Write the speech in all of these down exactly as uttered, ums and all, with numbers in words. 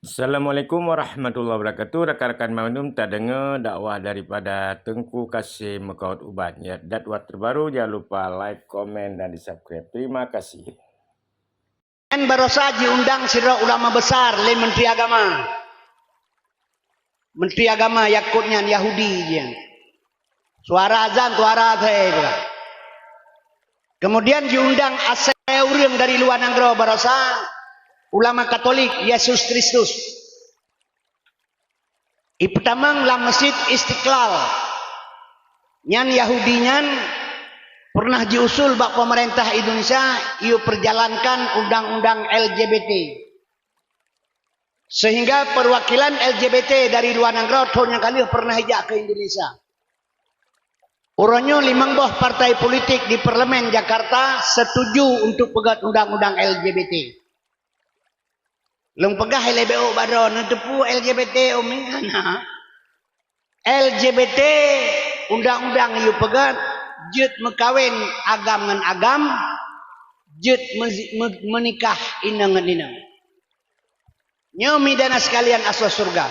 Assalamualaikum warahmatullahi wabarakatuh. Rakan-rakan mandum, tadeungoe dakwah daripada Teungku Kasim Meukaot Ubat. Ya, dakwah terbaru, jangan lupa like, komen, dan di-subscribe. Terima kasih. Nyan barosa jiundang sidroe ulama besar lé Menteri Agama. Menteri Agama Yakut nyan Yahudi jih. Suara azan, suara asai pula. Kemudian jiundang asai ureuëng dari luwa nanggroe barosa ulama Katolik Yesus Kristus. Ipeutamong lam Masjid Istiqlal. Nyan Yahudi nyan pernah jiusul bak pemerintah Indonesia, yue peujalankan undang-undang L G B T. Sehingga perwakilan L G B T dari luwa nanggroe thon nyang ka lheueh pernah ijak keu Indonesia. Uroe nyoe limong boh partai politik di Parlemen Jakarta setuju untuk peugét undang-undang L G B T. Lôn peugah ilée B O baro, neuteupeue L G B T umi hana. L G B T undang-undang yue peugét, jeuet meukawen agam ngon agam, jeuet meuzi-, meu-, meunikah inong ngon inong. Nyoe mi dan sekalian asoe syeuruga.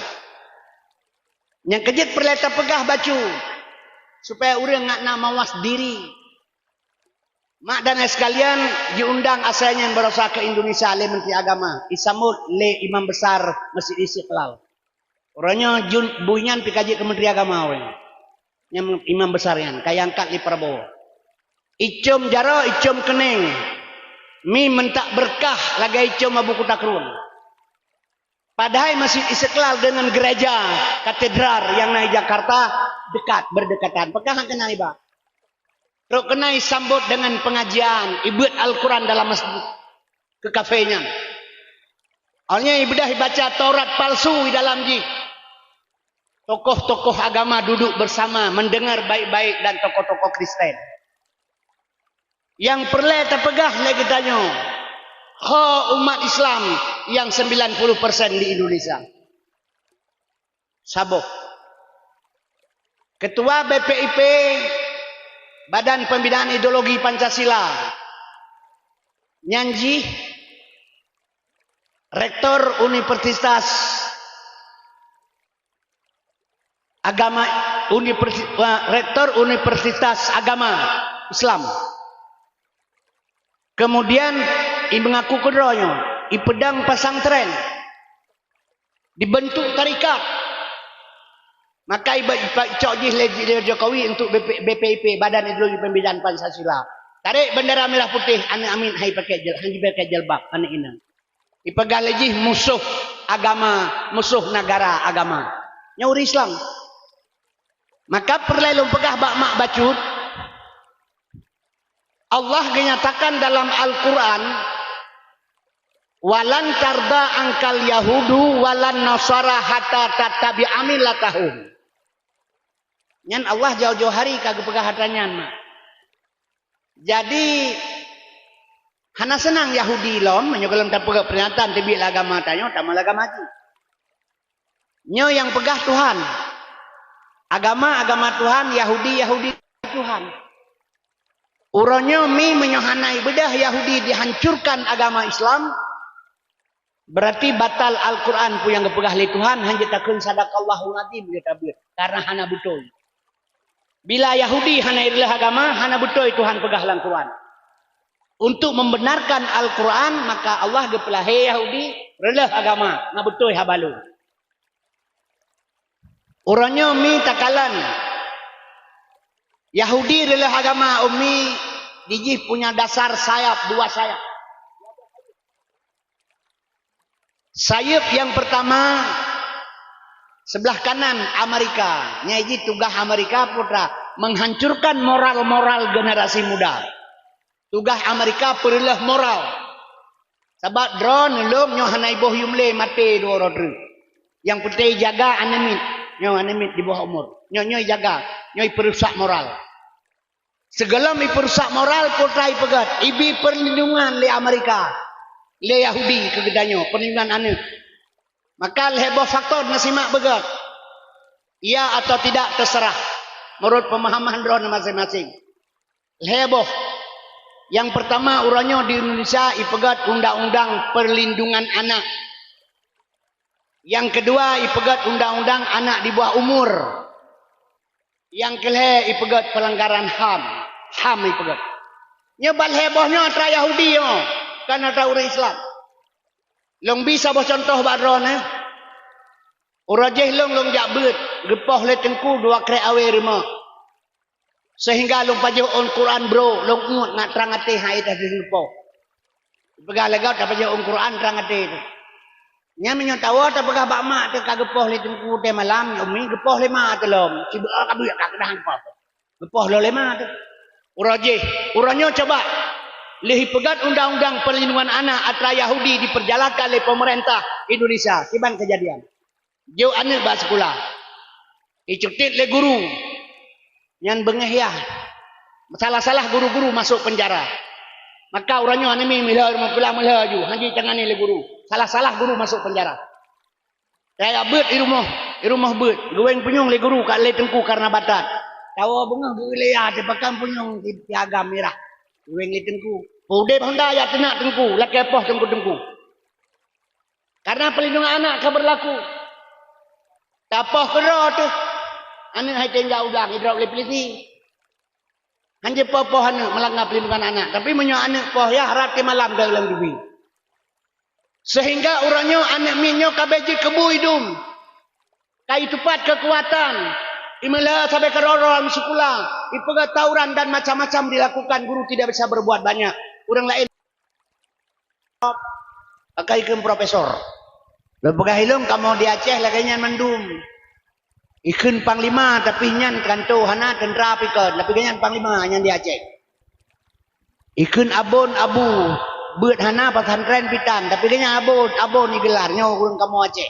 Nyang keujeuet peureulée tapeugah bacut, supaya ureuëng ngat na mawas diri. Mak dan ayah sekalian, jiundang asai nyan barosa keu Indonesia lé Menteri Agama, isambot lé Imam Besar Masjid Istiqlal. Uroe nyoe jun-, bui nyan pih ka jeuet keu Menteri Agama wéh. Nyang Imam Besar nyan ka iangkat lé Prabowo. Icom jaroe, icom keuneng, mi meuntak beureukat lagée icom Abu Kuta Krueng. Padahai Masjid Istiqlal deungon gereja katedral nyang na di Jakarta dekat, berdekatan. Peugah hana keunan iba. Trok keunan isambot deungon pengajian, ibeuet Al-Quran dalam masjid keu kafe nyan. Awaknyan ibeudah ibaca Taurat palsu di dalam jih. Tokoh-tokoh agama duduk bersama, mendengar baik-baik dan tokoh-tokoh Kristen. Nyang peureulée tapeugah lé geutanyoe, ho umat Islam nyang sembilan puluh persen di Indonesia. Saboh. Ketua B P I P, Badan Pembinaan Ideologi Pancasila, nyan jih Rektor Universitas Agama, Universi-, eh, Rektor Universitas Agama Islam. Kemudian, imeungaku keudroe nyoe, ipeudong pesantren, dibentuk tarekat. Maka iba-, ipa-, icok jih lé, lé Jokowi untuk B P, B P I P, Badan Ideologi Pembinaan Pancasila. Tarek bendera merah putih, aneuk amiet hai pakai jil-, hai pakai jilbab, aneuk inong. Ipeugah lé jih musoh agama, musoh negara agama. Nyoe ureuëng Islam. Maka peureulée lôn peugah bak mak bacut, Allah geunyatakan dalam Al-Quran, "Walan tarda angkal yahudu walan nasara hatta tattabi'a millatahum." Nyan Allah jauh-jauh hari ka geupeugah atra nyan, mak. Jadi, hana seunang Yahudi lom, meunyoe gohlom tapeugah peuringatan teubiet lé agama tanyoe, tamong lé agama jih. Nyoe nyang peugah Tuhan. Agama, agama Tuhan, Yahudi, Yahudi Tuhan. Uroe nyoe mi meunyoe hana ibeudah Yahudi dihancurkan agama Islam, berarti batal Al-Quran peue nyang geupeugah lé Tuhan, hana jeuet takheun sadaqallahul azim, jeuet tabeuet, karena hana beutôi. Bila Yahudi hana ireuleuh agama, hana beutôi Tuhan peugah lam Quran. Untuk membenarkan Al-Quran, maka Allah geupeulahé Yahudi reuleuh agama, na beutôi haba lôn. Uroe nyoe mi takalon, Yahudi reuleuh agama, umi, dijih punya dasar sayap, dua sayap. Sayeup nyang peurtama, seublah kanan Amerika. Nyan jih tugaih Amerika peue teuma, menghancurkan moral-moral generasi muda. Tugaih Amerika peureuleuh moral. Sabab droeneuh lom nyoe hana iboh yum lé maté dua uroe treuk. Nyang peunteng jaga aneuk miet. Nyoe aneuk miet di bawah umur. Nyoe, nyoe jaga. Nyoe peurusak moral. Sigohlom ipeurusak moral, peue teuma ipeugét, ibi perlindungan lé Amerika, lé Yahudi keu geutanyoe, perlindungan aneuk. Maka lhée boh faktor na simak beugét. Ya atau tidak terserah, menurut pemahaman droeneuh masing-masing. Lhée boh. Nyang peurtama, uroe nyoe di Indonesia ipeugét undang-undang perlindungan anak. Nyang keudua, ipeugét undang-undang anak di bawah umur. Nyang keulhée, ipeugét peulanggaran HAM. HAM ipeugét. Nyoe ban lhée boh nyoe atra Yahudi nyoe, kon atra ureuëng Islam. Lôn bi saboh cuntoh bak droeneuh. Uroe jéh lôn, lôn jak beuet, geupoh lé teungku dua krek awé rumoh. Seuhingga lôn pajoh ôn Quran brôk, lôn uet ngat trang até hai teuh geupoh. Peugah lé gob tapajoh ôn Quran trang até teuh. Nyan meunyoe tawoe tapeugah bak mak teuh ka geupoh lé teungku teuh malam, umi geupoh lé ma teuh lom, sibeuet ka buet ka keudang poh. Geupoh lom lé ma teuh. Uroe jéh, uroe nyoe coba lheueh ipeugét undang-undang perlindungan anak atra Yahudi diperjalankan lé pemerintah Indonesia, kiban keujadian. Jok aneuëk bak sikula. Icutit lé guru. Nyan beungéh yah. Salah-salah guru-guru masuk penjara. Maka uroe nyoe aneuk miet meulhö rumoh sikula meulhö ju, hana jitangani lé guru. Salah-salah guru masuk penjara. Saya beuet di rumoh, di rumoh beuet. Geuwéng punyueng lé guru ka lé teungku karena batat. Tawoe beungéh geuleya teupakan punyueng di piagam mirah. Geuwéng lé teungku. Udeb honda ya teunak teungku, lakée poh teungku-teungku. Karena perlindungan anak ka berlaku. Tapoh keudroe teuh. Aneuëk hai teuh jak u blang idrop lé polisi. Hana jipoh-poh aneuëk meulanggar perlindungan anak. Tapi meunyoe aneuëk poh ya, rab teuh malam ka lôn teubi. Seuhingga uroe nyoe aneuëk miet nyoe ka bék jeuet keu bui dum. Ka itupat keukuatan. Imeulhö sabe keudroe-droe lam sikula. Ipeugét tawuran dan macam-macam dilakukan, guru tidak bisa berbuat banyak. Ureuëng laén Pakai kheun profesor. Lôn peugah ilong kamoe di Aceh lagée nyan mandum. Ikheun panglima, tapi nyan kanto hana teuntra pikon, tapi geuhnyan panglima nyan di Aceh. Ikheun abon abu, beuet hana pesantren pitan, tapi geuhnyan abon, abon igelar nyoe ureuëng kamoe Aceh.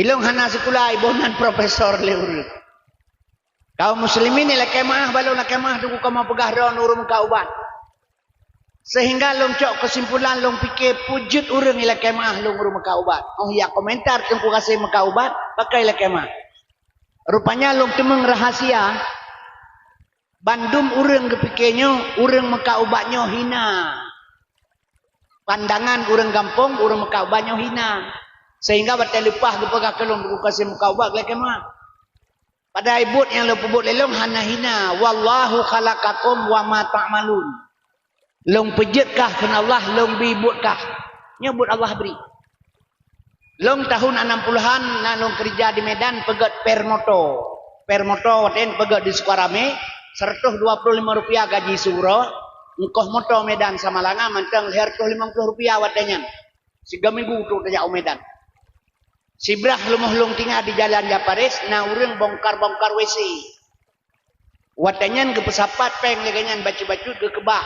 Ilong hana sikula, iboh nan profesor lé ureuëng. Kaum muslimin, ilakée meuáh, balok lakée meuáh teungku kamoe peugah droe ureuëng meukat ubat. Seuhingga lôn cok keusimpulan, lôn pike peue jeuet ureuëng ilakée meuáh lôn ureuëng meukat ubat. Oh ya, komentar teungku gaséh meukat ubat, pakai ilakée meuáh. Rupanya lôn teumeung rahasia, bandum ureuëng geupike nyoe ureuëng meukat ubat nyoe hina. Pandangan ureuëng gampông, ureuëng meukat ubat nyoe hina. Seuhingga watée leupah geupeugah keu lôn teungku gaséh meukat ubat, ilakée meuáh. Padahai buet nyang lôn peubuet lé lôn hana hina. Wallahu khalaqakum wa ma ta'malun. Lôn peujeuet kah kheun Allah, lôn bi buet kah. Nyoe buet Allah bri. Lôn tahun anam puluhan na lôn keurija di Medan peugét per moto. Per moto watée nyan peugét di Sukaramé, seratus dua puluh lima rupiah gaji siuroe, ongkoh moto Medan Samalanga mantong lhée reutôh limong ploh rupiah watée nyan. Sigoe minggu trok tajak u Medan. Sibrah leumoh lôn tinggai di Jalan Japaris, na ureuëng bongkar-bongkar W C. Watée nyan geupeusapat péng lagée nyan bacut-bacut geukeubah.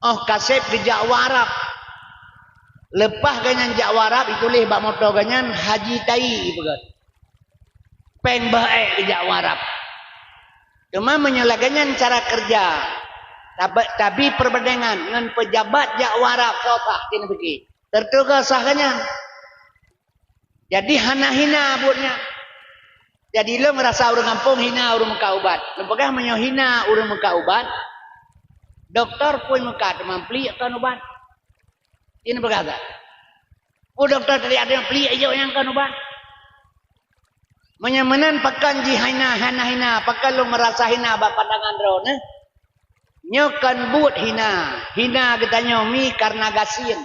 Oh kaseb geujak u Arab. Leupah geuhnyan jak u Arab, ituléh bak moto geuhnyan Haji Tai ipeugét. Péng bah ék geujak u Arab. Teuma meunyoe lagée nyan cara keureuja, tabe-, tabi peureubandengan ngon peujabat jak u Arab, soe sah keuneuk pike. Teutuga sah geuhnyan. Jadi hana hina buet nyan. Jadi lôn rasa ureuëng gampông hina ureuëng meukat ubat. Lôn peugah meunyoe hina ureuëng meukat ubat, dokto pun meukat teuma pliek kon ubat. Ini peugah gak. Peue dokto tadi ada nyang pliek ijok nyang kon ubat. Meunyoe meunan pakon jih hina, hana hina, pakon lôn meurasa hina bak pandangan droeneuh? Nyoe kon buet hina. Hina geutanyoe mi kareuna gasien.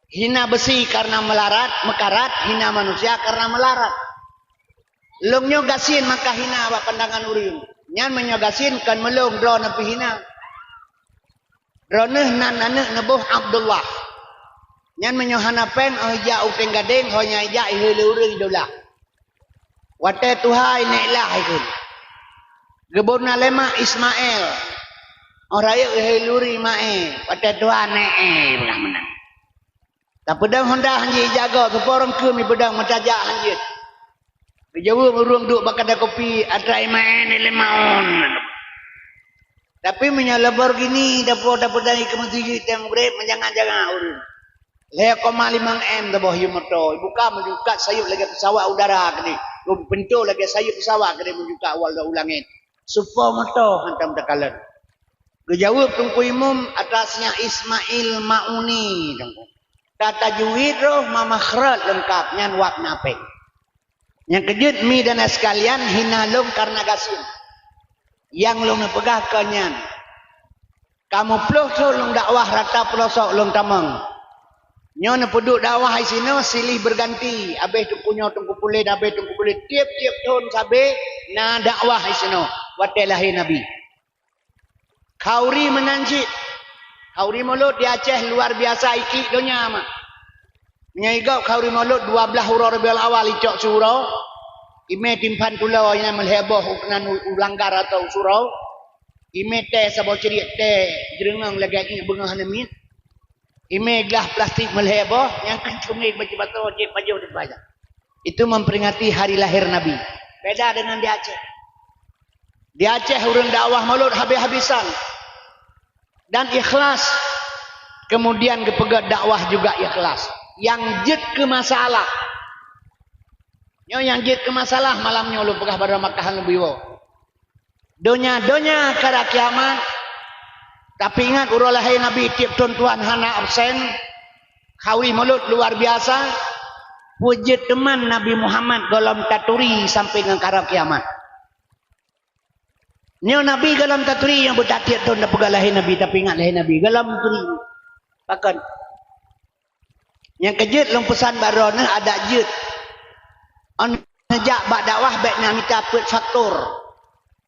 Hina beusi kareuna meularat, meukarat, hina manusia kareuna meularat. Lôn nyoe gasien maka hina bak pandangan ureuëng. Nyan meunyoe gasien kon meulôn droeneuh pih hina. Droeneuh nan aneuëk neuboh Abdullah. Nyan meunyoe hana péng, oh ijak u Tenggadeng, ho nyang ijak ihé lé ureuëng idolah. Watée tuha inék lah ikheun. Geubona lé mak Ismail. Oh rayeuk ihé lé ureuëng Ismail. Watée tuha nék éh peugah meunan. Tapeudong honda hanjeuet ijaga, keupeurong keuem ipeudong meutajak hanjeuet. Geujaweueb ureuëng duek bak kadai kopi, atra Ismail ni lima on. Tapi meunyoe Lamborghini dapo dapeudong ikeu meuseujid teuh mugreb, meujangan-jangan ureuëng. Lhée koma limong M taboh yue moto, ibuka meujukat sayeuep lagée peusawat udara keudeh, geupeuntoe lagée sayeuep peusawat keudeh meujukat wal u langét. Supo moto hantom takalon. Geujaweueb Teungku Imum atas nyang Ismail Mauni, Teungku. Ka tajwid roh ma makhraj leungkap nyan wab na péng. Nyang keujeuet mi dan sekalian hina lôn karena gasien. Nyang lôn peugah kon nyan. Ka muplôh thon lôn dakwah rata peulosok lôn tamong. Nyoe neupeuduek dakwah di sinoe silih berganti, abéh teungku nyoe teungku puléh, abéh teungku puléh. Tiep-tiep thon sabe na dakwah di sinoe watée lahé Nabi. Khauri meunan cit. Khauri Mulod di Aceh luar biasa ikiek donya mak. Meunyoe igob Khauri Mulod dua blaih uroe Rabiul Awal icok siuroe, imé timphan tulo nyang meulhée boh u keunan u, u langgar atau u surau, imé teh saboh ciriek teh jeureungeung lagée iék beungoh hana miet, imé glah plastik meulhée boh nyang kan cumi baju bato cit pajoh di bajang. Itu memperingati hari lahir Nabi. Beda dengan di Aceh. Di Aceh ureuëng dakwah Mulod habis-habisan dan ikhlas. Kemudian geupeugét dakwah juga ikhlas. Nyang jeuet keu masalah. Nyoe nyang jeuet keu masalah malam nyoe lôn peugah bak droe Makkah lôn biwoe. Donya-donya kara kiamat. Tapi ingat uroe lahé Nabi tiep thon tuan hana absen. Khauri Mulod luar biasa. Peue jeuet teuma Nabi Muhammad gohlom taturi sampai ngon kara kiamat. Nyoe Nabi gohlom taturi nyang beutatiek thon tapeugah lahé Nabi, tapi ingat lahé Nabi gohlom taturi. Pakon? Nyang keujeuet lôn peusan bak droeneuh adak jeuet. Ôn neujak bak dakwah bék na mita peuet faktor.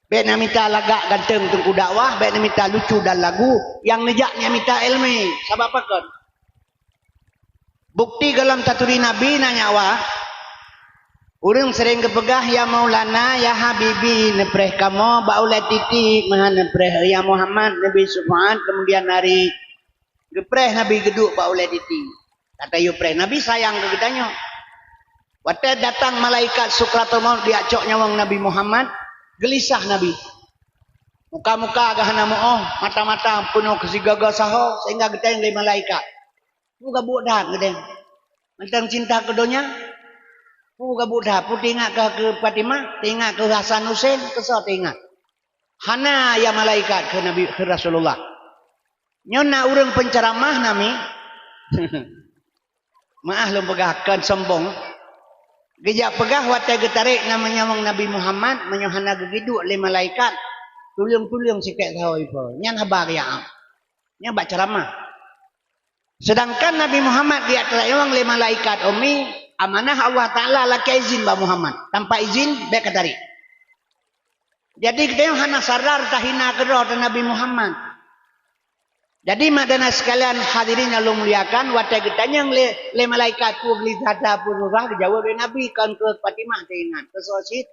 Bék na mita lagak ganteng teungku dakwah, bék na mita lucu dan lagu, nyang neujak nyan mita iéleumé. Sabab pakon? Bukti gohlom taturi Nabi na nyawa. Ureuëng sering geupeugah, "Ya Maulana, ya Habibi, neupreh kamoe bak ulée titi, meuhan neupreh ya Muhammad, neubi syafaat kemudian hari." Geupreh Nabi geuduek bak ulée titi. Gata yue preh, Nabi sayang keu geutanyoe. Watée datang malaikat Sukratul Maut diacok nyawöng Nabi Muhammad, geulisah Nabi. Muka-muka geuh hana meuoh, mata-mata peunoh keu sigoe-goe saho, sehingga geutanyong lé malaikat. Peue gabuek that geudeh? Mantong cinta keu donya? Peue gabuek that? Peue teuingat keu, keu Fatimah? Teuingat keu Hasan Husen? Keu soe teuingat? Hana ya malaikat keu Nabi, keu Rasulullah. Nyoe na ureuëng penceramah nami. Maah lôn peugah kon sombong. Geujak peugah watée geutarek nama nyawöng Nabi Muhammad meunyoe hana geugiduek lé malaikat, tuleueng-tuleueng sikek saho ipo. Nyan haba geuyak am. Nyan bak ceramah. Sedangkan Nabi Muhammad geujak tanyong lé malaikat ummi, amanah Allah Taala lakée izin bak Muhammad. Tanpa izin bék ka tarek. Jadi geutanyoe hana sadar tahina keudroe teuh Nabi Muhammad. Jadi mak dan sekalian hadirin yang lôn muliakan, watée geutanyong lé, lé malaikat peue geulisah that peue susah, geujaweueb lé Nabi kon keu Fatimah teuingat, keu soe cit,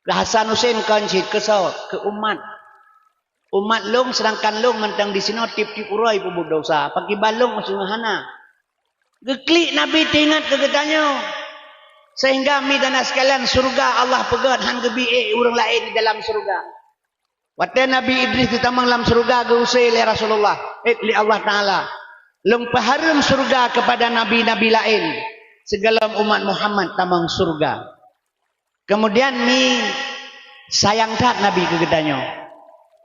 keu Hasan Husen kon cit, keu soe, keu umat. Umat lôn sedangkan lôn mantong disinoe tiep-tiep uroe peubuet dosa, pakriban lôn meuseumeung hana. Geuklik Nabi teuingat keu geutanyoe. Sehingga mi dan sekalian syurga Allah peugét han geubi ék ureuëng laén di dalam syurga. Watée Nabi Idris geutamong lam syurga geuuse lé Rasulullah, eh, lé Allah Taala. Lôn peuhareuem syurga keupada nabi-nabi laén, sigohlom umat Muhammad tamong syurga. Kemudian mi sayang that Nabi keu geutanyoe.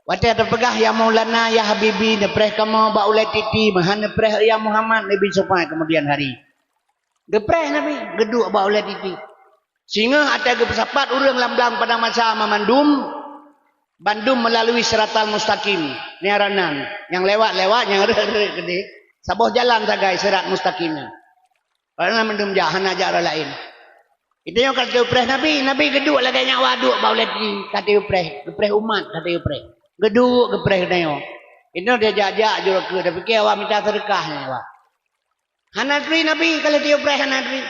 Watée teupeugah, "Ya Maulana, ya Habibi, neupreh kamoe bak ulée titi, meuhan neupreh ya Muhammad, neubi syafaat kemudian hari." Geupreh Nabi, geuduek bak ulée titi. Singoh watée geupeusapat ureuëng lam blang padang mahsyar mandum, bandum meulalu siratal mustaqim, nyan ranan, nyang lewat-lewat, nyang rhot-rhot keudeh, saboh jalan sagai sirat mustaqim nyan. Karena mandum jak, hana jak ureuëng laén. Geutanyoe ka teupreh Nabi, Nabi geuduek lagée nyan waduek bak ulée titi, ka teupreh, geupreh umat, ka teupreh. Geuduek geupreh geutanyoe. Inoe dia jak-jak jurok keu, tapiké awak mita seudeukah nyan awak. Hana turi Nabi, ka lheueh teupreh hana turi.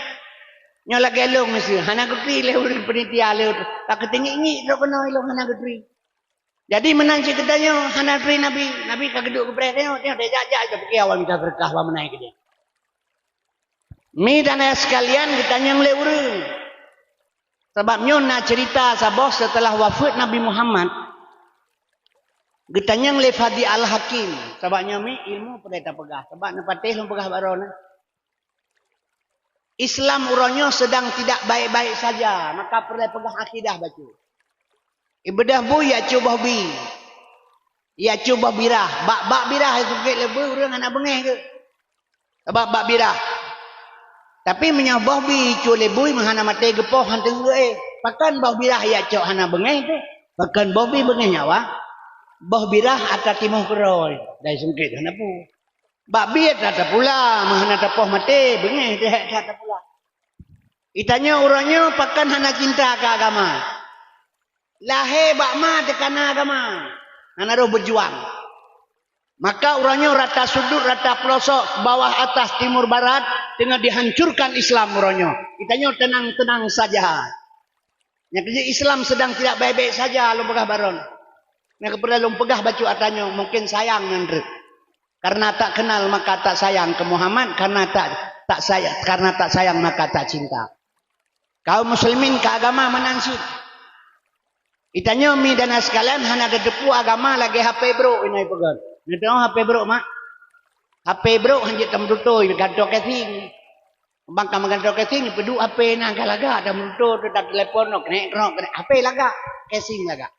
Nyoe lagée lôn miseue, hana geuturi lé ureuëng panitia lé, ka keuteungiek-ngiek droe keunoe ilôn hana geuturi. Jadi meunan cit geutanyoe hana turi Nabi, Nabi ka geuduek geupreh tanyoe, tanyoe dia jak-jak, tapiké awak mita seudeukah awak meunan keudeh. Mi dan ayah sekalian, geutanyong lé ureuëng. Sabab nyoe na cerita saboh setelah wafeuet Nabi Muhammad, geutanyong lé Fadi Al-Hakim. Sabab nyoe mi ilmu peureulee tapeugah. Sabab neupatéh lôn peugah bak droeneuh. Islam uroe nyoe sedang tidak baik-baik saja, maka peureulee peugah akidah bacut. Ibeudôh bui ya cuboh bi. Ya cuboh birah. Bak, bak birah ya sukét leubeh ureuëng hana beungéh geuh. Sabab bak birah. Tapi meunyoe boh bi icue lé bui meuhana maté geupoh hana teungeut, eh. Pakon boh birah jak cok hana beungéh teuh? Pakon boh bi beungéh nyawa? Boh birah atra timoh keudroe, dai sungkét hana peue. Bak bi atra tapula, meuhana tapoh maté, beungéh teuh atra tapula. Geutanyoe uroe nyoe pakon hana cinta keu agama? Lahé bak ma teukana agama, hana roh beujuang. Maka uroe nyoe rata sudut, rata peulosok, bawah atas, timur barat, teungoh dihancurkan Islam uroe nyoe. Geutanyoe tenang-tenang saja. Nyang keujeuet Islam sedang tidak baik-baik saja, lôn peugah baron. Nyang keupeureulee lôn peugah bacut atra nyoe, mungkin sayang nyan treuk. Karena tak kenal maka tak sayang ke Muhammad, karena tak, tak sayang, karena tak sayang maka tak cinta. Kaum muslimin keu agama meunan cit. Geutanyoe mi dan sekalian hana tateupeue agama lagée H P brok inoe peugah. Neudeungoe H P brok, mak? H P brok hanjeuet tameututôi, gantoe casing. Bang ka meugantoe casing, peuduek H P na ka lagak, tameututôi, teutab telepon, nok, knek, nok, knek, H P lagak, casing lagak.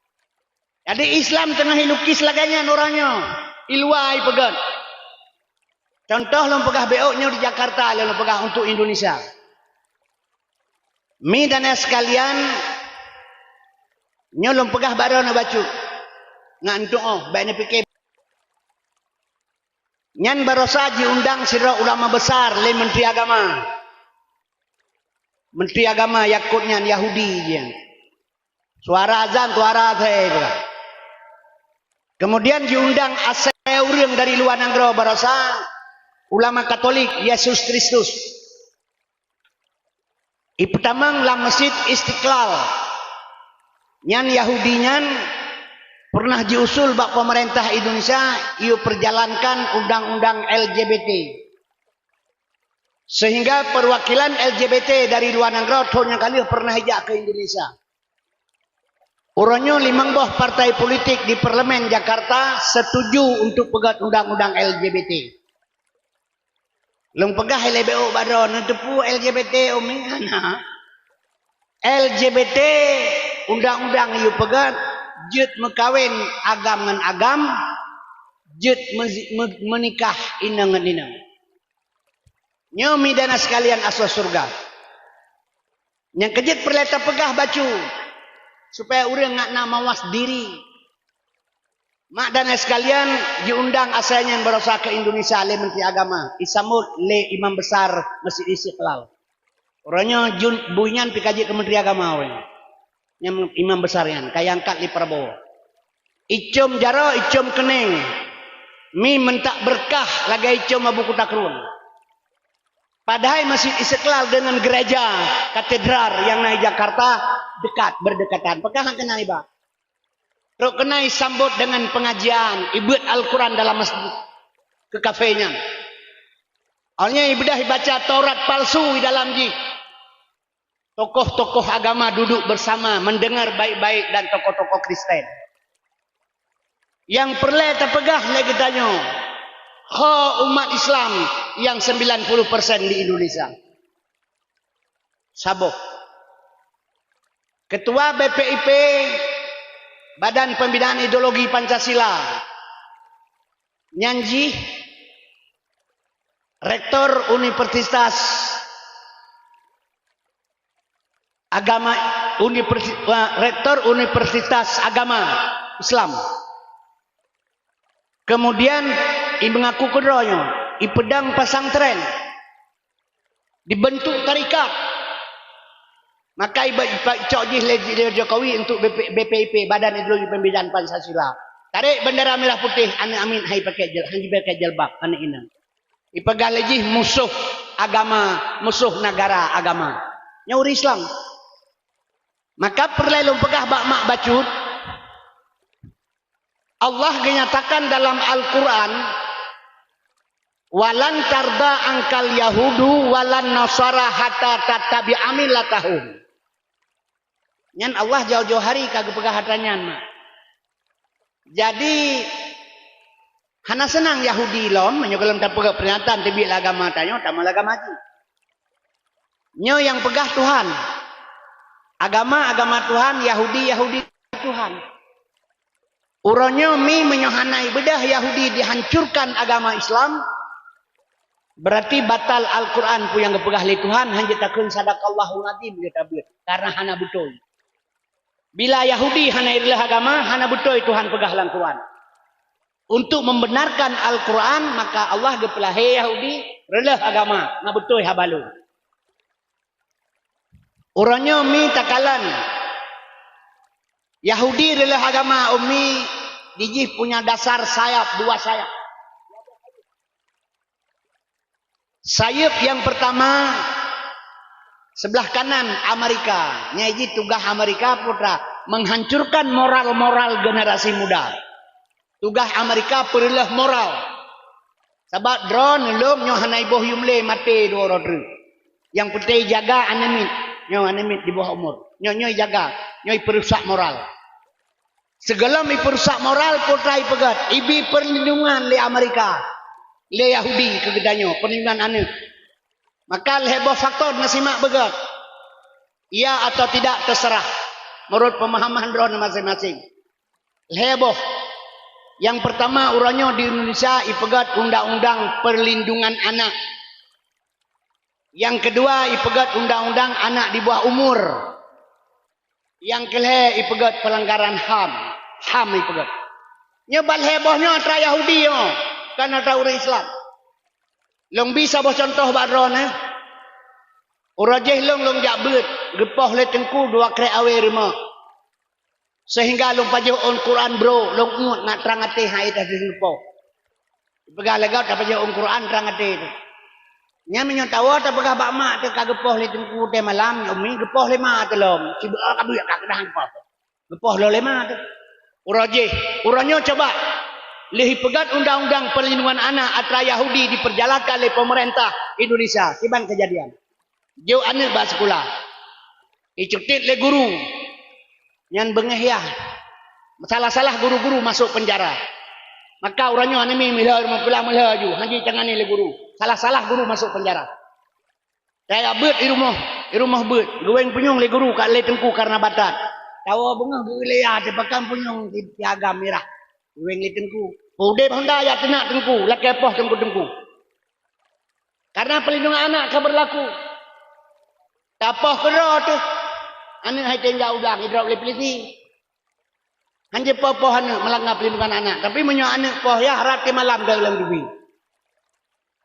Jadi Islam teungoh ilukis lagée nyan uroe nyoe, iluwa ipeugét. Contoh lôn peugah bék nyoe di Jakarta, lôn peugah untuk Indonesia. Mi dan sekalian, nyoe lôn peugah baroe neubacut. Ngan tuoh, bék neupike. Nyan barosa jiundang sidroe ulama besar lé Menteri Agama. Menteri Agama Yakut nyan Yahudi jih. Suara azan, suara asai peugah. Kemudian jiundang asai ureuëng dari luwa nanggroe barosa ulama Katolik Yesus Kristus. Ipeutamong lam Masjid Istiqlal. Nyan Yahudi nyan pernah jiusul bak pemerintah Indonesia, iyue perjalankan undang-undang L G B T. Sehingga perwakilan L G B T dari luwa nanggroe thon nyang ka lheueh pernah ijak ke Indonesia. Uroe nyoe limong boh partai politik di Parlemen Jakarta setuju untuk peugét undang-undang L G B T. Lôn peugah ilée bék bak droe, neuteupeue L G B T umi hana. L G B T undang-undang iyue peugét jeuet meukawen agam ngon agam, jeuet meuzi-, meu-, meunikah inong ngon inong. Nyoe mi dan sekalian asoe syeuruga. Nyang keujeuet peureulée tapeugah bacut, supaya ureuëng ngat na mawas diri. Mak dan ayah sekalian, jiundang asai nyan barosa ke Indonesia lé Menteri Agama, isambot lé Imam Besar Masjid Istiqlal. Uroe nyoe jun-, bui nyan pih ka jeuet keu Menteri Agama uroe nyoe. Nyang Imam Besar nyan ka iangkat lé Prabowo. Icom jaroe, icom keuneng, mi meuntak beureukat lagée icom Abu Kuta Krueng. Padahai Masjid Istiqlal deungon gereja katedral nyang na di Jakarta dekat, berdekatan. Pakon hana keunai ba? Trok keunai sambot deungon pengajian, ibeuet Al-Quran dalam masjid keu kafé nyan. Awaknyan ibeudah ibaca Taurat palsu di dalam jih. Tokoh-tokoh agama duduk bersama, mendengar baik-baik dan tokoh-tokoh Kristen. Nyang peureulée tapeugah lé geutanyoe, ho umat Islam nyang sembilan puluh persen di Indonesia. Saboh. Ketua B P I P, Badan Pembinaan Ideologi Pancasila, nyan jih Rektor Universitas Agama, Universi-, eh, Rektor Universitas Agama Islam. Kemudian, imeungaku keudroe nyoe, ipeudong pesantren, dibentuk tarekat. Maka iba-, ipa-, icok jih lé, lé Jokowi untuk B P, B P I P, Badan Ideologi Pembinaan Pancasila. Tarek bendera merah putih, aneuk Amin hai pakai jil-, hai pakai jilbab, aneuk inong. Ipeugah lé jih musoh agama, musoh negara agama. Nyoe ureuëng Islam. Maka peureulée lôn peugah bak mak bacut, Allah geunyatakan dalam Al-Quran, "Walan tarda angkal yahudu walan nasara hatta tattabi'a millatahum." Nyan Allah jauh-jauh hari ka geupeugah atra nyan, mak. Jadi, hana seunang Yahudi lom, meunyoe gohlom tapeugah peuringatan teubiet lé agama tanyoe, tamong lé agama jih. Nyoe nyang peugah Tuhan. Agama, agama Tuhan, Yahudi, Yahudi Tuhan. Uroe nyoe mi meunyoe hana ibeudah Yahudi dihancurkan agama Islam, Berarti batal Al-Quran peue nyang geupeugah lé Tuhan, hana jeuet takheun sadaqallahul azim jeuet tabeuet, karena hana beutôi. Bila Yahudi hana ireuloh agama, hana beutôi Tuhan peugah lam Quran. Untuk membenarkan Al-Quran, maka Allah geupeulahé Yahudi reuloh agama, na beutôi haba lôn. Uroe nyoe mi takalon, Yahudi reuloh agama ummi, dijih punya dasar sayap, dua sayap. Sayap yang pertama, sebelah kanan Amerika. Nyai jih tugaih Amerika putra menghancurkan moral-moral generasi muda. Tugaih Amerika peureuloh moral. Sabab droeneuh lom nyoe hana iboh yum lé maté dua uroe treuk. Nyang peunteng jaga aneuk miet. Nyoe aneuk miet di bawah umur. Nyoe, nyoe jaga. Nyoe peurusak moral. Sigohlom ipeurusak moral, peue ipeugét, ibi perlindungan lé Amerika, lé Yahudi keu geutanyoe, perlindungan aneuk. Maka lhée boh faktor na simak beugét. Ya atau tidak terserah, menurut pemahaman droeneuh masing-masing. Lhée boh. Yang pertama, uroe nyoe di Indonesia ipeugét undang-undang perlindungan anak. Yang kedua, ipeugét undang-undang anak di bawah umur. Nyang keulhée ipeugét pelanggaran ham. ham ipeugét. Nyoe ban lhée boh nyoe atra Yahudi nyoe, kon atra ureuëng Islam. Lôn bi saboh cuntoh bak droeneuh. Uroe jéh lôn, lôn jak beuet, geupoh lé teungku dua krek awé rumoh. Sehingga lôn pajoh ôn Quran brok, lôn ngut na trang até hai dah geupoh. Peugah lé gob tapajoh ôn Quran trang até teuh. Nyan meunyoe tawoe tapeugah bak mak teuh ka geupoh lé teungku teuh malam, nyoe mi geupoh lé mak teuh lom. Sibeuet ka buet ka keudang geupoh. Geupoh lom lé mak teuh. Uroe jéh, uroe nyoe coba. Lheueh ipeugét undang-undang perlindungan anak atra Yahudi diperjalankan lé pemerintah Indonesia. Kiban kejadian. Jok aneuk bak sikula. Icutit lé guru. Nyan beungéh yah. Salah-salah guru-guru masuk penjara. Maka uroe nyoe aneuk miet meuhla rumoh pulang meuhla ju, hana jitangani lé guru. Salah-salah guru masuk penjara. Tajak beuet di rumoh, di rumoh beuet. Geuwéng punyueng lé guru ka lé teungku karena batat. Tawoe beungéh geuléh ya teupakan punyueng si piagam mirah. Geuwéng lé teungku. Udeb honda jak teunak teungku, lakée poh teungku-teungku. Karena perlindungan anak ka berlaku. Tapoh keudroe teuh. Aneuk hai teuh jak udang, idrop lé polisi. Hana jipoh-poh aneuk melanggar perlindungan anak. Tapi meunyoe aneuk poh yah, rati malam doi lam dubi.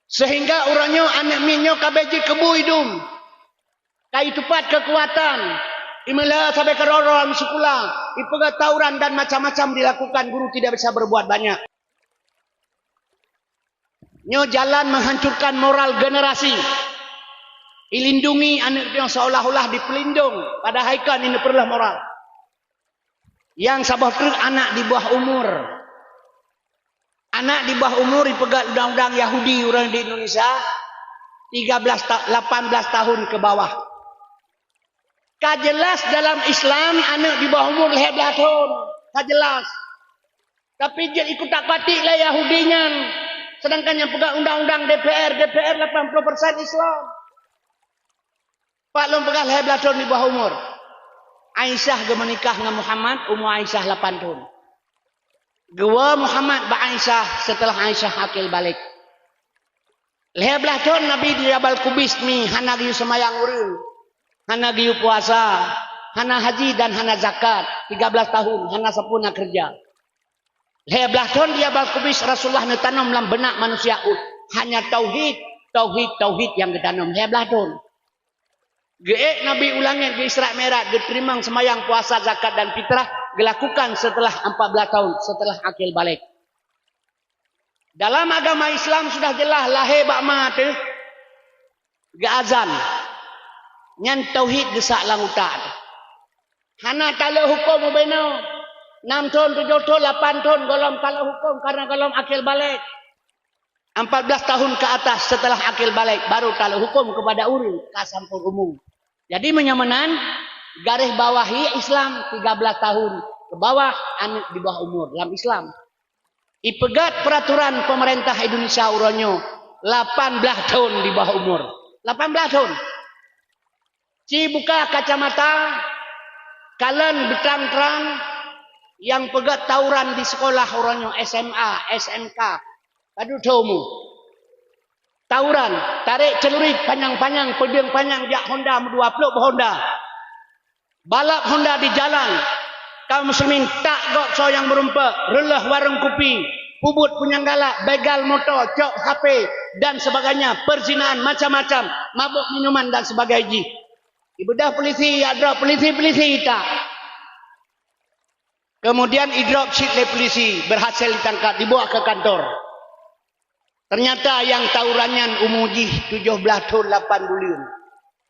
Sehingga uroe nyoe aneuk miet nyoe ka bék jeuet keu bui dum. Ka itupat keukuatan. Imeulheueh sabe keudroe-droe lam sikula. Ipeugét tawuran dan macam-macam dilakukan, guru tidak bisa berbuat banyak. Nyoe jalan menghancurkan moral generasi. Ilindungi aneuk nyoe seolah-olah dipeulindong, padahai kan ini perlu moral. Nyang saboh treuk anak di bawah umur. Anak di bawah umur ipeugét undang-undang Yahudi ureuëng di Indonesia tiga belas ta-, lapan belas tahun ke bawah. Ka jelas dalam Islam aneuk di bawah umur lhée belas thon. Ka jelas. Tapi jeuet ikutak patik lé Yahudi nyan. Sedangkan nyang peugah undang-undang D P R, D P R lapan puluh persen Islam. Pak lôn peugah lhée belas thon di bawah umur. Aisyah geumeunikah ngon Muhammad, umur Aisyah lapan thon. Geuwoe Muhammad bak Aisyah setelah Aisyah akil balik. Lhée belas thon Nabi di Jabal Kubis mi hana geuyue seumayang ureuëng, hana geuyue puasa, hana haji dan hana zakat, tiga belas tahun hana sapeue na keureuja. Lhée belas thon di Jabal Kubis Rasulullah neutanom lam beunak manusia ut hanya tauhid, tauhid, tauhid nyang geutanom lhée belas thon. Geuék Nabi u langét geu-Isra Mi'raj, geuteurimong seumayang, puasa, zakat dan fitrah geulakukan setelah empat belas tahun setelah akil balik. Dalam agama Islam sudah jelas lahé bak ma teuh geuazan. Nyan tauhid geusak lam utak teuh. Hana taleuek huköm ubé nyoe. Nam thon, tujoh thon, lapan thon gohlom taleuek huköm karena gohlom akil balek. Empat belas tahun ke atas setelah akil balek baru taleuek huköm kepada ureuëng ka sampôn umu. Jadi meunyoe meunan, garéh bawahi Islam tiga belas tahun ke bawah aneuk di bawah umur lam Islam. Ipeugét peuraturan peumeurintah Indonesia uroe nyoe lapan blaih thon di bawah umur. Lapan blaih thon. Ci buka kacamata, kalon beutrang-trang nyang peugét tawuran di sekolah uroe nyoe S M A, S M K. Padub thon umu. Tawuran, tarek celurit panyang-panyang, peudeueng panyang jak honda meudua ploh boh honda. Balap honda di jalan. Kaum muslimin, tak gob soe nyang meurumpok, reuloh warong kupi, peubuet punyang galak, begal moto, cok H P, dan sebagainya, perzinaan macam-macam, mabök minuman dan sebagainya jih. Ibeudôh polisi, ya droe polisi, polisi tak. Kemudian idrop cit lé polisi, berhasil ditangkap, dibawa ke kantor. Ternyata nyang tawuran nyan umu jih tujoh blaih thon lapan buleuen.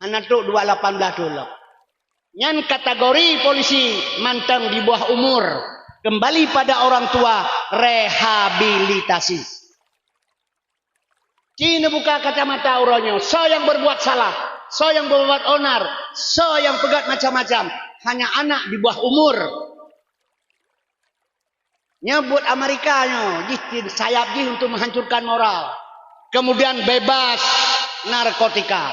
Hana trok dua lapan blaih thon lom. Nyan kategori polisi mantong di bawah umur, kembali pada orang tua, rehabilitasi. Ci neubuka kacamata uroe nyoe, soe nyang berbuat salah, soe nyang berbuat onar, soe nyang peugöt macam-macam, hanya anak di bawah umur. Nyoe buet Amerika nyoe, jih sayap jih untuk menghancurkan moral. Kemudian bebas narkotika.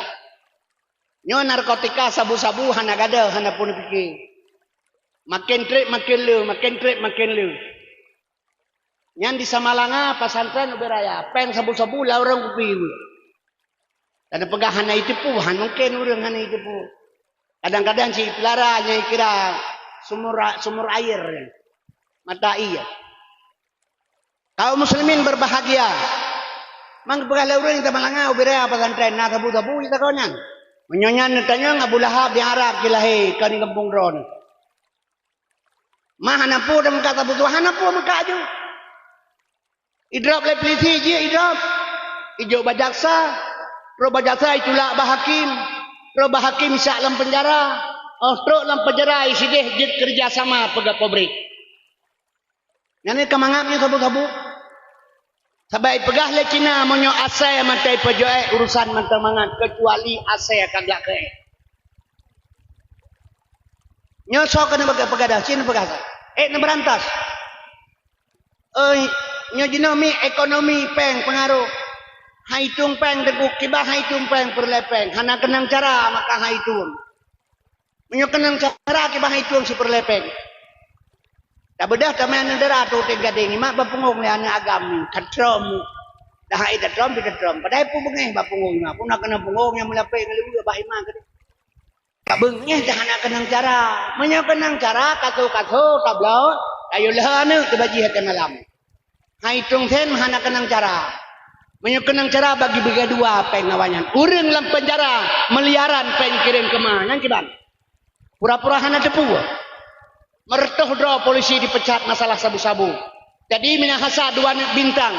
Nyoe narkotika sabu-sabu hana gadôh, hana pun pike. Makin trép makin le, makin trép makin le. Nyan di Samalanga pesantren ubé raya, péng sabu-sabu lam ureuëng kupi. Kada peugah hana iteupeu, han mungken ureuëng hana iteupeu. Kadang-kadang cit peulara nyang kira sumur, sumur air, mata air. Kaum muslimin berbahagia. Mang peugah lé ureuëng di Samalanga ubé raya pesantren na sabu-sabu di takon nyan. Meunyoe nyan neutanyong Abu Lahab di Arab jilahé ka di gampông droeneuh. Ma hana peue dan meukat sabu-sabu, hana peue meukat ju. Idrop lé polisi jih idrop. Ijok bak jaksa. Roh bak jaksa itulak bak hakim. Roh bak hakim isak lam penjara. Oh trok lam penjara isideh jeuet kerja sama peugah pabrik. Nyan ka mangat nyoe sabu-sabu. Sabab ipeugah lé Cina meunyoe asai mantong ipeujok ék urusan mantong mangat, kecuali asai akan glak keu ék. Nyoe soe keuneuk peugah, peugah dah, Cina peugah dah. Ék neubeurantas. Oi, nyoe jinoe mi ekonomi péng peungaroh. Hai tueng péng deuk kiban hai tueng péng peureulée péng. Hana keunong cara maka hai tueng. Meunyoe keunong cara kiban hai tueng sipeureulée péng. Tabeudah tamé aneuk dara tu teugadeng imak bak punggong lé aneuk agam ni, tatrom. Dah hai tatrom pi tatrom. Padahai pu beungéh bak punggong imak. Puna keunong punggong nyang meulapék ngon leuweue bah imak keudeh. Ka beungéh dah hana keunong cara. Meunyoe keunong cara kaso-kaso tabloe, kayu leuha aneuk teubaji hate malam. Hai tueng sen hana keunong cara. Meunyoe keunong cara bagi beugadua péng awaknyan. Ureuëng lam penjara miliaran péng kirém keuma. Nyan kiban. Pura-pura hana teupeu. Meureutoh droe polisi dipecat masalah sabu-sabu. Jadi minahasa dua aneuk bintang.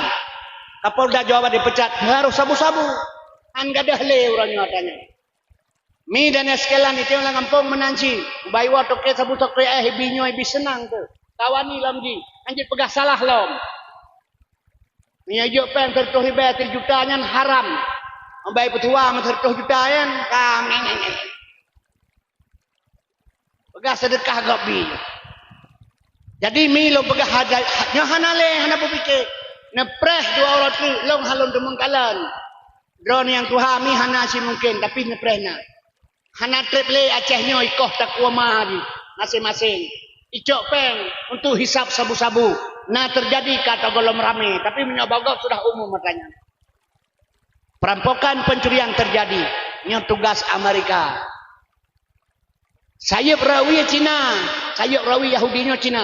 Kapolda Jawa Barat dipecat harôh sabu-sabu. Han gadôh lé uroe nyoe ata nyan. Mi dan sekalian itu lam gampông meunan cit. Ubak iwoe toke sabu toke éh ibi nyoe ibi seunang tu. Tawani lom jih. Hanjeuet peugah salah lom. Meunyoe jok péng seratus ribèe sijuta nyan haram. Ubak peutuha meuseuratus juta nyan ka ngeng-ngeng. Peugah seudeukah gob bi. Jadi mi lôn peugah hajat nyoe hana lé hana peupike. Neupreh dua uroe teuk lôn halôn teumeung kalon. Droeneuh nyang tuha mi hana si mungken tapi neupreh na. Hana treb lé Aceh nyoe ikoh takue ma jih maséng-maséng. Icok péng untuk hisab sabu-sabu. Na terjadi ka tagolom ramé tapi meunyoe bagob sudah umum mata nyan. Perampokan pencurian terjadi. Nyoe tugas Amerika. Sayeup rawi Cina, sayeup rawi Yahudi nyoe Cina.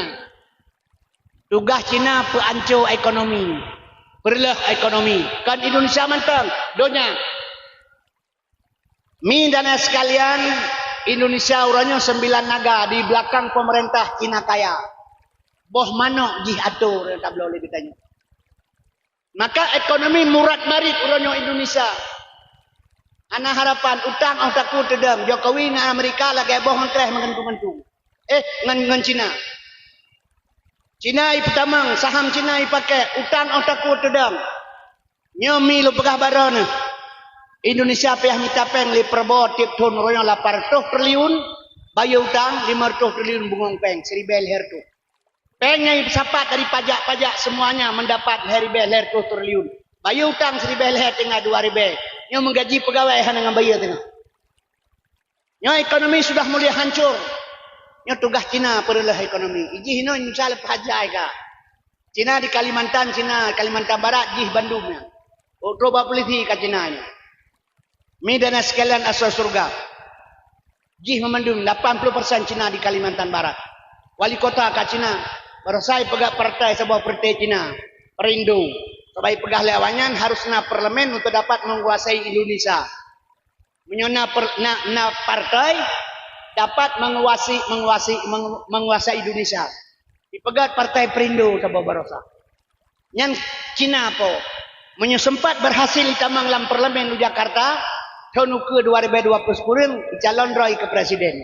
Tugas Cina peuanco ekonomi, peureuloh ekonomi. Kon Indonesia mantong, donya. Mi dan sekalian, Indonesia uroe nyoe sembilan naga di belakang pemerintah Cina kaya. Boh manok jih atur nyang tabloe lé geutanyoe. Maka ekonomi murat marit uroe nyoe Indonesia. Hana harapan utang óh takue teudong. Jokowi ngon Amerika lagée boh ngon kreh meugantung-gantung. Eh, ngon, ngon Cina. Cina ipeutamong, saham Cina ipakée, utang óh takue teudong. Nyoe mi lôn peugah baroe neuh. Indonesia payah mita péng lé Prabowo tieb thon uroe nyoe lapan ratus triliun, bayeue utang lima ratus triliun bungong péng, siribée lhée reutôh. Péng nyang ipeusapat dari pajak-pajak semuanya mendapat lhée ribée lhée reutôh triliun. Bayeue utang siribée lhée teungoh dua ribée. Nyoe meugaji peugawée hana ngon bayeue teungoh. Nyoe ekonomi sudah mulia hancur. Nyoe tugaih Cina peureuloh ekonomi. Ijih inoe Indonesia leupah jai ka. Cina di Kalimantan, Cina Kalimantan Barat jih bandum nyan. Trok bak polisi ka Cina nyoe. Mi dan sekalian asoe syurga. Jih meumandum lapan puluh persen Cina di Kalimantan Barat. Wali kota ka Cina, barosa jipeugah partai saboh partai Cina, Perindo. Sabab jipeugah lé awaknyan harus na parlemen untuk dapat menguasai Indonesia. Meunyoe na per-, na, na partai dapat menguasai, menguasai, mengu-, menguasai Indonesia. Jipeugah partai Perindo saboh barosa. Nyan Cina po. Meunyoe sempat berhasil jitamong lam parlemen u Jakarta, thon ukeue dua ribu dua puluh sepuluh, calon droe keu presiden.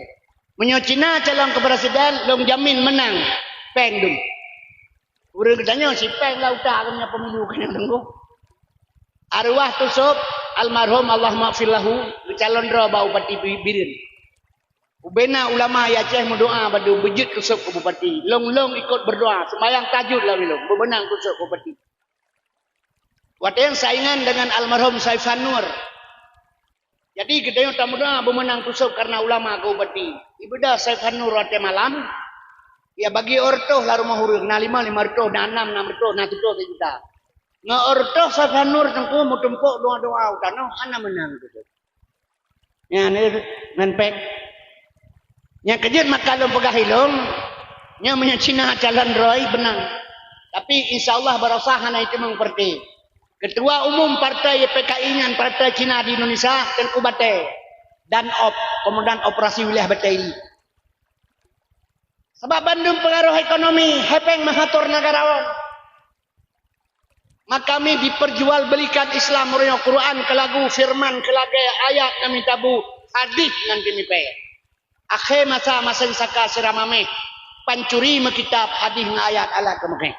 Meunyoe Cina calon keu presiden, lôn jamin menang. Peng dum. Ureuëng geutanyoe si peng lam utak geutanyoe pemilu keunoe tunggu. Arwah Tusok, almarhum, Allahumma lahu, calon droe bak Bupati Bi-, Bireuen. Ubena ulama di Aceh meudoa bak dum beujeuet Tusok keu bupati. Lôn-lôn ikot berdoa, sembahyang tahajud lam ilong, beumeunang Tusok keu bupati. Watée nyan saingan dengan almarhum Saifan Nur. Jadi geutanyoe tameudoa beumeunang Tusok karena ulama keu bupati. Ibadah Saifan Nur watée malam, ya bagi ortoh lam rumoh ureuëng, na lima, lima reutôh, na nam, nam reutôh, na tutoh sijuta. Ngon ortoh Saifan Nur teungku meutumpok doa-doa u tanoh, hana meunang Tusok. Nyan, eh, ngon pek. Nyang keujeuet maka lôn peugah ilong, nyoe meunyoe Cina calon droe beunang. Tapi insya Allah barosa hana jiteumeung partai. Ketua umum partai P K I nyan partai Cina di Indonesia, Teuku Batée. Dan op, komandan operasi wilayah Batée. Sabab bandum pengaruh ekonomi, hepeng meuhator negarawan. Maka mi diperjualbelikan Islam meunyoe Quran keu lagu, firman keu lagée, ayat ngon mita bu, hadis ngon timipée. Akhé masa masen saka sira mameh, pancuri meukitab hadis ngon ayat alat keumeuhé.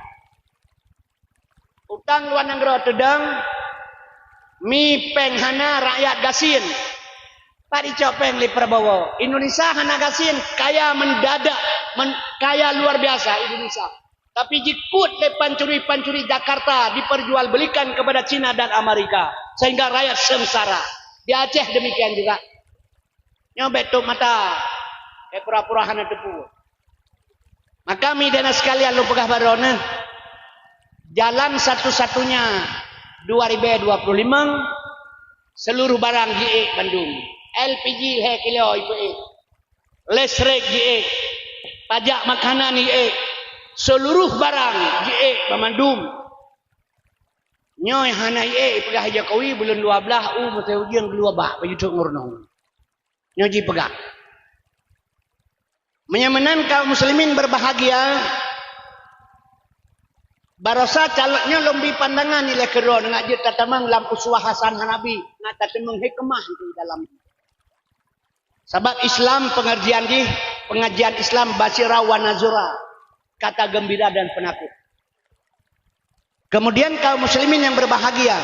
Utang luwa nanggroe teudong, mi peng hana, rakyat gasien. Pat icok peng lé Prabowo. Indonesia hana gasien, kaya mendadak, men-, kaya luar biasa Indonesia. Tapi jikut lé pancuri-pancuri Jakarta diperjualbelikan kepada Cina dan Amerika, sehingga rakyat sengsara. Di Aceh demikian juga. Nyoe bék tutup mata, bék pura-pura hana teupeu. Maka mi dan sekalian lôn peugah baroe neuh, jalan satu-satunya dua ribu dua puluh lima, seluruh barang jiék bandum. L P G lhée kilo ipeuék. Listrik jiék, pajak makanan jiék, seluruh barang jiék banmandum. Nyoe hana jiék, ipeugah Jokowi buleuen dua blaih u meuteujeueng geuluwa bak baju trok ngeureunoe. Nyoe jipeugah. Meunyoe meunan kaum muslimin berbahagia, barosa calon nyoe lôn bi pandangan ilée keudroe ngon jeuet tatamong lam uswah hasanah Nabi, na tatamong hikmah di dalam. Sabab Islam pengajian jih, pengajian Islam basyira wa nazira, kata gembira dan penakut. Kemudian kaum muslimin yang berbahagia,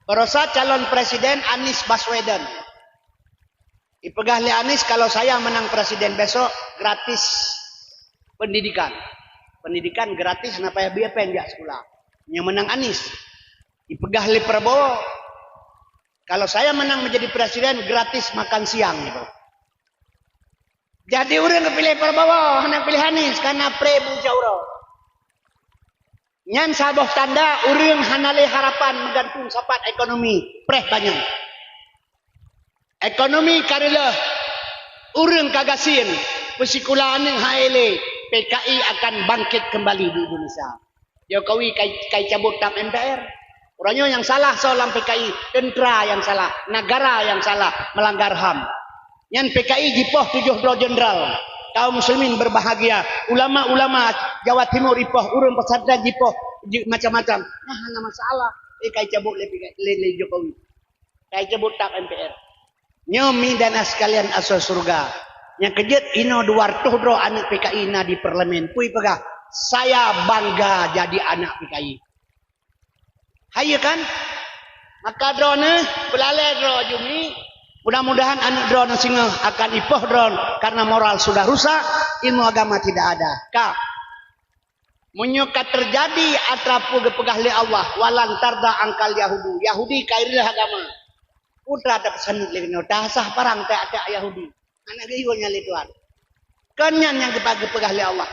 barosa calon presiden Anies Baswedan. Ipeugah lé Anies, kalau saya menang presiden besok, gratis pendidikan. Pendidikan gratis, na payah bie péng jak sekolah. Nyang menang Anies. Ipeugah lé Prabowo, kalau saya menang menjadi presiden, gratis makan siang. Jadi ureuëng geupiléh Prabowo, hana piléh Anies, karena pré bu jauro. Nyan saboh tanda ureuëng hana lé harapan meugantung sapat ekonomi, preh banyan. Ekonomi ka reuloh, ureuëng ka gasien, peusikula aneuëk hai lé, P K I akan bangkit kembali di Indonesia. Jokowi kai, kai cabut tap M P R. Uroe nyoe nyang salah soe lam P K I, teuntera nyang salah, negara nyang salah, melanggar ham. Nyan P K I jipoh tujoh droe jenderal. Kaum muslimin berbahagia, ulama-ulama Jawa Timur jipoh, ureuëng pesantren jipoh, ji-, macam-macam. Nah, hana masalah. Eh, kai cabut lé, lé, lé Jokowi. Kai cabut tap M P R. Nyoe mi dan sekalian asoe syurga. Nyang keujeuet inoe dua reutôh droe aneuëk P K I na di parlemen. Peue jipeugah, "Saya bangga jadi anak P K I." Hai, iya kan? Maka droeneuh, peulalée droe jumi, mudah-mudahan aneuëk droeneuh singoh akan ipoh droe karena moral sudah rusak, ilmu agama tidak ada. Ka. Meunyoe ka teujadi atra peue geupeugah lé Allah, "Walan tarda angkal yahudu," Yahudi ka ireueh agama. Peue teuma tapeusaneut lé keunoe, tasah parang tajak-tajak Yahudi. Hana geuyue nyan lé Tuhan. Kon nyan nyang geupa-, geupeugah lé Allah.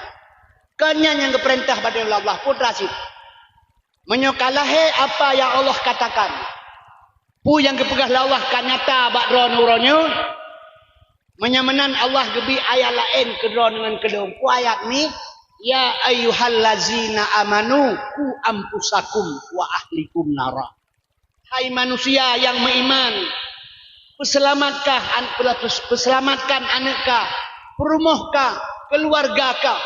Kon nyan nyang geupeurintah bak droe lé Allah, peue teuma cit. Meunyoe ka lahé apa nyang Allah katakan, peue nyang geupeugah lé Allah ka nyata bak droeneuh uroe nyoe, meunyoe meunan Allah geubri ayat laén keu droeneuh ngon keu lôn. Peue ayat nyan? "Ya ayyuhallazina amanu qu anfusakum wa ahlikum nara." Hai manusia nyang meuiman, peuseulamatkah an-, peuseulamatkan aneuëk kah, peurumoh kah, keuluwarga kah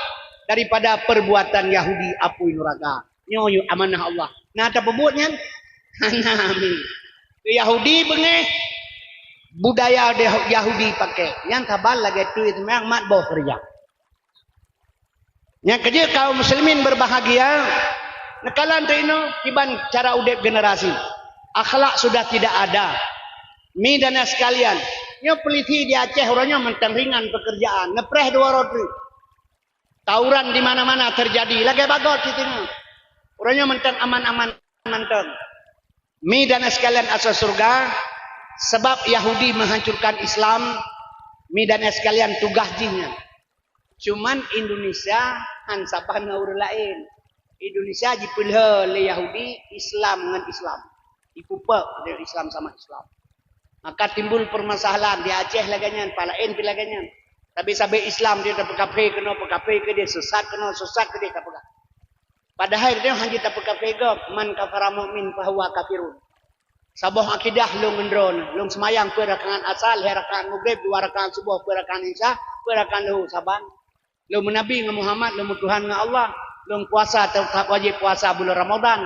daripada peubuatan Yahudi apui nuraka. Nyoe yue amanah Allah. Na tapeubuet nyan? Hana mi. Yahudi beungéh, budaya Yahudi pakai. Nyan saban lagée tuet meuang mat boh keureuja. Nyang keujeuet kaum muslimin berbahagia, neukalon teuh inoe kiban cara udeb generasi. Akhlak sudah tidak ada. Mi dan sekalian, nyoe polisi di Aceh uroe nyoe mantong ringan pekerjaan, neupreh dua roti. Tawuran di mana-mana terjadi, lagée bagot cit nyoe. Uroe nyoe mantong aman-aman mantong. Mi dan sekalian asai syurga, sebab Yahudi menghancurkan Islam, mi dan sekalian tugas jih nyan. Cuman Indonesia han saban ngon ureuëng laén. Indonesia jipeulheueh lé Yahudi Islam ngon Islam. Ipupek lé Islam sama Islam. Maka timbul permasalahan di Aceh lagée nyan, pat laén pih lagée nyan. Tapi sabe Islam dia tapeukaphé keunoe, peukaphé keudeh, sesat keunoe, sesat keudeh tapeugah. Padahai dia hana tapeukaphé gob, "Man kafara mu'min fahuwa kafirun." Saboh akidah lôn ngon droeneuh, lôn seumayang peuet rakaat asar, lhée rakaat maghrib, dua rakaat suboh, peuet rakaat isya, peuet rakaat luhur saban. Lôn meunabi ngon Muhammad, lôn meutuhan ngon Allah, lôn puasa teutap wajéb puasa bulan Ramadan.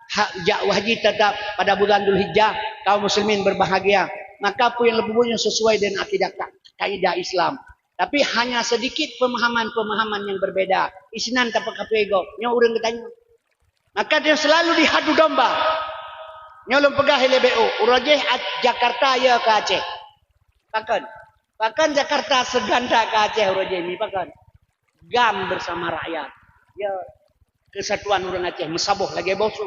Hak jak wajéb teutap pada bulan Dzulhijjah, kaum muslimin berbahagia. Maka peue nyang lôn peubuet nyoe sesuai dengan akidah ka-, kaidah Islam. Tapi hanya sedikit pemahaman-pemahaman yang berbeda. Isinan tapeukaphé gob. Nyoe ureuëng geutanyoe. Maka dia selalu dihadu domba. Nyoe lôn peugah ilée B O, uroe jih Jakarta ya ke Aceh. Pakon? Pakon Jakarta seganda ke Aceh uroe jih mi pakon? GAM bersama rakyat. Ya, kesatuan ureuëng Aceh meusaboh lagée boh su.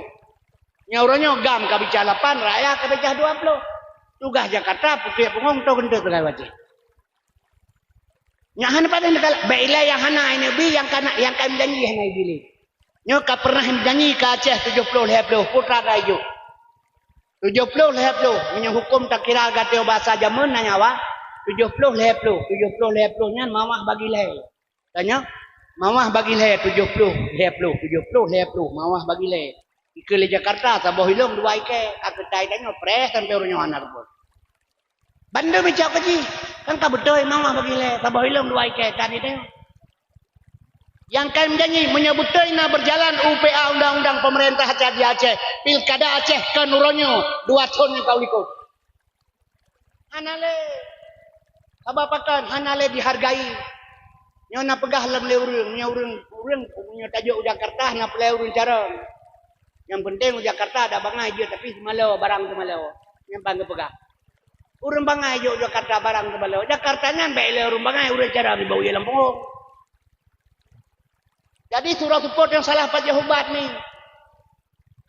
Nyoe uroe nyoe GAM ka bicah lapan, rakyat ka bicah dua puluh. Tugas Jakarta putih pungong to geunteu teugai wajéh. Nyak hana patéh neukalak, bék ilée nyang hana ineuk bi, nyang kana, nyang ka meujanji hana ibi lé. Nyoe ka pernah meujanji ka Aceh tujoh ploh lhée ploh, putra ka ijok. Tujoh ploh lhée ploh, meunyoe huköm takira gata bahasa jameun na nyawa, tujoh ploh lhée ploh, tujoh ploh lhée ploh nyan mawah bagi lhée. Tanyoe, mawah bagi lhée, tujoh ploh lhée ploh, tujoh ploh lhée ploh, mawah bagi lhée. Ikeue lé Jakarta, saboh ilong dua ikée, ka keutai tanyoe, preh sampoe uroe nyoe hana reubot. Bandum icok keu jih, kan ka beutôi mawah bagi lé, saboh ilong dua ikée, ka di tanyoe. Nyang ka meujanji, meunyoe beutôi na berjalan U P A undang-undang pemerintah Aceh di Aceh, pilkada Aceh kon uroe nyoe, dua thon nyang ka u likot. Hana lé. Sabab pakon? Hana lé dihargai. Nyoe na peugah lom lé ureuëng, nyoe ureuëng, ureuëng nyoe tajok u Jakarta na peulai ureuëng carông. Nyang penting u Jakarta ada bangai jeuet, tapi seumalo, barang seumalo. Nyan ban geupeugah. Ureuëng bangai jok Jakarta barang seumalo. Jakarta nyan bék lé ureuëng bangai, ureuëng carông dibawai lam punggong. Jadi, surah seupôt nyang salah pajoh ubat ni.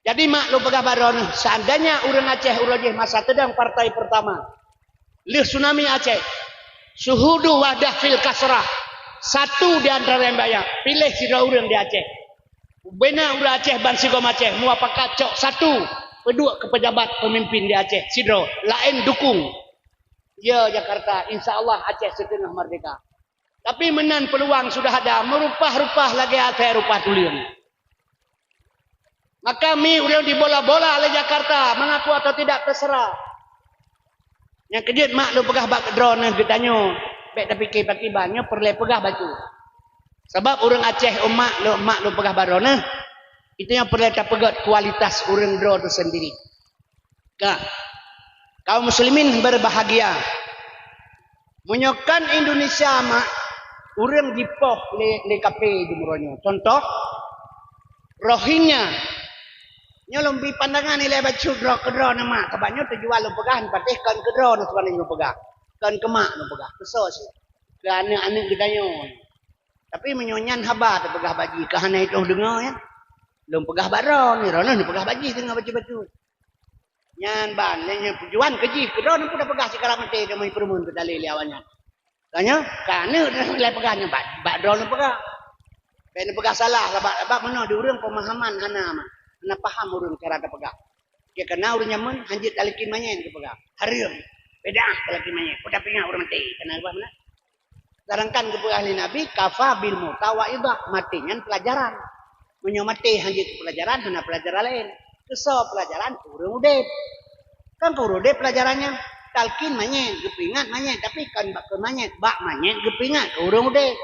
Jadi, mak lôn peugah bak droeneuh, seandainya ureuëng Aceh uroe jih masa teudong partai pertama, lheueh tsunami Aceh, syuhudu wahdah fil kasrah, satu di antara nyang banyak, piléh sidroe ureuëng di Aceh. Bubena ureuëng Aceh ban sigom Aceh muapakat cok satu, peuduek keu pejabat pemimpin di Aceh sidroe, laén dukung. Ya Jakarta, insya Allah Aceh siteungoh merdeka. Tapi meunan peuluang sudah ada, meurupah-rupah lagée asai rupah tuleueng. Maka mi ureuëng dibola-bola lé Jakarta, mengaku atau tidak terserah. Nyang keujeuet mak lôn peugah bak droeneuh geutanyoe, bék tapike pakriban, nyoe peureulée peugah bacut. Sabab ureuëng Aceh umat lôn, mak lôn peugah bak droeneuh, itu nyang peureulée tapeugét kualitas ureuëng droe teuh sendiri. Ka. Kaum muslimin berbahagia. Meunyoe kan Indonesia mak, ureuëng jipoh lé, lé kafé di uroe nyoe. Contoh, Rohingya. Nyoe lôn bi pandangan ilée bacut droe keudroe neuh mak, sabab nyoe tujuan lôn peugah patéh kon keudroe neuh, sebenarnya lôn peugah. Kon keu mak lôn peugah, keu soe sih? Keu aneuëk-aneuëk geutanyoe. Tapi meunyoe nyan haba teupeugah bak jih, ka hana itong deungoe, ya. Lôn peugah bak droe, ni droe neuh neupeugah bak jih deungoe bacut-bacut. Nyan ban, nyan, nyan tujuan keu jih, keu droe neuh peudah peugah sikara maté, deungoe peureumeun peudalé lé awaknyan. Tanyoe, ka aneuëk neuh lé peugah nyan bak, bak droe neuh peugah. Bék neupeugah salah, sabab, sabab meunoe di ureuëng pemahaman hana mak. Hana paham ureuëng cara tapeugah. Keu kana ureuëng nyaman hanjeuet talakén manyét geupeugah. Hareuem. Bid'ah talakén manyét. Peue tapeuingat ureuëng maté. Kana geupeugah meunan. Sedangkan geupeugah lé Nabi, "Kafa bil mauta wa'idhah." Maté nyan peulajaran. Meunyoe maté hanjeuet peulajaran, hana peulajaran laén. Keusoe peulajaran? Keu ureuëng udeb. Kan keu ureuëng udeb peulajaran nyan. Talakén manyét, geupeuingat manyét, tapi kon bak keu manyét, bak manyét geupeuingat keu ureuëng udeb.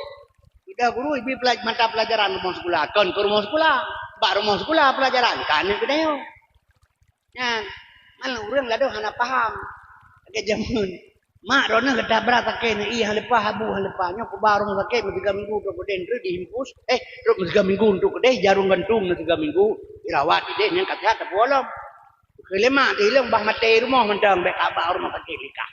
Udah guru ibi pelaj-, mata pelajaran rumoh sikula, kon keu rumoh sikula. Bak rumoh sikula pelajaran, ka aneuk geutanyoe. Nyan, malah ureuëng ladôm hana paham. Lagée jameun. Mak droeneueh geutabra sakét, i han leupah, abu han leupah. Nyoe kuba rumoh sakét meusiga minggu trok keudeh, trok diimpus. Eh, trok meusiga minggu trok keudeh, jarông gantung meusiga minggu. Dirawat ideh nyan ka sihat tapeuwoe lom. Keu lé mak teuh ilong bah maté rumoh mantong, bék kaba rumoh sakét likah.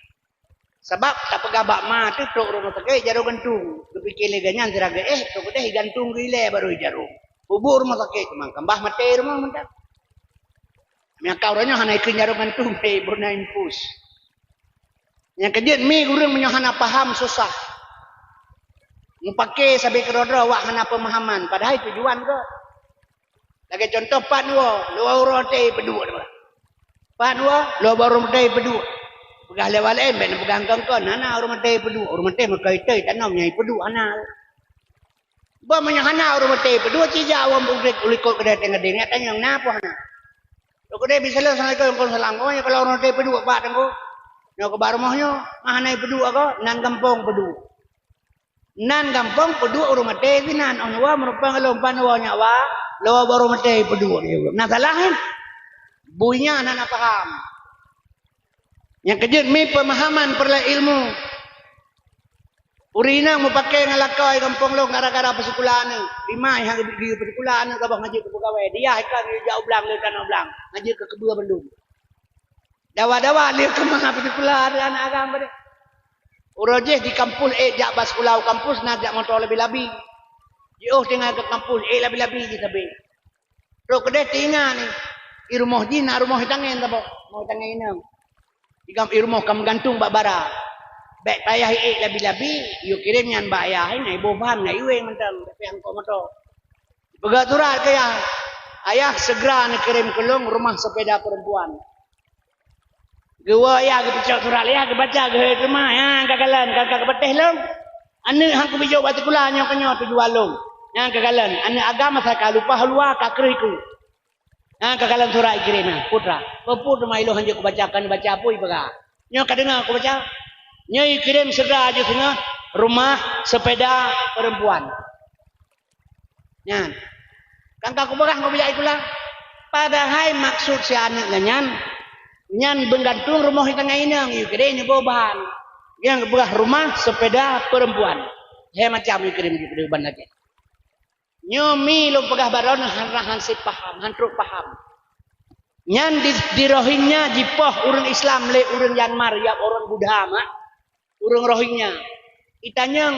Sabab tapeugah bak ma teuh trok rumoh sakét jarông gantung. Geupike lé geuh nyan sira geuéh, trok keudeh gantung geuilée barô jarông. Peubuet rumoh sakét, mangkambah maté rumoh mantong. Meunyoe ka uroe nyoe hana ikheun jarông gantung, hei, beuna impus. Nyang keujeuet mi ureuëng meunyoe hana paham susah. Mupake sabe keudroe-droe awak hana peumahaman, padahai tujuan gét. Lagée contoh pat woe, luwa uroe maté peuduek. Pat woe, luwa uroe maté peuduek. Peugah lé awak laén, bék neupeugah kon-kon, hana uroe maté peuduek. Uroe maté meukai-tai tanom nyang peuduek hana. Bah meunyoe hana uroe maté peuduek, cijak awak bukét ulikot keudeh tengah deng, nyak tanyong na peue hana. Lôn keudeh bisaleueng assalamualaikum, waalaikumsalam. Oh, nyoe kalau uroe maté peuduek bak teungku. Nyoe keuba rumoh nyoe, mah hana peuduek ko, nan gampông peuduek. Nan gampông peuduek ureuëng maté sinan, oh nyoe meurupang lom pan woe nyak wa, lom baru maté peuduek. Na salah kan? Bui nyan hana paham. Nyang keujeuet mi pemahaman peureulée ilmu. Ureuëng inong mupake ngon lakoe gampông lôn gara-gara peusikula aneuk. Dimai hana geuyue peusikula aneuk, saboh ngaji keu peugawée. Dia ikan geuyue jak u blang, le tanoh blang. Ngaji keu keubeu bandum. Dawa-dawa lé keumah peusikula aneuk agam bade. Uroe jih di kampus ék jak bak sikula u kampus na jak moto labi-labi. Jiôh tinggai keu kampus ék labi-labi jih sabe. Trok keudeh teuingat ni, i rumoh jih na rumoh i tangen saboh, rumoh i tangen inong. Di kam-, i rumoh ka meugantung bak bara. Bék payah ék labi-labi, yue kirém nyan bak ayah, na iboh ban ngon iweng mantong, tapi angkot moto. Peugah surat keu ayah, "Ayah, segera neukirém keu lôn rumah sepeda perempuan." Geuwoe ayah geupeucok surat ayah geubaca geuhôi teuma, "Nyang ka kalon, ka, ka geupatéh lôn. Aneuk han kubi jok bak sikula nyoe keunyoe tujuan lôn. Nyang ka kalon, aneuk agam asai ka lupa luwa ka kreuh iku. Nyang ka kalon surat ikirém nyan, putra. Peue teuma ilôn hanjeuet kubaca, kan baca apui peugah. Nyoe ka deungoe kubaca. Nyoe ikirém segera jih singoh rumah sepeda perempuan." Nyan. Kan ka kupeugah ngon bijak ikula. Padahai maksud si aneuk nyan, nyan meugantung rumoh i tangai inong, yue kirém nyoe boh ban. Nyang geupeugah rumah sepeda perempuan. He macam yue kirém yue kirém ban lagée. Nyoe mi lôn peugah baroe nyoe hana han sép paham, han trok paham. Nyan di, di Rohingya jipoh ureuëng Islam lé ureuëng Myanmar, ya ureuëng Buddha mak. Ureuëng Rohingya. Itanyong,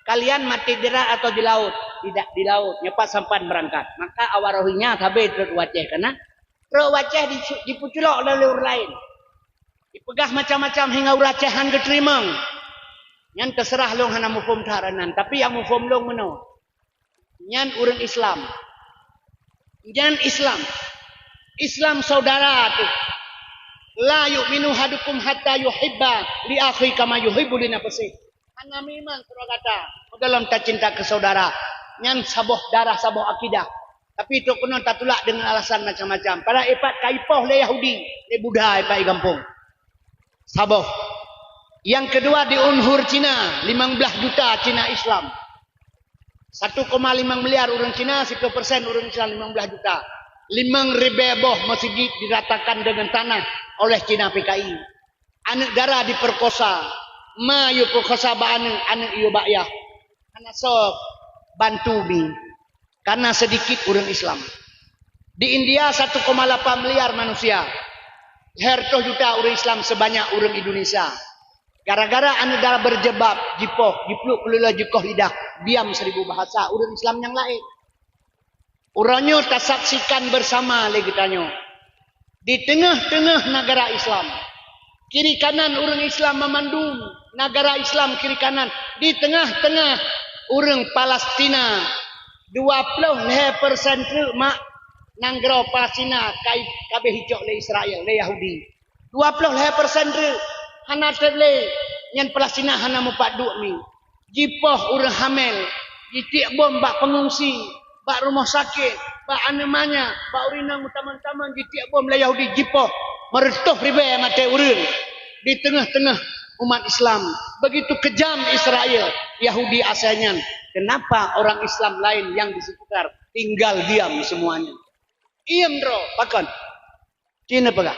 "Kalian mati di darat atau di laut?" "Tidak, di laut." "Nyoe pat sampan beurangkat?" Maka awak Rohingya sabe trok u Aceh kana. Trok u Aceh di, dipeuculok lé ureuëng laén. Dipeugah macam-macam hingga ureuëng Aceh han geuteurimong. Nyan teuseurah lôn hana muphom that nan, tapi nyang muphom lôn meunoe. Nyan ureuëng Islam. Nyan Islam. Islam saudara teuh. "La yu'minu ahadukum hatta yuhibba li akhihi kama yuhibbu li nafsihi." Hana meuiman sidroe gata, meugolom tacinta keu saudara. Nyan saboh darah, saboh akidah. Tapi trok keunoe tatulak deungon alasan macam-macam. Padahai ipat ka ipoh lé Yahudi, lé Buddha ipat i gampông. Saboh. Nyang keudua di unhur Cina, limong blaih juta Cina Islam. Satu koma lima miliar ureuëng Cina, siplôh persen ureuëng Islam, limong blaih juta. Limong ribée boh meuseujid diratakan deungon tanah oleh Cina P K I. Aneuk dara diperkosa, ma yue peukosa bak aneuk, aneuk yue bak yah. Hana soe bantu mi, karena sedikit ureuëng Islam. Di India satu koma lapan miliar manusia, lhèe reutôh juta ureuëng Islam sebanyak ureuëng Indonesia. Gara-gara aneuk dara berjilbab, jipoh, jipluek keulula, jikoh lidah, diam seribu bahasa, ureuëng Islam nyang laén. Uroe nyoe tasaksikan bersama lé geutanyoe. Di teungoh-teungoh nagara Islam, kiri kanan ureuëng Islam meumandum, nagara Islam kiri kanan, di teungoh-teungoh ureuëng Palestina, dua ploh lhèe persen treuk mak Nanggroe Palestina kai-, ka abéh icok lé Israel, lé Yahudi. Dua ploh lhèe persen treuk hana treb lé, nyan Palestina hana mupat duek mi. Jipoh ureuëng hamel, jitiek bom bak pengungsi, bak rumoh sakét, bak aneuk manyak, bak ureuëng inong meutamong-tamong jitiek bom lé Yahudi jipoh, meureutoh ribèe maté ureuëng di teungoh-teungoh umat Islam. Begitu kejam Israel, Yahudi asai nyan. Kenapa orang Islam lain yang di sekitar tinggal diam semuanya? Iem droe, pakon? Cina peugah.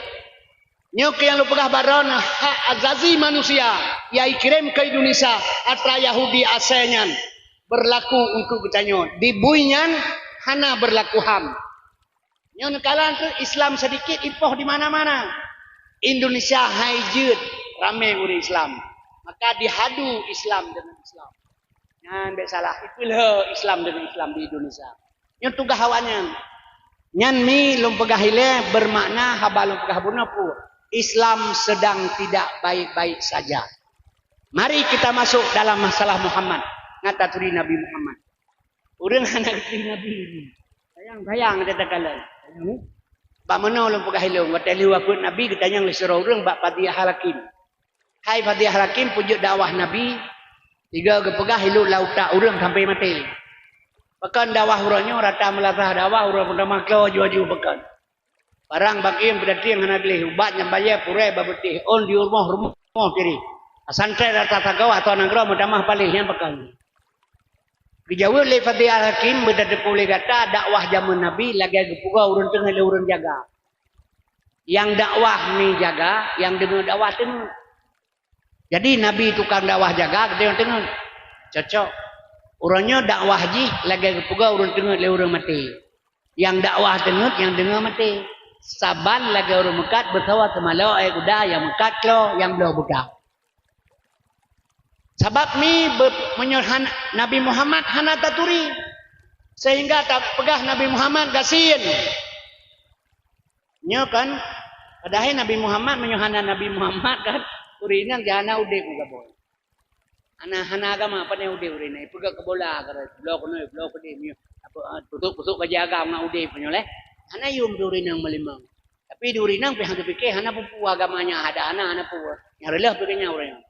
Nyoe keu nyang lôn peugah baroe na hak azazi manusia nyang ikirém keu Indonesia atra Yahudi asai nyan berlaku untuk geutanyoe. Di bui nyan hana berlaku ham. Nyoe neukalon keu Islam sedikit ipoh di mana-mana. Indonesia hai jeuet ramé ureuëng Islam. Maka dihadu Islam dengan Islam. Nyan bèk salah, ipeulheueh Islam dengan Islam di Indonesia. Nyoe tugaih awaknyan. Nyan mi lôn peugah ilèe bermakna haba lôn peugah bunoe peue. Islam sedang tidak baik-baik saja. Mari kita masuk dalam masalah Muhammad. Ngat taturi Nabi Muhammad. Ureuëng hana geuturi Nabi. Sayang-sayang takalon. Bak meunoe lôn peugah ilôn, watèe lheueh wafeuet Nabi geutanyong lé sidroe ureuëng bak Fadhiyah Hakim. Hai Fadhiyah Hakim, peue jeuet dakwah Nabi, sigoe geupeugah ilôn lam utak ureuëng sampai maté. Pakon dakwah uroe nyoe rata meulasah dakwah ureuëng meutamah klo aju-aju pakon. Barang bagian peudateng hana gleh, ubat nyang bayèe purèe bak beuteh, ôn di rumoh-rumoh sirih. Santrè rata sagoe atau nanggroe meutamah paléh nyan pakon. Geujaweueb lé Fadhiyah Hakim, beutateupeue lé gata dakwah jameun Nabi lagèe geupeugah ureuëng teungeut lé ureuëng jaga. Nyang dakwah mi jaga, nyang deungoe dakwah teungeut. Jadi Nabi tukang dakwah jaga, geutanyoe teungeut. Cocok. Uroe nyoe dakwah jih lagèe geupeugah ureuëng teungeut lé ureuëng maté. Nyang dakwah teungeut, nyang deungoe maté. Saban lagèe ureuëng meukat beusawa teumalok, eh, kuda nyang meukat klo, nyang bloe buta. Sabab mi be-, meunyoe han-, Nabi Muhammad hana taturi, sehingga tapeugah Nabi Muhammad gasien. Nyoe kan, padahai Nabi Muhammad meunyoe hana Nabi Muhammad kan, ureuëng inong jih hana udeb keu gaboh. Hana, hana agama, pane udeb ureuëng inong. Peugah keu bola, keu bloe keunoe, bloe keudeh, meunyoe apa, ah, kusuk-kusuk bajèe agam ngon udeb meunyoe lé. Hana yum di ureuëng inong meulimong. Tapi di ureuëng inong pih hana geupike, hana peue-peue agama nyan, ada hana, hana peue. Nyang reuloh pih keu nyan ureuëng inong.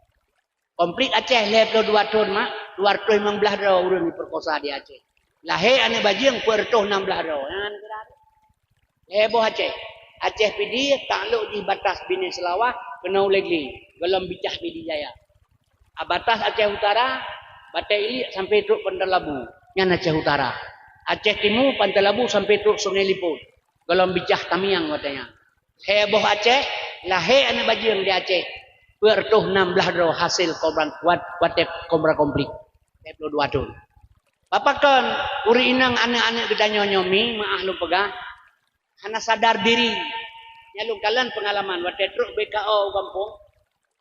Konflik Aceh lhèe ploh dua thon mak, dua reutôh limong blah droe ureuëng jipeurkosa di Aceh. Lahé aneuk bajeueng peuet reutôh nam blah droe. Nyan kira. Lhèe boh Aceh. Aceh Pidie taklok jih batas Binéh Seulawah keunoe u Legle, gohlom Bicah Pidie Jaya. A batas Aceh Utara, Batèe Iliek sampai trok Pantai Labu, nyan Aceh Utara. Aceh Timu, Pantai Labu sampai trok Sungai Liput, gohlom Bicah Tamiang watèe nyan. Lhèe boh Aceh, lahé aneuk bajeueng di Aceh. Peuet reutôh nam blah droe hasil korban wat-, watèe kobra konflik. Lhèe ploh dua thon. Bak pakon ureuëng inong aneuk-aneuk geutanyoe nyoe mi, meuáh lôn peugah, hana sadar diri. Nyan lôn kalon peungalaman watèe trok B K O u gampông.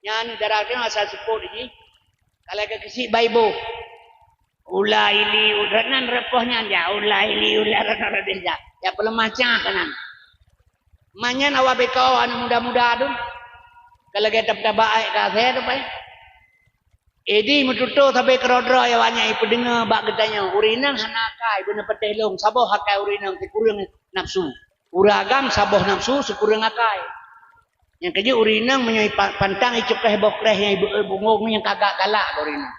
Nyan dara teuh asai seupôt jih. Ka lagèe keusiek baiboh. Ula ili, ula nan repoh nyan jak. Ula ili, ula nan repoh jak. Jak peuleumah cah keunan. Manyan awak B K O aneuk muda-muda tu. Ka lagèe tab-, tabak aèk ka asèe tu pai. Idi meututoe sabe keudroe-droe awaknyan ipeudeungoe bak geutanyoe. Ureuëng inong hana akai, beuneupatéh lôn, saboh akai ureuëng inong sikureueng nafsu. Ureuëng agam saboh nafsu sikureueng akai. Nyang keujeuet ureuëng inong meunyoe ipa-, pantang icukéh boh kréh nyang ibeu-, ibungong nyang ka galak keu ureuëng inong.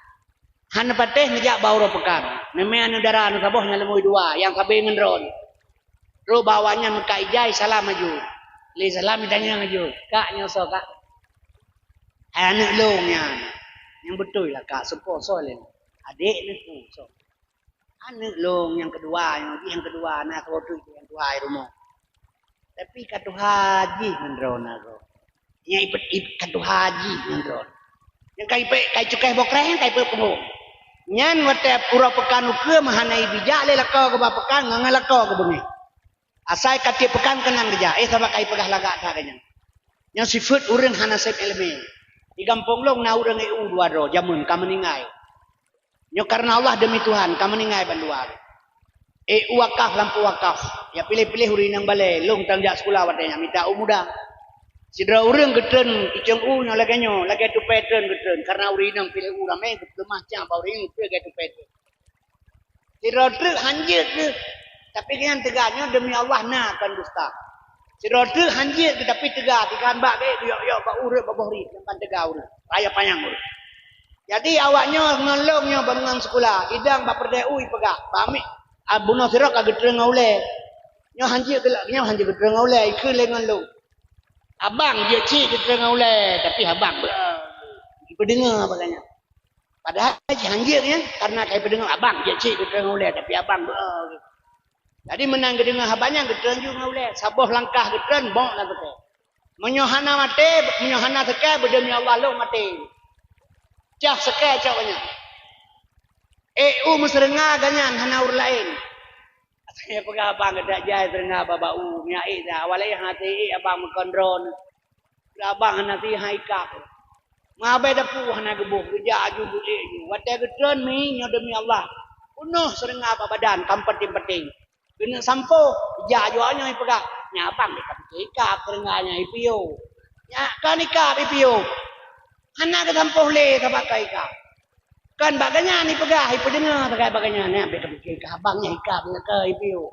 Hana patéh neujak bak uroe peukan. Neumè aneuk dara aneuk saboh nyang leumui dua, nyang sabe ngon droe. Trok bak awaknyan meukat ijai, salam aju. Lé salam itanyong aju, "Kak, nyoe soe, Kak?" "Hai aneuk lôn nyan." "Nyang beutôi lah, Kak, soe po soe lé?" "Adék neuh, soe?" "Aneuk lôn nyang keudua, nyang jih nyang keudua, na saboh teuk nyang tuha i rumoh. Tapi ka tuha jih ngon droeneuh." Nyang ipet-, ip-, ka tuha jih ngon droeneuh. Nyang ka ipet, ka icukéh boh kréh, nyang ka ipet punggong. Nyan watèe uroe peukan ukeue meuhana ibijak lé lakoe geuba peukan ngon, ngon lakoe geubeungéh. Asai ka tiep peukan keunan geujak, eh, sabab ka ipeugah lagak that nyan. Nyoe sifeuet ureuëng hana sép iéleumé. Di gampông lôn na ureuëng E U dua droe, jameun ka meuninggai. Nyoe kareuna Allah deumi Tuhan, ka meuninggai bandua. E U wakaf, lampôh wakaf. Ya piléh-piléh ureuëng inong balèe, lôn tan jak sikula watèe nyan mita u muda. Sidroe ureuëng geutreun icong u nyoe lagèe nyoe, lagèe tupèe treun geutreun. Kareuna ureuëng inong piléh u ramé, geupeuleumah cang bak ureuëng inong lagèe tupèe treun. Sidroe treuk hanjeuet geuh. Tapi nyan teuga nyoe demi Allah na kon dusta. Sidroe teuk hanjeuet tapi teuga, tiga bak gét yok-yok bak ureuëng bak boh rit, nyang ban teuga ureuëng. Raya panyang ureuëng. Jadi awak nyoe ngon lôn nyoe ban ngon sikula, idang bak peureudèe u ipeugah, "Bak miet, ah, bunoe sidroe ka geutrön ngon ulèe." Nyoe hanjeuet geulak, nyoe hanjeuet geutrön ngon ulèe, ikheun lé ngon lôn. "Abang jeuet cit geutrön ngon ulèe, tapi abang beu." Ipeudeungoe bak gobnyan. Padahai jih hanjeuet nyan, karena ka ipeudeungoe abang jeuet cit geutrön ngon ulèe, tapi abang beu. Jadi meunan geudeungoe haba nyan geutrön ju ngon ulèe, saboh langkah geutrön bok lam seukée. Meunyoe hana maté, meunyoe hana seukée, beudemi Allah lôn maté. Cah seukée cok nyan. Ék u meuseureunga gobnyan hana ureuëng laén. Asai peugah abang geudak jai seureunga bak u, minyak ék dah. Awai lé hana ék abang meukon droe. Abang hana sihai kap. Mabai dapu hana geuboh, geujak aju geuék ju. Watée geutrön mi nyoe demi Allah. Peunoh seureunga bak badan, kam paténg-paténg. Keuneuk sampoh, geujak aju nyoe ipeugah. Nyan abang deh ka pike ikab seureunga nyan ipiôh. Nyan kan ikab ipiôh. Hana geusampoh lé sabab ka ikab. Kan bak gobnyan ipeugah, ipeudeungoe sagai bak gobnyan, nyan bèk ka pike ikab abang nyan ikab nyan ka ipiôh.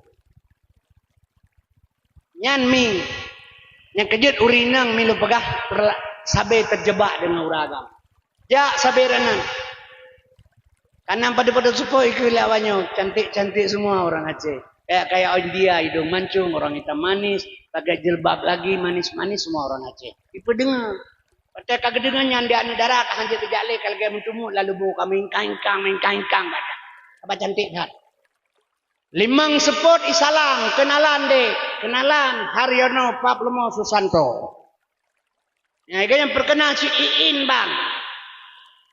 Nyan mi, nyang keujeuet ureuëng inong mi lôn peugah, sabe teujeubak deungon ureuëng agam. Jak sabe ranan. Kanan padub-padub seupôt ikheun lé awak nyoe, cantik-cantik semua orang Aceh. Kayak, kayak India, hidung mancung, orang hitam manis, pakai jilbab lagi, manis-manis semua orang Aceh. Ipeudeungoe. Watée ka geudeungoe nyan di aneuëk dara ka hanjeuet teujak lé, ka lagée meuteumut lalu bu ka mingkang-ingkang, mingkang-ingkang bak nyan. Haba cantik that. Limong seupôt isalam, kenalan dek, kenalan Haryono Paplomo Susanto. Nyang iga nyang perkenal si Iin bang.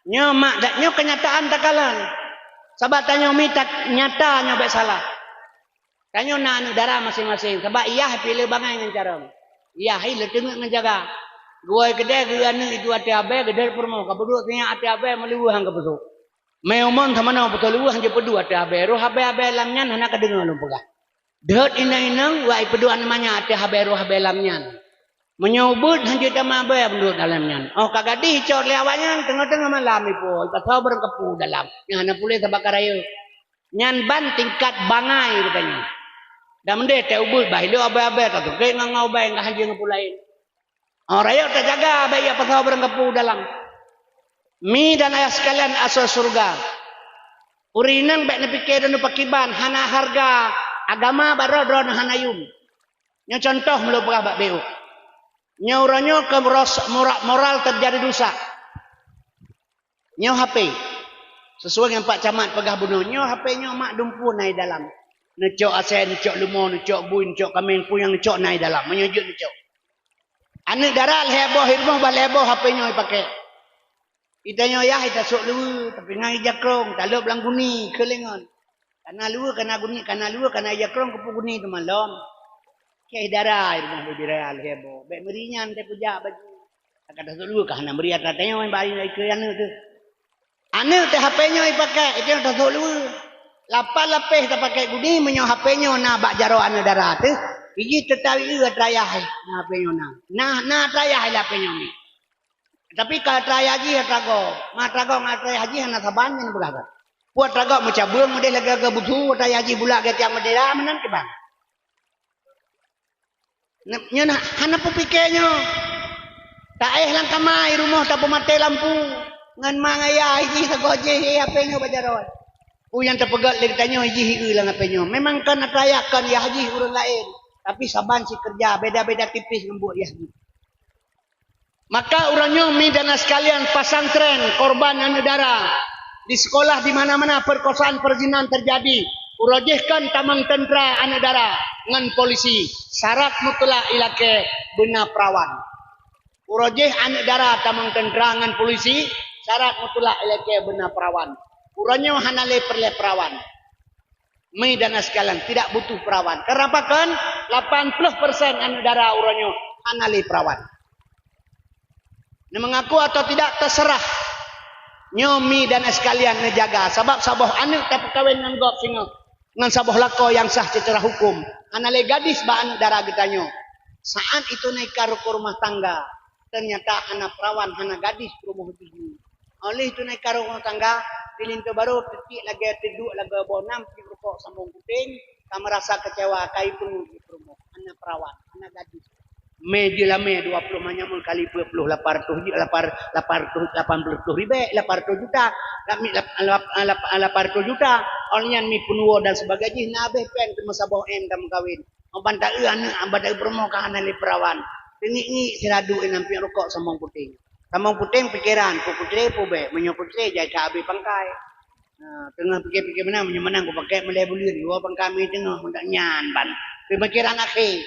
Nyoe mak dak nyoe kenyataan takalon. Sabat tanyoe mi tak nyata nyoe bèk salah. Tanyoe na aneuëk dara masing-masing. Sabat iyah piléh bangai ngon carông. Iyah hi leuteungeut ngon jaga. Geuwoe keudeh geu aneuëk itu até abée geudeh peurumoh ka peuduek sinyak até abée meuleuweue han ka peusok. Mé umon tamanoe beutôi leuweuh jipeuduek ateueh abée roh abée-abée lam nyan hana kadeungoe lôn peugah. Deuhot inong-inong wak ipeuduek aneuk manyak ateueh abée roh abée lam nyan. Meunyoe ubeuet han jeuet tamah abée meunurot dalam nyan. Óh ka gadih icok lé awak nyan teungoh-teungoh malam ipuwoe, ipasoe barang kapu dalam. Nyan hana puléh sabab ka rayeuk. Nyan ban tingkat bangai geutanyoe. Dan meudeh tée ubeuet bah ilok abée-abée tateukeuk ngon-ngon ubée ngon han jeuet ngon peue laén. Oh, rayeuk tajaga bèk jak pasoe barang kapu dalam. Mi dan ayah sekalian asoe syeuruga. Ureuëng inong bèk neupike droeneuh pakriban hana hareuga agama bak droe, droeneuh hana yum. Nyoe cuntoh meulôn peugah bak B O. Nyoe uroe nyoe keu ros-, mora-, moral teujadi rusak. Nyoe H P. Sesuai ngon Pak Camat peugah bunoe, nyoe H P nyoe mak dumpeue na i dalam. Neucok asèe, neucok leumo, neucok bui, neucok kaméng, peue nyang neucok na i dalam. Meunyoe jeuet neucok. Aneuëk dara lhèe boh i rumoh bah lhèe boh H P nyoe ipakè. Itanyoe yah itasok luweue, tapi ngon ija krong, talop lam guni, keu lé ngon. Kana luweue, kana guni, kana luweue, kana ija krong, keupeue guni teuma lom. Keh dara i rumoh bubira lhèe boh. Bèk meuri nyan teupeujak baju. Ka tasok luweue ka hana meuri atra tanyoe bak ikeu aneuëk teuh. Aneuëk teuh H P nyoe ipakè, itu nyang tasok luweue. Lapan lapéh tapakè guni meunyoe H P nyoe na bak jaroe aneuëk dara teuh. Ijih teutawi atra yah na H P nyoe na. Na, na atra yah lam H P nyoe ni. Tapi ka atra yah jih atra gob. Ma atra gob ngon atra yah jih hana saban nyan peugah. Peue atra gob meucabeueng meudeh lagèe-lagèe busu, atra yah jih bulak geuh tiang meudera meunan kiban. Nyoe na, hana peupike nyoe. Taéh lam kama i rumoh tapeumaté lampu. Ngon ma ngon yah jih sagoe jih H P nyoe bak jaroe. Peue nyang tapeugöt lé geutanyoe jih i lam H P nyoe. Memang kon atra yah kon yah jih ureuëng laén. Tapi saban sikeureuja beda-beda tipis ngon buet yah jih. Maka uroe nyoe mi dan sekalian pesantren korban aneuëk dara di sekolah di mana-mana perkosaan perzinan terjadi. Uroe jih kon tamong teuntera aneuëk dara ngon polisi syarat mutlak ilakèe beuna perawan. Uroe jih aneuëk dara tamong teuntera ngon polisi syarat mutlak ilakèe beuna perawan. Uroe nyoe hana lé peureulèe perawan. Mi dan sekalian, tidak butuh perawan. Kenapa kon? Lapan puluh persen aneuëk dara uroe nyoe hana lé perawan. Neumeungaku atau tidak terserah. Nyoe mi dan sekalian neujaga sabab saboh aneuëk tapeukawen ngon gob singoh ngon saboh lakoe nyang sah secara hukum. Hana lé gadis bak aneuëk dara geutanyoe. Saat itu na ika rukon rumah tangga, ternyata hana perawan hana gadis peurumoh tuju. Óh lheueh itu na ika rukon rumah tangga, di linto barô teucik lagèe teuduek lagèe boh nam, pih rukok sambong kuténg, Ka meurasa keucewa, ka ipeungeut di peurumoh, hana peurawan, hana gaji. Mé jeulamé dua ploh manyamul kali peuet ploh, lapan reutôh ju-, lapan, lapan reutôh, lapan ploh ribèe, lapan reutôh juta. Lap-, lap-, lap-, lap-, lapan reutôh juta. Awak nyan mi peunuwoe dan sebagainya jih, na abéh pèng teumeusaboh M dan meukawen. Ban taeu aneuk, ban taeu peurumoh ka hana lé peurawan. Teungiek-ngiek sira duek inan piep rukok sambong puténg. Sambong puténg pikeran, peue puténg, peue bèk. Meunyoe puténg, jai that abéh pangkai. Ha, teungoh pike-pike meunan, meunyoe meunan kupakèk meulèe buleuen, dua pangkai mi teungoh, meunan nyan ban. Pemikiran akhé.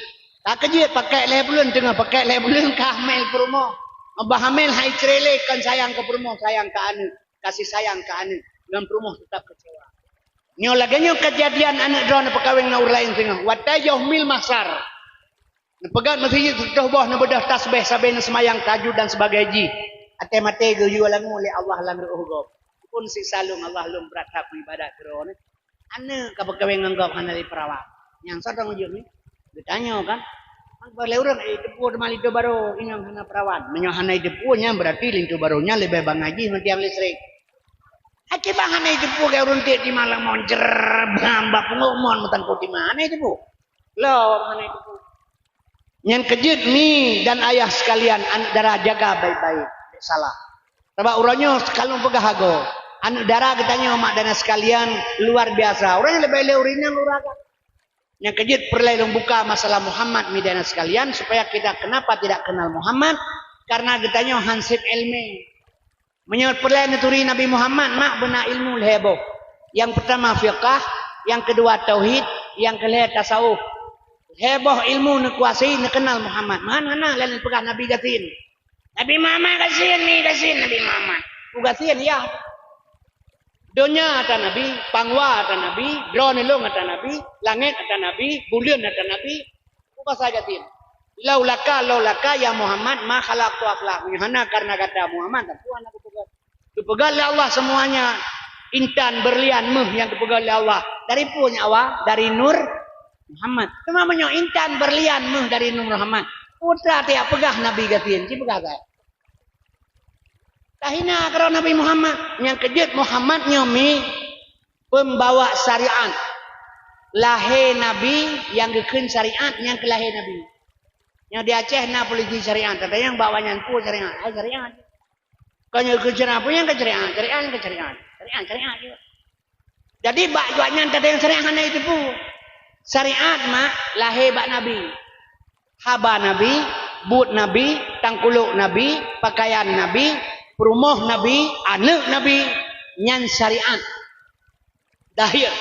Ka keujeuet pakèk lhèe buleuen, teungoh pakèk lhèe buleuen ka hamil peurumoh. Bah hamil hai cre lé, kon sayang keu peurumoh, sayang keu aneuk. Kasih sayang keu aneuk, ngon peurumoh teutap keucewa. Nyoe lagèe nyoe keujadian aneuk droeneuh peukawen ngon ureueng laén singoh. Watèe yoh mil mahsyar, neupeugöt meuseujid sireutôh boh, neubeudôh tasbeh sabe, neuseumayang tahajud dan sebagai jih. Até maté geuyue langue lé Allah lam ru'uh gob. Pun siksa lôn Allah, lôn brat that meuibadat keu Droeneuh. Aneuk ka peukawen ngon gob hana lé peurawan. Nyang soe tanggung jaweueb nyoe? Geutanyoe kan? Bah lé ureueng, eh, teupeu teuma linto barô, inong hana peurawan. Meunyoe hana teupeu, nyan beurati linto barô nyan leubeh bangai jih meunan tiang listrik. Akibat hana teupeu, keu ureueng tiek di malam mon, jer, bam, bak punggok mon, meutangkot di ma, hana teupeu. Lom hana teupeu. Nyan keujeuet mi dan ayah sekalian, aneuk dara jaga baik-baik, salah. Sabab uroe nyoe ka lôn peugah agoe, aneuk dara geutanyoe mak dan ayah sekalian luar biasa. Uroe nyoe leubeh lé ureueng inong lôn raga. Nyang keujeuet peureulèe lôn buka masalah Muhammad mi dan ayah sekalian, supaya kita kenapa tidak kenal Muhammad? Karena geutanyoe han sép ileumèe. Meunyoe peureulèe neuturi Nabi Muhammad, mak beuna ilmu lhèe boh. Nyang peurtama fiqah, nyang keudua tauhid, nyang keulhèe tasawuf. Lhèe boh ilmu neukuasai, neukeunal Muhammad. Meuhan hana lé neupeugah Nabi gasien. Nabi Muhammad gasien, mi gasien Nabi Muhammad. Peue gasien, ya. Donya ata Nabi, pangwa ata Nabi, droeneuh lôn ata Nabi, langèt ata Nabi, buleuen ata Nabi. Peue basa gasien. Laulaka, laulaka ya Muhammad ma khalaqtu aflak. Meunyoe hana kareuna gata Muhammad, teuma hana kupeugöt. Geupeugöt lé Allah semuanya, intan, berlian, méuh nyang geupeugöt lé Allah. Dari peue nyan awai? Dari nur Muhammad. Teuma meunyoe intan, berlian, méuh dari nur Muhammad, peue teuma peugah Nabi gasien, ci peugah gasien. Tahina keudroe Nabi Muhammad. Nyang keujeuet Muhammad nyoe mi peumbawa syariat. Lahé Nabi nyang geukheun syariat, nyang keu lahé Nabi. Nyoe di Aceh na polisi syariat, tapi nyang bawa nyan peue syariat? Hai syariat. Kon nyoe keu syariat, peue nyang keu syariat? Syariat nyang keu syariat. Syariat, syariat je. Jadi bak juak nyan teuntang syariat hana jiteupeue. Syariat mak lahé bak Nabi. Haba Nabi, buet Nabi, tangkulok Nabi, pakaian Nabi, peurumoh Nabi, aneuk Nabi, nyan syariat. Dahir.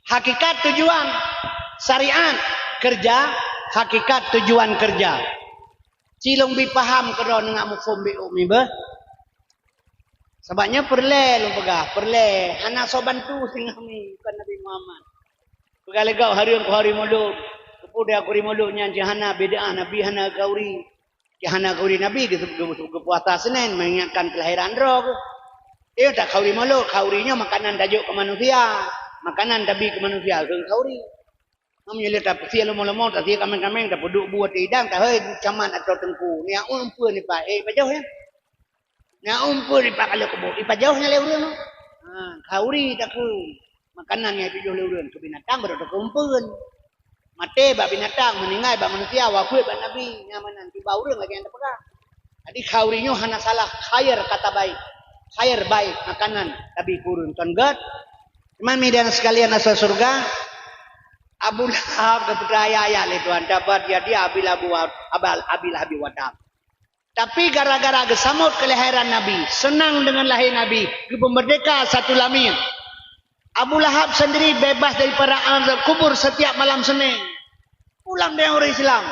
Hakikat tujuan syariat, keureuja, hakikat tujuan keureuja. Ci lôn bi paham keudroe neungoh muphom bi umi beuh. Sabab nyoe peureulèe lôn peugah, peureulèe hana soe bantu singoh mi, bukan Nabi Muhammad. Peugah lé gob hareuem khauri mulod. Keupeue daya khauri mulod nyan jih hana bid'ah, Nabi hana khauri. Jih hana khauri Nabi geu-, geu-, geupuasa Senin mengingatkan kelahiran droe geuh. Eh, tak khauri mulod, khauri nyoe makanan tajok keu manusia. Makanan tabi keu manusia keu khauri. Meunyoe lé tapeusie leumo-leumo, tasie kaméng-kaméng, tapeuduek bu ateueh idang, tahôi camat atau teungku. Nyak umpeu nipat, eh, pajoh nyan. Nyak umpeu nipat ka lheueh kubu, ipajoh nyan lé ureueng. Ha, khauri takheun. Makanan nyang ipajoh lé ureueng keu binatang, baru takheun umpeuen. Maté bak binatang, meuninggai bak manusia, wafeuet bak Nabi, nyan meunan tiba ureueng lagèe nyang tapeugah. Jadi khauri nyoe hana salah, khair kata baik. Khair baik, makanan tabi keu ureueng. Kon gèt, teuma mi dan sekalian asoe syeuruga, Abu Lahab geupeucaya ayat lé Tuhan, "Tabbat yada Abi Lahab wa, Abal, Abi Lahab wa tab." Tapi gara-gara geusamot keulahiran Nabi, seunang deungon lahé Nabi, geupeumeurdeka satu lamiet. Abu Lahab sendiri bebas daripada azab kubur setiap malam Senin. Pulang deungon ureueng Islam.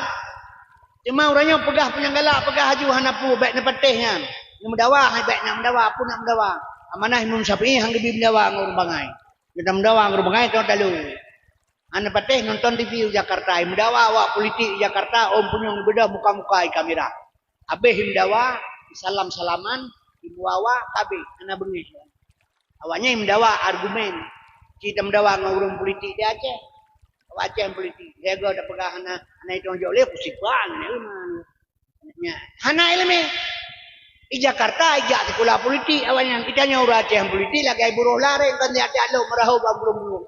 Teuma ureueng nyoe peugah peue nyang galak, peugah laju hana peue, bèk neupatéh nyan. Neumeudawa, hai bèk nyan meudawa, peue nak meudawa. Amanah Imam Syafi'i han geubi meudawa ngon ureueng bangai. Geutanyoe meudawa ngon ureueng bangai, tanyoe talu. Hana patéh nonton T V u Jakarta, meudawa awak politik u Jakarta, ôn punyueng beudôh muka-muka i kamera. Abéh meudawa, salam-salaman, imuawa, ka abéh, hana beungéh. Awak nyan meudawa argumen. Ci tameudawa ngon ureueng politik di Aceh. Awak Aceh politik. Lhèe goe tapeugah hana, hana itong jok lé, kusipan, hana iman. Nya, hana ileumèe. I Jakarta ijak sikula politik awaknyan. Geutanyoe ureueng Aceh politik lagèe buroh lareng, kon tiep-tiep lôn meurahô bak burông-burông.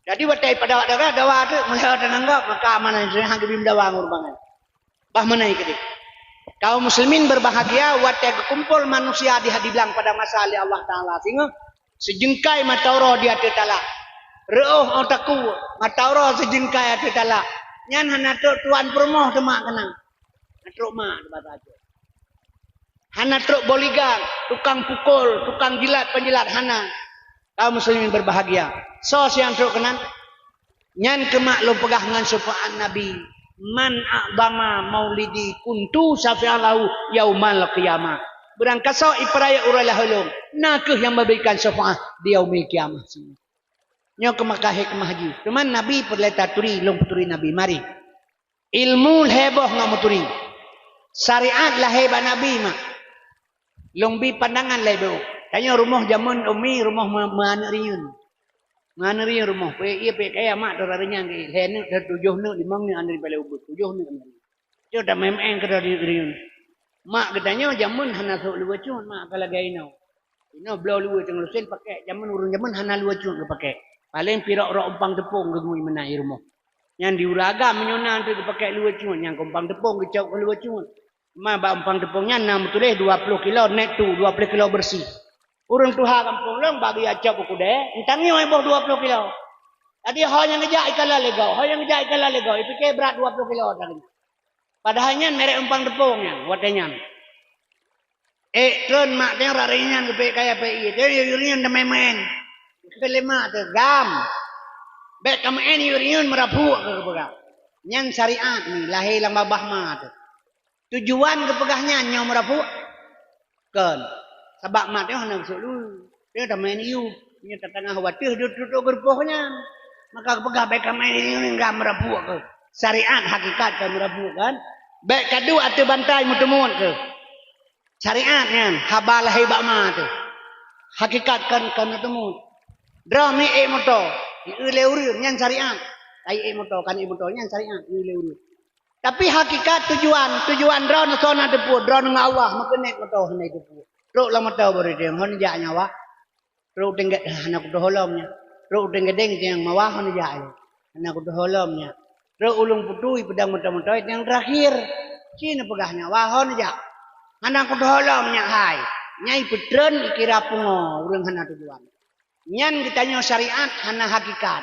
Jadi watée pada dawa, dawa tu meulihat dan anggap maka amanah Islam hang geubim dawa ngon ureuëng bangai. Bah meunan keudeh. Kaum muslimin berbahagia watée geukumpul manusia di hadiblang pada masa lé Allah Taala singoh seujengkai mata uroe di ateueh talak. Reuoh ôh takue mata uroe seujengkai ateueh talak. Nyan hana trok tuan peurumoh teuma keunang. Hana trok mak basa Aceh. Hana trok bodyguard, tukang pukul, tukang jilat penjilat hana. Kaum muslimin berbahagia. Soe nyang trok keunan? Nyan keuh mak lôn peugah ngon syafa'at Nabi, "Man a'zama maulidi kuntu syafi'alahu yaumal qiyamah." Beurangkasoe ipeurayeuk uroe lahé lôn, na kheueh nyang meuberikan syafa'at di yaumil qiyamah. Nyoe keuh maka hikmah jih. Teuma Nabi peureulée taturi, lôn peuturi Nabi. Mari. Ilmu lhée boh ngon meuturi. Syariat lahé bak Nabi mak. Lôn bi pandangan lhée boh. Tanyoe rumoh jameun umi rumoh meu-, meuaneuk riyeuen. Meuaneuk riyeuen rumoh. Peuet ié peuet kaya mak teuh rayeuk nyan lhée neuk, tujoh neuk, limong neuk aneuk paleng ubeut. Tujoh neuk aneuk. Cok tameu'en keudroe di riyeuen. Mak geutanyoe jameun hana sôk luweue cut mak ka lagée inoe. Inoe bloe luweue teungoh lusen pakék, jameun ureuëng jameun hana luweue cut geupakék. Paleng pirok-rok umpang teupông geungui meunan i rumoh. Nyan di ureuëng agam meunyoe na teuk geupakék luweue cut nyang keu umpang teupông geucok keu luweue cut. Ma bak umpang teupông nyan na meutuléh dua ploh kilo net tu, dua ploh kilo beureusi. Ureuëng tuha gampông lôn bak geuyue cok u keudée, tanyoe boh dua ploh kilo. Jadi ho nyang geujak ikalon lé gob, ho nyang geujak ikalon lé gob, ipike brat dua ploh kilo tanyoe. Padahai nyan merek umpang teupông nyan, watée nyan. Ék treun mak teuh rot nyan geupeuet kaya peuet ié, teuh yue nyan teumeu'en. Keu lé mak teuh gam. Bék kameu'en yue nyan meurapuk keu geupeugah. Nyan syariat ni lahé lam babah ma teuh. Tujuan geupeugah nyan nyoe meurapuk? Kon. Sabab mak teuh hana geusôk luweue. Teuh tameu'en yue. Nyoe tatangah wateuh duek-duek geurupoh nyan. Maka geupeugah bék kameu'en yue nyan gam meurapuk keu. Syariat hakikat ka meurapuk kan? Bék kaduek ateueh bantai meuteumut keu. Syariat nyan haba lahé bak ma teuh. Hakikat kan, kan teumut. Droe mi ék moto, ieu lé ureuëng nyan syariat. Ai ék moto, kan ék moto nyan syariat, ieu lé ureuëng. Tapi hakikat tujuan, tujuan droe neusoe na teupeu, droe ngon Allah meukeunét moto hana teupeu. Trok lam moto beureudeueng hon jak nyawa. Trok teuh hana kutoh holom nyan. Trok teuh geudeng tiang mawah hana jak. Hana kutoh holom nyan. Trok ulung putui pedang moto-moto nyang terakhir. Cina peugah nyawa hon jak. Hana kutoh holom nyan hai. Nyai peutreun ikira pungo ureuëng hana tujuan. Nyan geutanyoe syariat hana hakikat.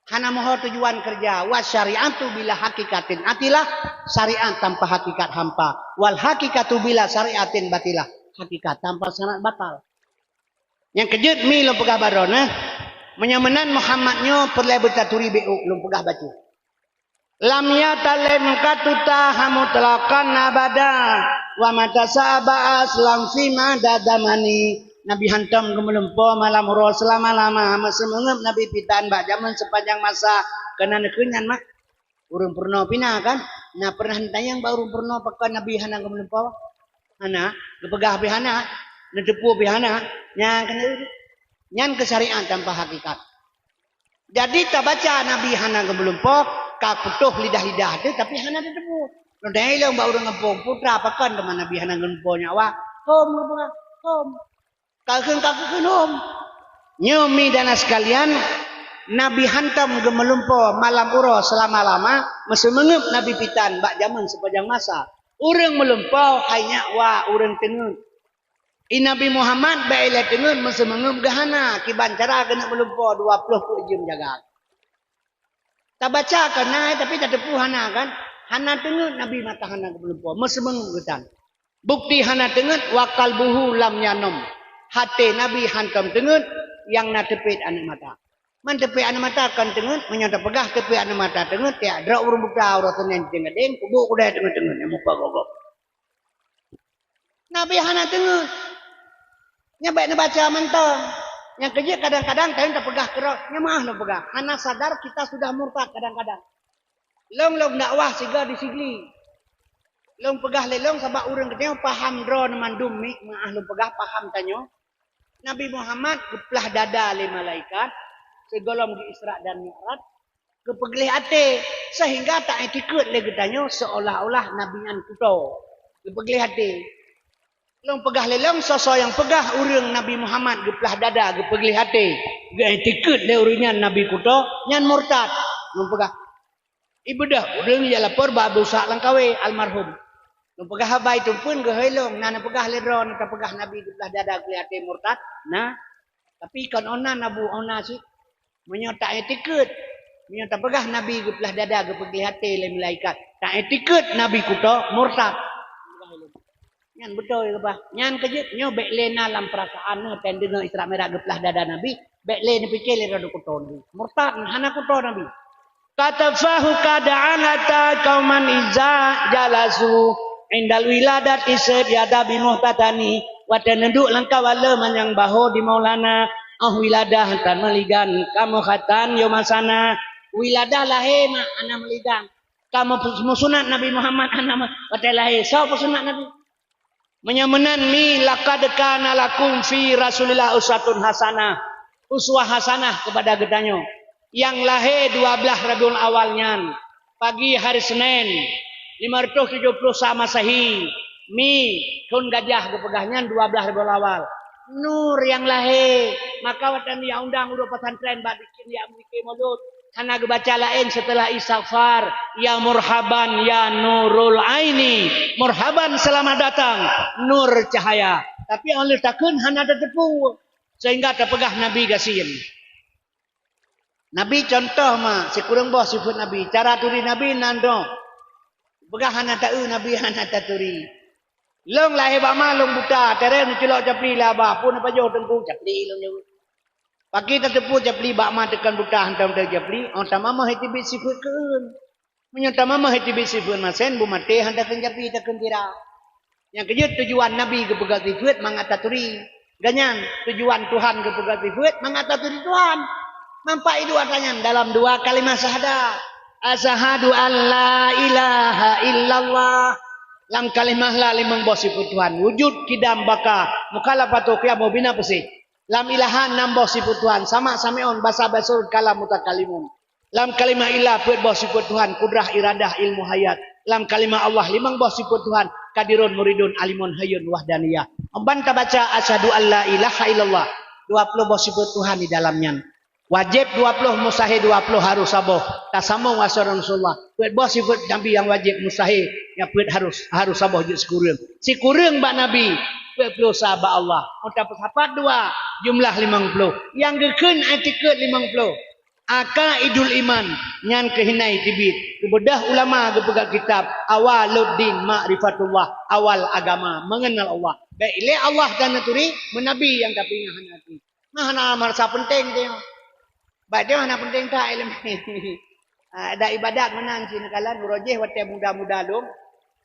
Hana moho tujuan kerja. Wa syariatu bila hakikatin atilah, syariat tanpa hakikat hampa. Wal hakikatu bila syariatin batilah, hakikat tanpa syarat batal. Nyang keujeuet mi lôn peugah baroe neh, meunyoe meunan Muhammad nyoe peureulée beutaturi béuk lôn peugah bacut. Lam yatalem katuta hamutlaqan abada, wa mata sa'aba aslam fi mada zamani. Nabi hantom geumeulumpo malam uroe seulama-lama, meuseumeungeup Nabi pitan bak jameun sepanjang masa, keunan kheun nyan mah. Ureuëng peurunoe pih na kan? Na pernah neutanyong bak ureuëng peurunoe pakon Nabi hana geumeulumpo? Hana, geupeugah pih hana, neuteupeue pih hana, nyan keuneuk nyan keu syariat tanpa hakikat. Jadi tabaca Nabi hana geumeulumpo, ka putôh lidah-lidah teuh tapi hana teuteupeue. Neutanyong ilong bak ureuëng gampông, putra pakon teuma Nabi hana geumeulumpo nyawa? Hom geupeugah, hom. Ka kheun, ka kheun hom. Nyoe mi dan sekalian, Nabi hantom geumeulumpo malam uroe seulama-lama, meuseumeungeup Nabi pitan bak jameun sepanjang masa. Ureuëng meulumpo hai nyak wa ureuëng teungeut. I Nabi Muhammad bak ilée teungeut meuseumeungeup geuhana kiban cara geuneuk meulumpo dua ploh peuet jeuem jaga. Tabaca kan na tapi tateupeue hana kan? Hana teungeut Nabi mata hana geumeulumpo, meuseumeungeup geutan. Bukti hana teungeut wa qalbuhu lam yanom. Até Nabi hantom teungeut nyang na teupet aneuëk mata. Man teupet aneuëk mata kon teungeut, meunyoe tapeugah teupet aneuëk mata teungeut, tiak droe ureuëng buta uroe Senin teugadeng, kubu kudai teungeut-teungeut nyang mupa gogob. Nabi hana teungeut. Nyan bék neubaca mantong. Nyang keujeuet kadang-kadang kayém tapeugah keurok, nyang meuah lôn peugah. Hana sadar kita sudah murtad kadang-kadang. Lôn lôn dakwah siga di Sigli. Lôn peugah lé lôn sabab ureuëng geutanyoe paham droe mandum mi meuah lôn peugah paham tanyoe. Nabi Muhammad geuplah dada lé malaikat sigohlom geu Isra dan Mi'raj, geupeugleh até sehingga ta-itikeuet lé geutanyoe seolah-olah Nabi nyan kuto. Geupeugleh até. Lôn peugah lé lôn, soe-soe nyang peugah ureuëng Nabi Muhammad geuplah dada, geupeugleh até, geuiktikeuet lé ureuëng nyan Nabi kuto, nyan murtad. Lôn peugah. Ibeudôh ureuëng nyang lapor bak Abu Ishaq Langkawi almarhum. Lôn peugah haba itu pun geuhôi lôn, na neupeugah lé droe, na tapeugah Nabi geuplah dada, geupeugleh até, murtad. Na. Tapi kon ona nabu, ona cit. Meunyoe taiktikeuet, meunyoe tapeugah Nabi geuplah dada, geupeugleh até lé malaikat, taiktikeuet Nabi kuto, murtad. Nyan beutôi keubah. Nyan keujeuet nyoe bék lé na lam peurasaan nyoe, tan deungoe Isra Mi'raj geuplah dada Nabi, bék lé neupike lé droe kuto Nabi. Murtad, hana kuto Nabi. Katafahu kada'an ata kauman iza jalasu indal wiladati seb yada bimuhtatani. Watée neuduek lam kawala manyang baho di Maulana, oh wiladah tan meuligan kamoe khatan yomasana. Wiladah lahé mak hana meuligan. Kamoe musunat Nabi Muhammad hana ma-, watée lahé. Soe peusunat Nabi? Meunyoe meunan mi, laqad kana lakum fi Rasulillah uswatun hasanah, uswah hasanah keupada geutanyoe. Nyang lahé dua blaih Rabiul Awal nyan, pagi hari Senin, lima ratus tujuh puluh sa Masehi, mi, thon gajah geupeugah nyan dua blaih Rabiul Awal. Nur nyang lahé, maka watée nyan undang ureuëng pesantren bak dikir, jak meuzikir Maulud. Hana geubaca laén seuteulah istighfar, "Ya murhaban, ya nurul aini, murhaban, selamat datang, nur cahaya." Tapi óh lheueh takheun hana tateupeue, sehingga tapeugah Nabi gasien. Nabi contoh ma, sikureueng boh sifeuet Nabi. Cara turi Nabi nan droe. Peugah hana taeu Nabi, hana taturi. Lôn lahé bak ma lôn buta, terem neuculok capli laba, pun apa joh teungku capli lôn jaweueb. Pakri tateupeue capli bak ma teukon buta hantom teu capli, oh tamamah itibit sifeuet keueun. Meunyoe tamamah itibit sifeuet masen, bu maté han takheun capli, takheun tira. Nyang keujeuet tujuan Nabi geupeugah sifeuet mangat taturi. Ganyan tujuan Tuhan geupeugah sifeuet mangat taturi Tuhan. Nampak itu artanya dalam dua kalimah syahadat. Asyhadu an la ilaha illallah. Lam kalimah la limong boh sifeuet Tuhan. Wujud, kidam, baka, mukhalafatu, qiyam, bina, bersih. Lam ilahan nam boh sifeuet Tuhan, sama, sami'un, basar, basirun, kalam, mutakalimun. Lam kalimah ilah peuet boh sifeuet Tuhan, kudrah, iradah, ilmu, hayat. Lam kalimah Allah limong boh sifeuet Tuhan, qadirun, muridun, alimun, hayyun, wahdaniyah. Ban tabaca asyhadu an la ilaha illallah, dua ploh boh sifeuet Tuhan di dalam nyan. Wajéb dua ploh, mustahé dua ploh, harôh saboh. Tasamong wasal Rasulullah. Peuet boh sifeuet Nabi nyang wajéb, mustahé, nyang peuet harôh, harôh saboh jeuet sikureueng. Sikureueng bak Nabi, peuet ploh sa bak Allah. Meuta peusapat dua, jumlah limong ploh. Nyang geukheun iktikeuet limong ploh. Aqaidul iman, nyan keuh hina itibit. Geubeudôh ulama geupeugah kitab, Awwaluddin Ma'rifatullah, awal agama, mengenal Allah. Bék ilée Allah dan neuturi, meunabi nyang tapeugah hana turi. Nah, hana marasa peunteng teuh. Bah teuh hana peunteng that ileumèe. Ah, dan ibadat meunan cit neukalon uroe jéh watèe muda-muda lom,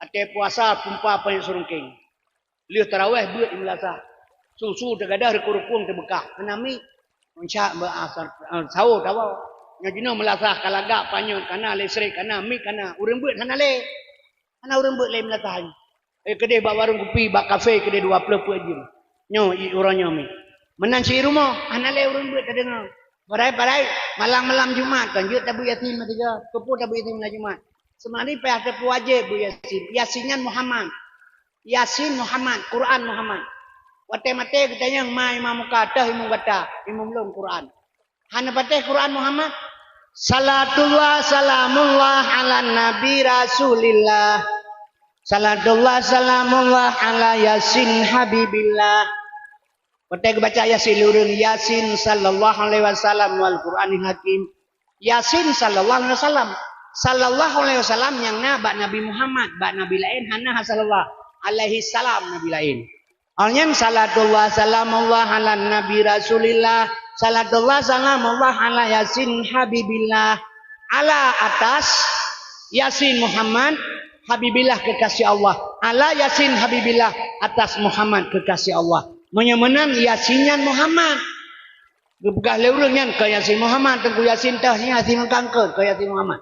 watèe puasa pumpa panyöt seureungkeng. Lheueh tarawèh beuet i meulasah. Su-su teugadôh, rukun-rukun teubeukah. Hana mi. Meunca beuasar, ah, sawo tawoe. Nyoe jinoe meulasah ka lagak panyöt, kana listrik, kana mi, kana ureueng beuet hana lé. Hana ureueng beuet lé meulasah nyoe. Eh, keudeh bak warong kupi, bak kafe keudeh dua ploh peuet jeuem. Nyoe i uroe nyoe mi. Meunan cit i rumoh, hana lé ureueng beuet tadeungoe. Padahai, padahai malam-malam Jumat kan jeuet tabeuet Yasin meusigoe. Keupeue tabeuet Yasin malam Jumat? Seumari payah teupeu wajéb beuet Yasin. Yasin nyan Muhammad. Yasin Muhammad, Quran Muhammad. Watèe maté geutanyong ma imam muka, toh imum gata, imum lôn Quran. Hana patéh Quran Muhammad? Salatullah salamullah ala Nabi Rasulillah. Salatullah salamullah ala Yasin Habibillah. Watèe geubaca Yasin lé ureueng, Yasin sallallahu alaihi wasallam wal Qur'anil Hakim. Yasin sallallahu alaihi wasallam. Sallallahu alaihi wasallam nyang na bak Nabi Muhammad, bak nabi laén hana sallallahu alaihi salam nabi laén. Awaknyan salatullah salamullah ala Nabi Rasulillah, salatullah salamullah ala Yasin Habibillah, ala atas Yasin Muhammad Habibillah kekasih Allah, ala Yasin Habibillah atas Muhammad kekasih Allah. Meunyoe meunan Yasin nyan Muhammad. Geupeugah lé ureueng nyan keu Yasin Muhammad, Teungku Yasin teuh nyan Yasin meukankeut keu Yasin Muhammad.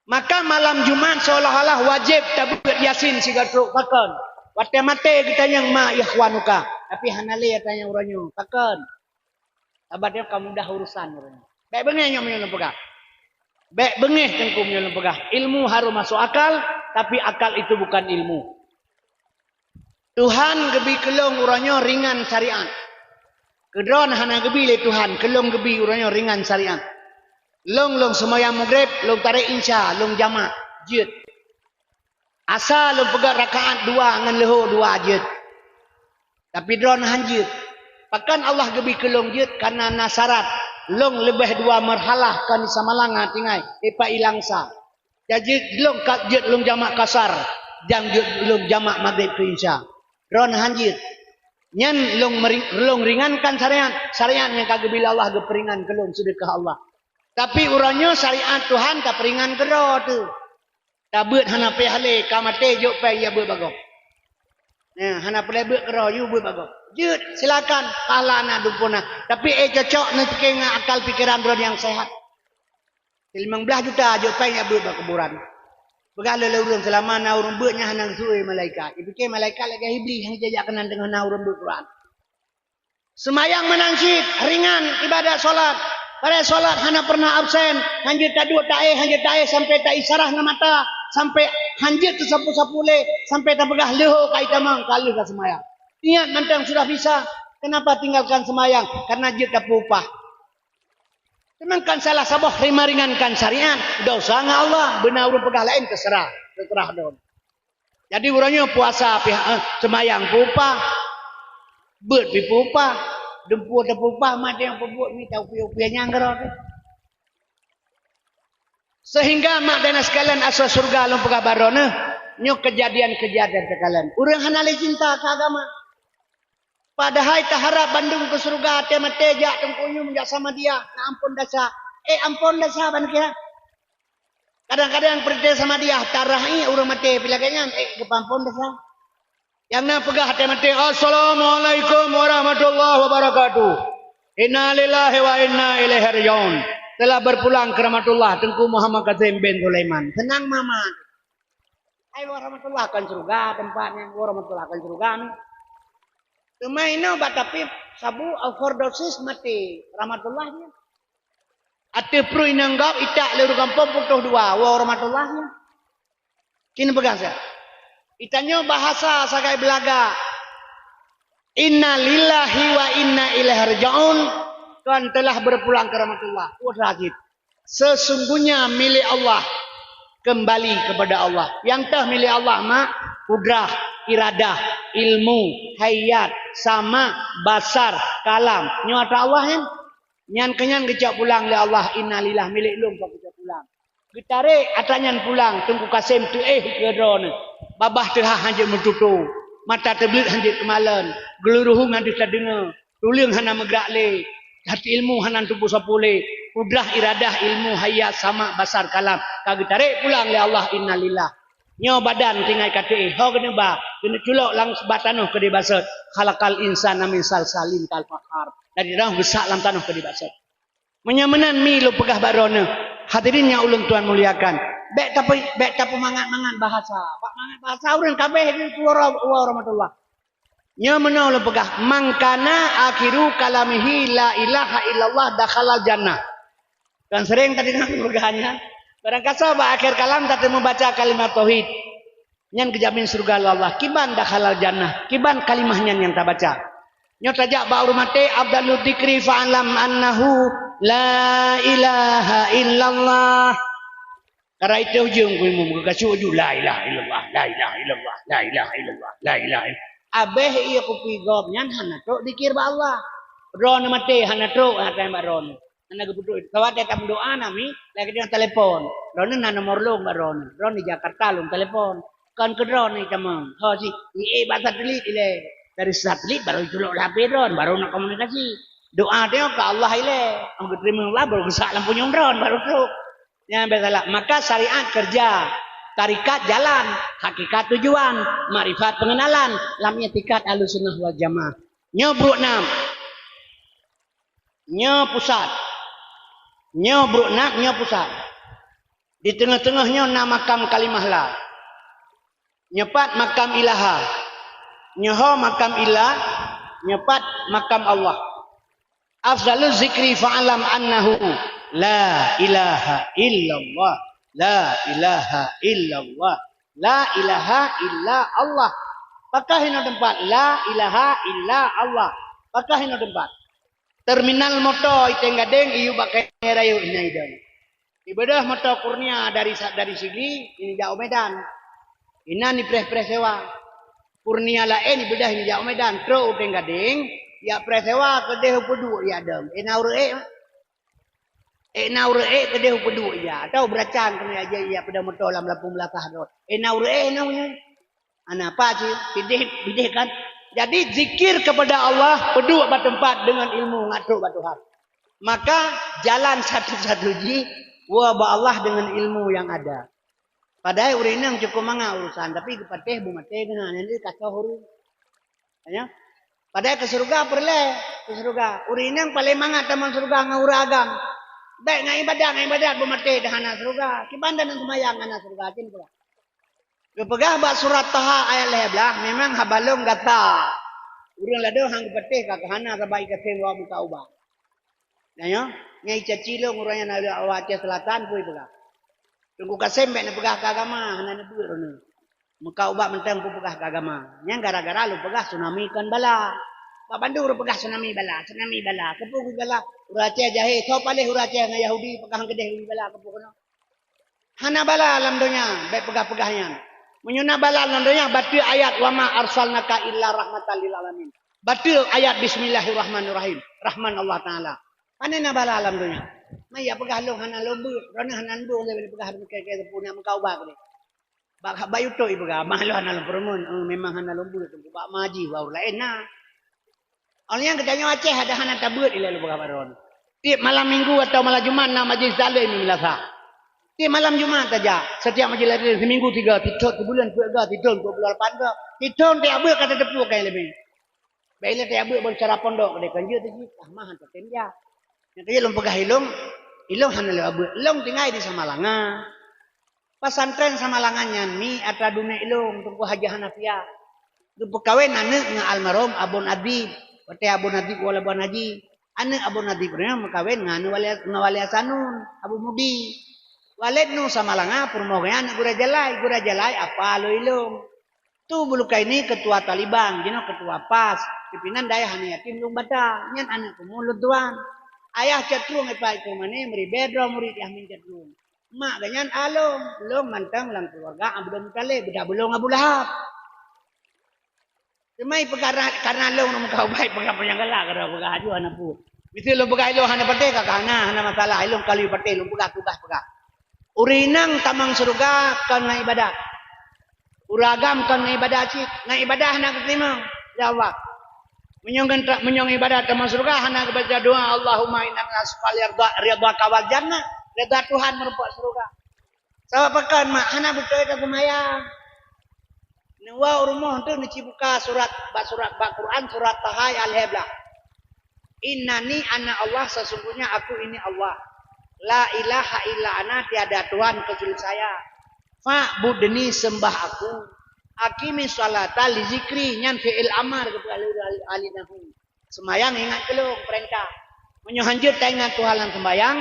Maka malam Jumat seolah-olah wajéb tabeuet Yasin sigoe trok. Pakon? Watèe maté geutanyong ma ikhwanuka, tapi hana lé tanyong uroe nyoe. Pakon? Sabab nyoe ka mudah urusan uroe nyoe. Bèk beungéh nyoe meunyoe lôn peugah. Bèk beungéh Teungku meunyoe lôn peugah. Ilmu harus masuk akal, tapi akal itu bukan ilmu. Tuhan geubi keu lôn uroe nyoe ringan syariat. Keudroe hana geubi lé Tuhan, keu lôn geubi uroe nyoe ringan syariat. Lôn, lôn seumayang Maghrib, lôn tarek Isya, lôn jamak, jeuet. Asa lôn peugét rakaat dua ngon leuhô dua jeuet. Tapi droeneuh han jeuet. Pakon Allah geubi keu lôn jeuet? Kareuna na syarat. Lôn leubeh dua marhalah kon di Samalang tinggai, ipat i Langsa. Jadi lôn ka jeuet lôn jamak kasar, dan jeuet lôn jamak Maghrib keu Isya. Droeneuh han jeuet. Nyan lôn meri-, lôn ringankan syariat. Syariat nyang ka geubi lé Allah geupeuringan keu lôn, seudeukah Allah. Tapi uroe nyoe syariat Tuhan tapeuringan keudroe teuh. Tabeuet hana payah lé, ka maté jok péng ya beuet bagoe. Nah, hana peureulée beuet keudroe, yue beuet bagoe. Jeuet, silakan, pahala na dumpuna. Tapi eh cocok neupiké ngon akal pikeran droe nyang sehat. Limong blaih juta jok péng ya beuet bak kuburan. Peugah lé ureuëng seulama na ureuëng beuet nyan hana geusue malaikat. Dipike malaikat lagée Iblih nyang jijak keunan teungoh na ureuëng beuet Quran. Seumayang meunan cit, ringan ibadat salat. Padahai salat hana pernah absen, hanjeuet taduek taéh, hanjeuet taéh sampai taisyarah ngon mata, sampai hanjeuet teusapu-sapu lé, sampai tapeugah leuhô ka itamong ka lheueh ka seumayang. Niat mantong sudah bisa, kenapa tinggalkan seumayang? Karena jeuet tapeuupah. Teuma kan salah saboh ringankan syariat, dosa ngon Allah, beuna ureuëng peugah laén teuseurah, teuseurah don. Jadi uroe nyoe puasa pih, eh, seumayang peuupah, beuet pih peuupah, dumpue teupeuupah, maté nyang peubuet mita upie-upie nyang keudroe teuh. Sehingga mak dan sekalian asoe syeuruga lôn peugah bak droeneuh, nyoe keujadian-keujadian teukalon. Ureuëng hana lé cinta keu agama. Padahai taharab bandum keu syeuruga, até maté jak Teungku Yum jak Samadiyah, na ampon desya. Eh, ampon desya ban kira. Kadang-kadang peurintah Samadiyah tarah i ureuëng maté pih lagée nyan, eh, geupeuampon desya. Nyang na peugah até maté, "Assalamualaikum warahmatullahi wabarakatuh. Inna lillahi wa inna ilaihi raji'un." Telah berpulang ke rahmatullah Teungku Muhammad Qasim bin Sulaiman. Seunang mama. Hai, wa rahmatullah kan syeuruga teumpat nyan, wa rahmatullah kan syeuruga ni. Teuma inoe bak tapi sabu overdosis maté rahmatullah nyan. Ateueh pruet inong gob itak lé ureuëng gampông putôh dua, wa rahmatullah nyan. Keuneuk peugah sa. Itanyoe bahasa sagai beulaga. Inna lillahi wa inna ilaihi raji'un, kan telah berpulang ke rahmatullah. Wah, sakét. Sesungguhnya milik Allah, kembali kepada Allah. Nyang teuh milik Allah mak, kudrah, iradah, ilmu, hayat, sama, basar, kalam. Nyoe atra Allah nyan. Nyan keu nyan geucok pulang lé Allah, innalillah, milik lôn ka geucok pulang. Geutarek atra nyan pulang, Teungku Kasem teuéh keu droeneuh. Babah teuhah hanjeuet meututoe, mata teubleuet hanjeuet keumalon, geuluruhu ngon deuh tadeungoe, tuleueng hana meugrak lé, that ilmu hana tuboh sapeue lé, kudrah, iradah, ilmu, hayat, sama, basar, kalam, ka geutarek pulang lé Allah, innalillah. Nyoe badan tinggai ka teuéh, ho geuneuk ba, geuneuk culok lam bak tanoh keudeh basot. Khalaqal insana min salsalin kal fakhar. Dari tanoh geusak lam tanoh keudeh basot. Meunyoe meunan mi lôn peugah bak droeneuh, hadirin nyang ulôn tuan muliakan, bék tape-, bék tapeumangat-mangat bahasa. Bak mangat bahasa ureuëng kabéh di luwa, luwa rahmatullah. Nyoe meunoe lôn peugah, "Man kana akhiru kalamihi la ilaha illallah dakhalal jannah." Kan sering tadi nang peugah nyan. Barangkasoe bak akhir kalam tateumeubaca kalimat tauhid. Nyan geujamin syeuruga lé Allah. Kiban dakhalal jannah. Kiban kalimah nyan nyang tabaca. Nyoe tajak bak ureuëng maté, afdalu dzikri fa'lam annahu la ilaha illallah. Karai teuh ujong ku imum geukasuk ju la ilaha illallah, la ilaha illallah, la ilaha illallah, la ilaha illallah. Abéh ié kupi gob nyan hana trok dikir bak Allah. Droeneuh maté hana trok, hana tanyong bak droeneuh. Hana geupeutrok. Sabab watée tameudoá nami, lagée deungon telepon. Droeneuh na nomor lôn bak droeneuh. Droeneuh di Jakarta lôn telepon. Kon keu droeneuh tamong. Ho si, ié bak satelit ilée. Dari satelit baru iculok lam H P droeneuh, baru na komunikasi. Doá teuh keu Allah ilée. Ong geuteurimong Allah baru geusak lam punyueng droeneuh baru trok. Nyan biasalah. Maka syariat kerja, tarikat jalan, hakikat tujuan, makrifat pengenalan. Lam i'tikad Ahlussunnah wal Jamaah. Nyoe brok nam. Nyoe pusat. Nyoe brok nam, nyoe pusat. Di teungoh-teungoh nyoe na makam kalimah la. Nyoe pat makam ilaha. Nyoe ho makam ilah. Nyoe pat makam Allah. Afdalu zikri fa'lam annahu la ilaha illallah. La ilaha illallah. La ilaha illa Allah. Pakah inoe teumpat, la ilaha illa Allah. Pakah inoe teumpat. Terminal moto i Teng Gadeng, iyup bak Kayèe Rayeuk inan idong. Ibeudôh moto Kurnia dari sa-, dari Sigli, ini jak u Medan. Inan ipreh-preh sewa. Kurnia laén ibeudôh ini jak u Medan. Trok u Teng Gadeng, jak preh sewa keudeh u Peuduek jak dong. Ina ureuëng ék. Ék na ureuëng ék keudeh u Peuduek jak. Atau beuracan keunoe jak, jak peudong moto lam Lampung Beulasah droe. Ék na ureuëng ék na nyoe. Ana apa cit? Pideh, pideh kan? Jadi, zikir kepada Allah, peuduek bak teumpat deungon ilmu ngat trok bak Tuhan. Maka, jalan satu-satu jih, woe bak Allah deungon ilmu nyang ada. Padahai ureuëng inong cukôp mangat urusan, tapi geupatéh beumaté geuh, nyan kacau ureuëng. Ya. Padahai keu syeuruga peureulée, keu syeuruga. Ureuëng inong paleng mangat tamong syeuruga ngon ureuëng agam. Bèk ngon ibadat, ngon ibadat beumaté dah hana syeuruga. Kiban dan seumayang hana syeuruga, cit pula. Geupeugah bak surat Taha ayat lhèe blaih, memang haba lôn gata. Ureuëng ladôm han geupatéh ka keuhana sabab ikasém wak muka ubat. Nyan nyoe, nyan icaci lôn ureuëng nyang na lôn awak Aceh Selatan pui peugah. Teungku Kasém bèk neupeugah keu agama, hana neubeuet droeneuh. Muka ubat mantong peupeugah keu agama. Nyan gara-gara lôn peugah tsunami kon bala. Bak bandum ureuëng peugah tsunami bala, tsunami bala. Keupeue bala? Ureuëng Aceh jahé, soe paléh ureuëng Aceh ngon Yahudi peugah keudeh bala keupeue keunoe? Hana bala lam donya, bèk peugah-peugah nyan. Meunyoe na bala lam donya, bateue ayat, "Wa ma arsalnaka illa rahmatan lil alamin." Bateue ayat, "Bismillahirrahmanirrahim." Rahman Allah Taala. Pane na bala lam donya. Maya peugah lôn hana lôn beuet, droeneuh hana lôn beuet, lôn peugah keu kèe-kèe seupôt na muka ubat keudeh. Bak, bak YouTube ipeugah, "Bah lôn hana lôn peureumeun, eh, memang hana lôn beuet, bak maji baru laén na." Awak nyan geutanyoe Aceh ada hana tabeuet ilée lôn peugah bak droeneuh. Tiep malam minggu atau malam Jumat na majlis taklim di Meulasa. Tiep malam Jumat saja, setiap majlis taklim seminggu tiga, sithon sibuleuen peuet ga, sithon dua puluh lapan ga, sithon tiap beuet ka tateupeue keu leubeh. Bèk ilée tajak beuet bak syedara pondok keudeh, kon jeuet teuh jih, ah, mah han tatem jak. Nyang keu jeuet lôn peugah ilôn, ilôn hana lôn beuet. Ilôn tinggai di Samalanga. Pesantren Samalanga nyan mi atra dunek ilôn, Teungku Haji Hanafiah. Geupeukawen aneuk ngon almarhum Abon Adib. Watèe Abon Adib woe lam Buan Haji, aneuk Abon Adib nyan meukawen ngon aneuk Wali, ngon Wali Hasanun, Abu Mudi. Waled Nu Samalanga, peurumoh geuhnyan aneuk Gura Jalai. Gura Jalai apa lôn ilôn. Tu Bulukaini ketua Taliban, jinoe ketua pas, pimpinan dayah aneuk yatim Lueng Bata, nyan aneuk peumuh lôn tuan. Ayah Cot Trueng Ipa Iko Mané meuribèe droe murit Yamin Cot Trueng. Mak geuhnyan a lôn, lôn mantong lam keuluwarga Abdul Muthalib, beuda bulông Abu Lahab. Teuma ipeugah ra-, karena lôn muka ubat peugah panyang galak, karena peugah aju hana peue. Miseue lôn peugah ilôn hana patéh ka, ka hana, hana masalah, ilôn ka lheueh patéh, lôn peugah tugaih peugah. Ureueng inong tamong syeuruga kon ngon ibadat. Ureueng agam kon ngon ibadat cit. Ngon ibadat hana geuteurimong lé Allah. Meunyoe ngon tra-, meunyoe ngon ibadat tamong syeuruga, hana geubaca doa, "Allahumma inna nas'aluka ridha-, ridhaka wal jannah." Ridha Tuhan meurumpok syeuruga. Sabab pakon, mak, hana beutôi taseumayang. Neuwoe u rumoh tu neucibuka surat, bak surat, bak Quran, surat Taha ayat lhèe blah. "Innani ana Allah, sesungguhnya aku ini Allah. La ilaha illa ana, tiada Tuhan kecuali saya. Fa'budni, sembah aku. Aqimis sholata li dzikri," nyan fi'il amar geupeugah lé ahli, ahli nahwu. Seumayang ingat keu lôn, peurintah. Meunyoe hanjeuet taingat Tuhan lam seumayang,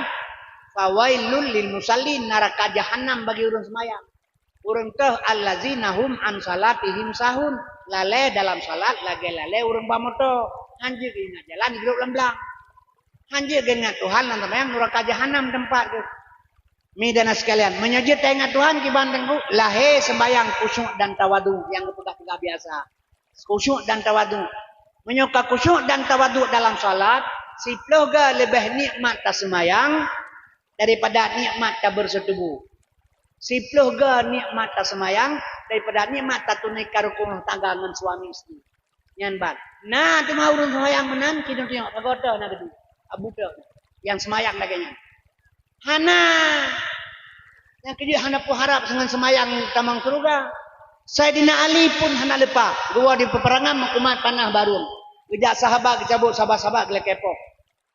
"Fawailul lil musallin," naraka jahanam bagi ureueng seumayang. Ureueng teuh, "Allazina hum an salatihim sahun," lalée dalam salat lagée lalée ureueng ba moto, hanjeuet ingat jalan, igrôp lam blang. Hanjeuet geuingat Tuhan lam seumayang, naraka jahanam teumpat geuh. Mi dan sekalian, meunyoe jeuet taingat Tuhan kiban teungku, lahé seumayang khusyuk dan tawadu nyang geupeugah-peugah biasa. Khusyuk dan tawadu. Meunyoe ka khusyuk dan tawadu dalam salat, siploh ga leubeh nikmat taseumayang daripada nikmat tabeurseutubô. Siploh ga nikmat taseumayang daripada nikmat tatunaikan rukun rumah tangga ngon suami istri. Nyan ban. Na teuma ureueng seumayang meunan, kidong teungoh, pagoe na geudu. Abu teuh. Nyang seumayang lagée nyan. Hana. Nyang keujeuet hana peuharab ngon seumayang tamong syeuruga. Saidina Ali pun hana leupah. Geuwoe di peuperangan meukumat panah barông. Geujak sahabat geucabot sahabat-sahabat geulakée poh.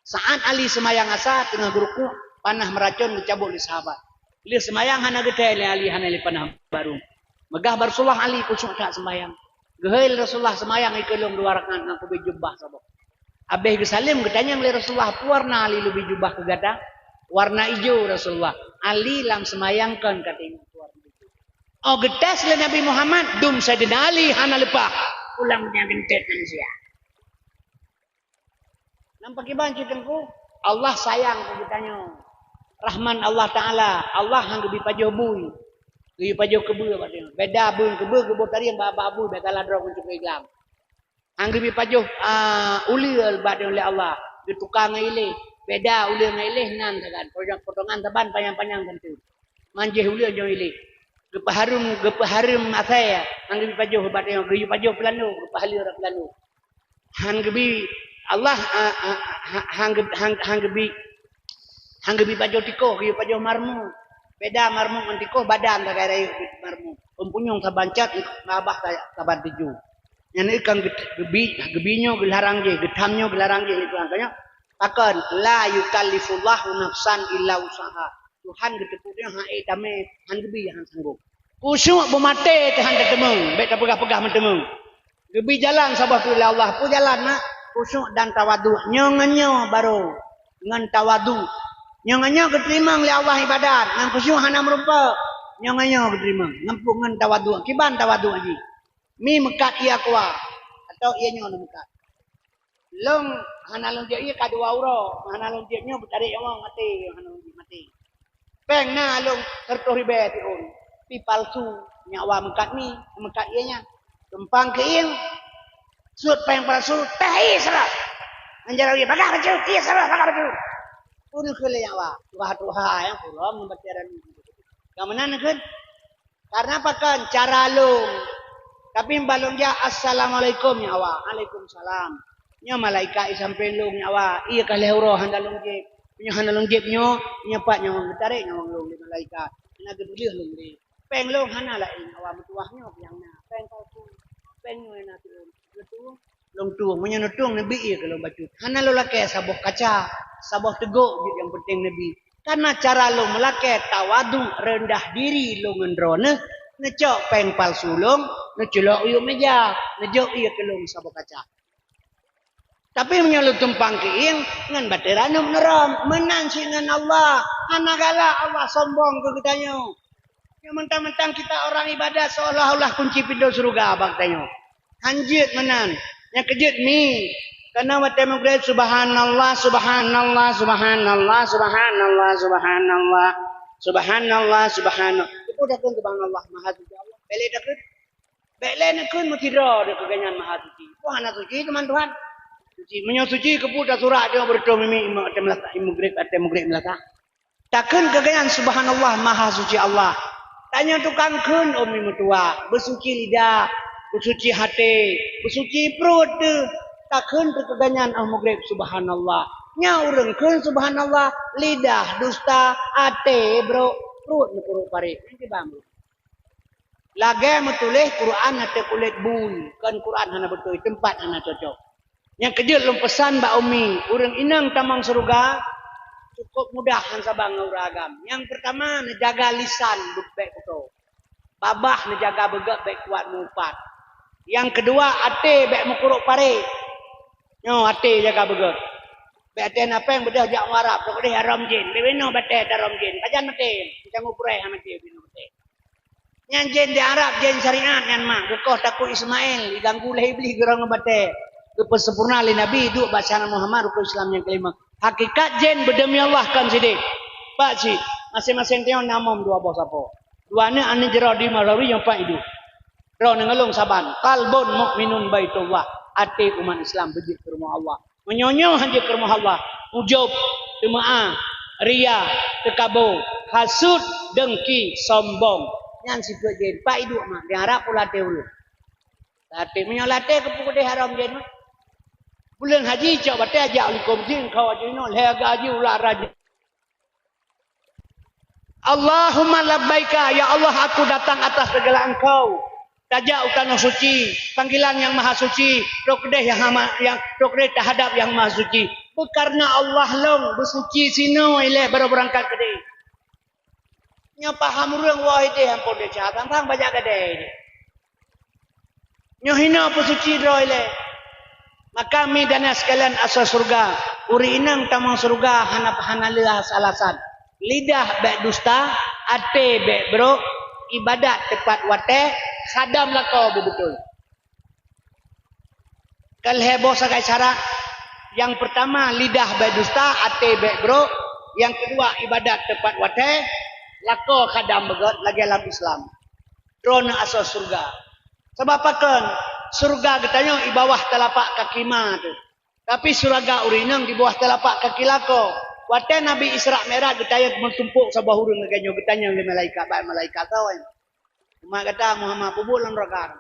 Saat Ali seumayang asa teungoh geurukuk, panah meuracon geucabot lé sahabat. Lheueh seumayang hana geuthée lé Ali hana lé panah barông. Meugah bak Rasulullah Ali khusyuk that seumayang. Geuhôi lé Rasulullah seumayang ikeue lôn dua rakaat ngon kubée jubah saboh. Abéh geusaleuem geutanyong lé Rasulullah, "Peue warna Ali leubeh jubah keu gata?" "Warna ijo, Rasulullah." Ali lam seumayang kon ka teuingat warna ijo. Oh, geutés lé Nabi Muhammad, dum Saidina Ali hana leupah. Pulang punya gentet manusia. Nampak kiban cit Teungku, Allah sayang keu geutanyoe. Rahman Allah Taala, Allah han geubi pajoh bui. Geubi pajoh keubeue bak tanyoe. Beda bui keubeue geuboh tarieng bak, bak bui, beda ladrong keu Islam. Han geubi pajoh, ah, uleue bak tanyoe lé Allah. Geutuka ngon iléh. Beda uleue ngon iléh nan sagan. Potongan saban panyang-panyang tentu. Manjéh uleue nyoe iléh. Geupeuhareuem, geupeuhareuem asai. Han geubi pajoh bak tanyoe. Geubi pajoh peulano, geupeuhaleue rot peulano. Han geubi Allah, a, a, ha-, han geu-, han, han geubi, han geubi pajoh tikoh, geubi pajoh marmok. Beda marmok ngon tikoh, badan sagai rayeuk marmok. Peupunyueng saban cot, babah sa-, saban tujoh. Nyan kan geu-, geubi, geubi nyoe geularang jih, geutham nyoe geularang jih lé Tuhan. Tanyoe, pakon, la yukallifullahu nafsan illa wus'aha. Tuhan geuteupeue nyoe han ék tamé, han geubi, han sanggob. Khusyuk beumaté teuh han teuteumeung, bék tapeugah-peugah meuteumeung. Geubi jalan saboh teuk lé Allah, peue jalan na? Khusyuk dan tawadhu. Nyoe ngon nyoe barô ngon tawadhu. Nyoe ngon nyoe geuteurimong lé Allah ibadat, ngon khusyuk hana meurumpok. Nyoe ngon nyoe geuteurimong, ngon peue? Ngon tawadhu. Kiban tawadhu jih? Mi meukat ié keua, atau ié nyoe meukat. Lôn hana lôn jép ié ka dua uroe, hana lôn jép nyoe beutarek nyawöng maté, hana lôn jép maté. Péng na lôn siratoh ribèe siôn, pi palsu, nyak wa meukat mi, meukat ié nyan. Tumpang keuieng, sut péng palsu, teh ié salah. Ngon jaroe ié, bagah bacut, ié salah, bagah bacut. Peue neukheun lé nyak wa? Tuha-tuha nyang purom ngon batèe dan. Ka meunan neukheun? Karena pakon? Cara lôn. Tapi bah lôn jak, "Assalamualaikum, nyak wa." "Alaikumsalam." Nyoe malaikat i sampéng lôn, nyak wa. Ié ka lhèe uroe hana lôn jép. Nyoe hana lôn jép nyoe, nyoe pat nyawöng geutarek nyawöng lôn lé malaikat. Hana geutuléh lôn lé. Péng lôn hana laén, nyak wa, meutuwah nyoe nyang na. Péng palsu. Péng nyoe na siôn. Beutôi. Lôn tueng, meunyoe neutueng neubi ié keu lôn bacut. Hana lôn lakèe saboh kaca, saboh teugok jeuet nyang peunteng neubi. Karena cara lôn meulakèe tawadhu, reundah diri lôn ngon droeneuh, neucok péng palsu lôn, neuculok u yup meuja, neujok ié keu lôn saboh kaca. Tapi meunyoe lôn tumpang keuieng, ngon batèe ranup neurom, meunan cit ngon Allah. Hana galak Allah sombong keu geutanyoe. Nyang mantang-mantang kita orang ibadat seolah-olah kunci pintoe syeuruga bak tanyoe. Han jeuet meunan. Nyang keujeuet mi. Kana watèe meugreb, "Subhanallah, subhanallah, subhanallah, subhanallah, subhanallah, subhanallah, subhanallah." Itu dah kheun subhanallah, maha suci Allah. Bèk lé takheun. Bèk lé neukheun meusidroe deh keu gobnyan maha suci. Peue hana suci teuma Tuhan? Suci. Meunyoe suci, keupeue tasurak tanyoe beureutôh mimi imeum watèe meugreb, watèe meugreb meulakèe? Takheun keu gobnyan, "Subhanallah, maha suci Allah." Tanyoe tukang kheun, oh mi meutuwah, beusuci lidah, beusuci até, beusuci pruet teuh. Takheun keu gobnyan óh meugreb, "Subhanallah." Nyan ureueng kheun, "Subhanallah," lidah dusta, até brok, pruet meukurok parek. Nyan kiban. Lagèe meutuléh Quran ateueh kulét bui, kon Quran hana beutôi, teumpat hana cocok. Nyang keujeuet lôn peusan bak umi, ureueng inong tamong syeuruga cukôp mudah han saban ngon ureueng agam. Nyang peurtama, neujaga lisan bèk kuto. Babah neujaga beugèt bèk kuat meuupat. Nyang keudua, até bèk meukurok parek. Nyoe até jaga beugèt. Bèk até na péng beudôh jak u Arab, trok deh harôm jén. Bèk binoe batèe harôm jén. Pajan maté, tangguh peureulèe maté binoe batèe. Nyan jén di Arab, jén syariat nyan mak. Geukoh takot Ismail, diganggu lé Iblih geurong batèe. Geupeusempurna lé Nabi, duek bak syariat Muhammad, rukon Islam nyang kelima. Hakikat jén beudeumi Allah kon sideh. Pak cit, maséng-maséng tanyoe na mom dua boh sapo. Dua aneuk, aneuk jroh di Maulawi nyang pat iduek. Droeneuh ngon lôn saban. Qalbun mukminun baitullah. Até umat Islam beujeuet keu rumoh Allah. Meunyoe nyoe han jeuet keu rumoh Allah, ujub, teumeu'ah, ria, teukabo, hasut, dengki, sombong. Nyan sifeuet jén. Pat iduek mak, di Arab pula até ureueng. Até, meunyoe até keupeue deh harôm jén mah. Buleuen haji cok batèe jak u likôt jih, kau aju inoe, lhèe gaji ulat raja. Allahumma labbaika, ya Allah, aku datang atas segala Engkau. Tajak u tanoh suci, panggilan Yang Maha Suci, trok deh Yang Hama-, yang trok deh tahadap Yang Maha Suci. Beukarna Allah lôn beusuci sinoe ilèe baru beurangkat keudeh. Nyoe paham ureueng woe ideh ampôn desya, sang-sang bajak gadai ideh. Nyoe hinoe peusuci droe ilèe. Maka mi dan sekalian asoe syeuruga, ureueng inong tamong syeuruga hana, hana lé alasan. Lidah bèk dusta, até bèk brok, Ibadat teupat watée, khadam lakoe beubeutôi. Keulhée boh sagai syarat. Nyang peurtama, lidah bék dusta, até bék brok. Nyang keudua, ibadat teupat watée, lakoe khadam beugét lagée lam Islam. Droeneuh asoe syeuruga. Sabab pakon? Syeuruga geutanyoe i bawah teulapak kaki ma teuh. Tapi syeuruga ureuëng inong di bawah teulapak kaki lakoe. Watée Nabi Isra Mi'raj geutanyong meutumpok saboh ureuëng lagée nyoe, geutanyong lé malaikat, bak malaikat sawan. Umat gata Muhammad peubuet lom rakan.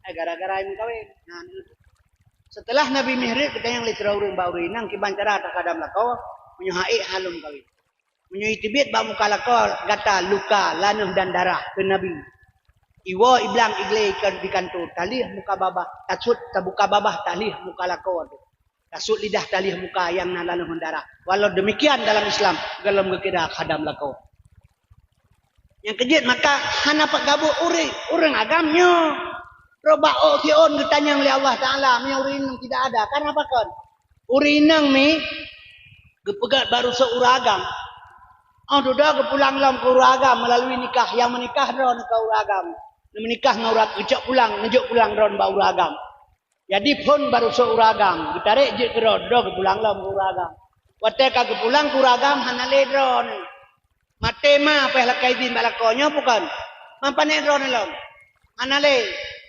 Eh, gara-gara nyang meukawen. Nah, setelah Nabi Mi'raj geutanyong lé sidroe ureuëng bak ureuëng inong kiban cara takhadam lakoe, meunyoe haiek hana lom kawen. Meunyoe iteubiet bak muka lakoe gata luka, laneueh dan darah, kheun Nabi. Iwoe iblang iglé ikan di kantô, talheueh muka babah, tasut tabuka babah, talheueh muka lakoe teuh. Tasut lidah, talheueh muka nyang na laneueh ngon darah. Walau demikian dalam Islam, gohlom geukira khadam lakoe. Nyang keujeuet maka hana pat gabuek ureuëng, ureuëng agam nyoe. Roh bak ôk siôn geutanyong lé Allah Taala meunyoe ureuëng inong tidak ada. Karena pakon? Ureuëng inong mi geupeugét bak rusoe ureuëng agam. Oh dudoe geupulang lom keu ureuëng agam meulalu nikah, nyang meunikah droeneuh keu ureuëng agam. Neumeunikah ngon ureuëng, geucok pulang, neujok pulang droeneuh bak ureuëng agam. Jadi phon bak rusoe ureuëng agam, geutarek jeuet keudroe, dudoe geupulang lom keu ureuëng agam. Watée ka geupulang keu ureuëng agam hana lé droeneuh. Maté ma payah lakée idhin bak lakoe nyoe bukon? Mampanet droeneuh lom? Hana lé.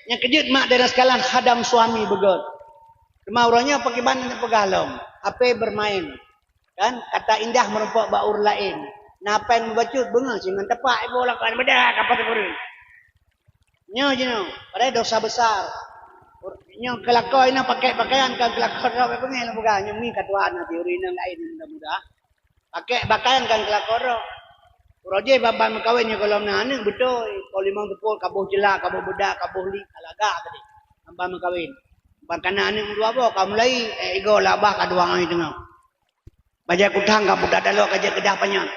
Nyang keujeuet mak dan sekalian khadam suami beugét. Teuma uroe nyoe pakriban neupeugah lom, H P bermain. Kan kata indah meurumpok bak ureuëng laén. Na péng meubacut beungoh singon tepak iboh lakoe beudah kapah teupeureun. Nyoe jinoe, padahai dosa besar. Nyoe keu lakoe inong pakai pakaian kan keu lakoe droe, beungéh lôn peugah, nyoe mi ka tuha na teori inong laén mudah-mudah. Pakai pakaian kan keu lakoe droe. Uroe jih ban-ban meukawen nyoe gohlom na aneuëk beutôi, po limong teupot, ka boh jeula, ka boh beudak, ka boh lik, ka lagak tadi. Ban-ban meukawen. Ban ka na aneuëk dua boh, ka mulai, eh, igoe labah ka dua ngon teungoh. Bajée kutang ka pudak dalok ka jeuet keudah panyöt.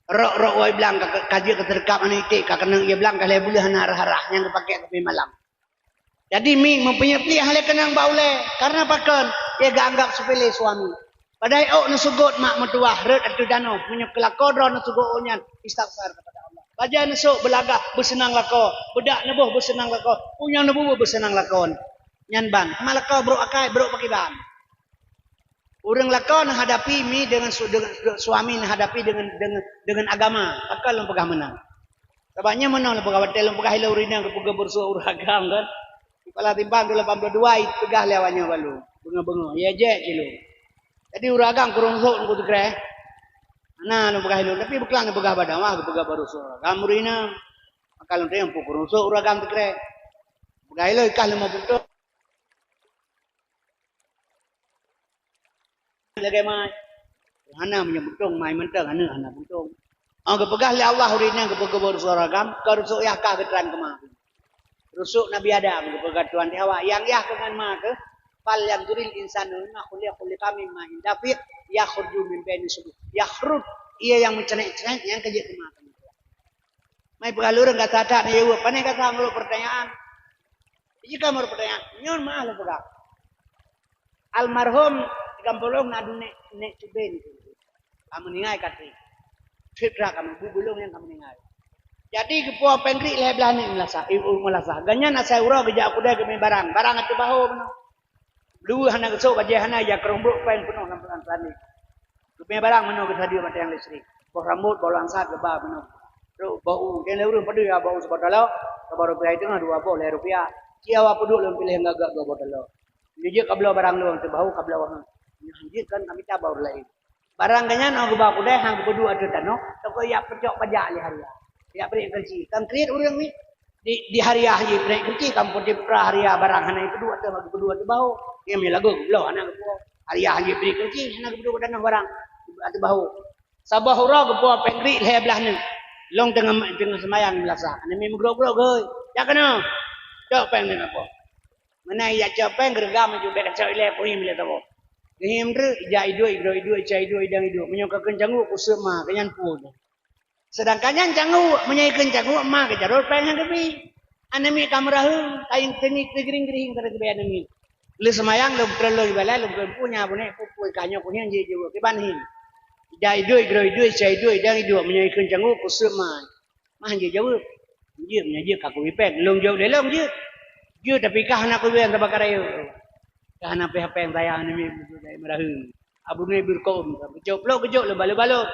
Rok-rok wai blang ka, ka jeuet keu teureukab aneuk iték, ka keunong ié blang ka lhée buleuen hana arah-arah nyang geupakék keu pih malam. Jadi mi meupeunyöt pliek hana lé keunong bak ulée, karena pakon? Ié geuanggab seupele suami. Padahai ôk neuseugot mak meutuwah rhot ateueh tanoh, meunyoe keu lakoe droe neuseugot ôk nyan, istighfar keupada Allah. Bajée neusok beulagah beuseunang lakoe, beudak neuboh beuseunang lakoe, punyang neububuet beuseunang lakoe. Nyan ban, ma lakoe brok akai, brok pakriban. Ureuëng lakoe neuhadapi mi deungon su-, deungon suami neuhadapi deungon, deungon, deungon agama. Pakon lôn peugah meunan? Sabab nyan meunan lôn peugah, watée lôn peugah ilée ureuëng inong geupeugah beurusoe ureuëng agam kan. Kepala timbang dua lapan puluh dua ipeugah lé awak nyoe bak lôn. Beungoh-beungoh, ya jek keu lôn. Jadi ureuëng agam kureueng sôk ngon teukreh. Hana lôn peugah ilée, tapi beuklam lôn peugah bak dakwah geupeugah beurusoe ureuëng agam ureuëng inong. Maka lôn tanyong peue kureueng sôk ureuëng agam teukreh. Peugah ilée kah leumo beutôi. Lagée mai. Hana meunyoe beutông, mai mantong, hana, hana beutông. Oh, geupeugah lé Allah ureuëng inong geupeugah beurusoe ureuëng agam, keu rusoe yah ka geutran keu ma. Rusoe Nabi Adam geupeugah tuan di Hawa, nyang yah keu ngon ma keuh, "Falyanzuril insanu mimma khuliqa, khuliqa min ma'in dafiq, yakhruju min baini sulbi." Yakhruj, ié nyang meucrenek-crenek, nyang ka jeuet keu ma keuh. Mai peugah lôn ureuëng gata that na jaweueb, pane gata meurok peurtanyaan. Jika meurok peurtanyaan, nyoe meuah lôn peugah. Almarhum di gampông lôn na dua nek, nek Cuben. Ka meuninggai ka trép. Trép tra ka meubu bulong nyang ka meuninggai. Jadi geupuwoe péng kriet lhée blaih aneuk meulasah, ibu meulasah. Gobnyan asai uroe geujak u keudè geumè barang. Barang ateueh bahô meunoe. Blueh hana geusôk, bajée hana, ija keurong brok péng peunoh lam peuran teulaneh. Geumè barang meunoe geusadeue mantong nyang listrik. Boh rambot, boh langsat geuba meunoe. Trok bau, dan lé ureuëng padub ya bau siboh taloe, saboh rupiah teungoh dua boh lhée rupiah. Ci awak peuduek lôn piléh gagak dua boh taloe. Jeuet ka bloe barang lôn teuh bahô ka bloe wahang. Nyan jeuet kan ka mita bak ureuëng laén. Barang gobnyan 'oh geuba u keudè han geupeuduek ateueh tanoh, teuka jak peucok pajak lé hariah. Jak bri keureunci. Kan kriet ureuëng nyan. Di, di hariah jih bri keureunci, kan peuti peurah hariah barang hana jipeuduek ateueh, geupeuduek ateueh bahô. Nyan meunan lagoe geubloe hana geupuwoe. Hariah jih bri keureunci, hana geupeuduek ateueh tanoh barang. Ateueh bahô. Saboh uroe geupuwoe péng kriet lhée blaih aneuk. Lôn teungoh, teungoh seumayang meulasah. Aneuk miet meugrok-grok geuh. Jak keunoe. Cok péng nyoe na po. Meunan ijak cok péng, geureugam laju, bèk kacok ilèe, peuhiem ilèe saboh. Geuhiem treuk, ijak iduek, igroe iduek, ica iduek, idong iduek. Meunyoe ka kheun cangguek, kuseuet ma, keu nyan phôn. Seudangkan nyan cangguek, meunyoe ikheun cangguek, ma geujarôt péng nyan geubri. Aneuk miet ka meuraheueng, ka teungi teugiring-giring, ka teubri aneuk miet. Lheueh seumayang, lôn peutrön lôn ibadat, lôn kheun, "Peue nyan, Abunék, peue-peue ka nyoe kuhiem jeuet jaweueb?" Kiban hiem. Ijak iduek, igroe iduek, ica iduek, idong iduek. Meunyoe ikheun cangguek, kuseuet ma. Ma han jeuet jaweueb. Jeuet meunyoe jeuet ka kubi péng, lôn jok lé lôn jeuet. Jeuet tapi ka hana kubi péng sabab ka rayeuk. Ka hana péng-péng sayang ni mi meuraheueng. Abu Nui Birkaum, geucok plok geucok lé balot-balot.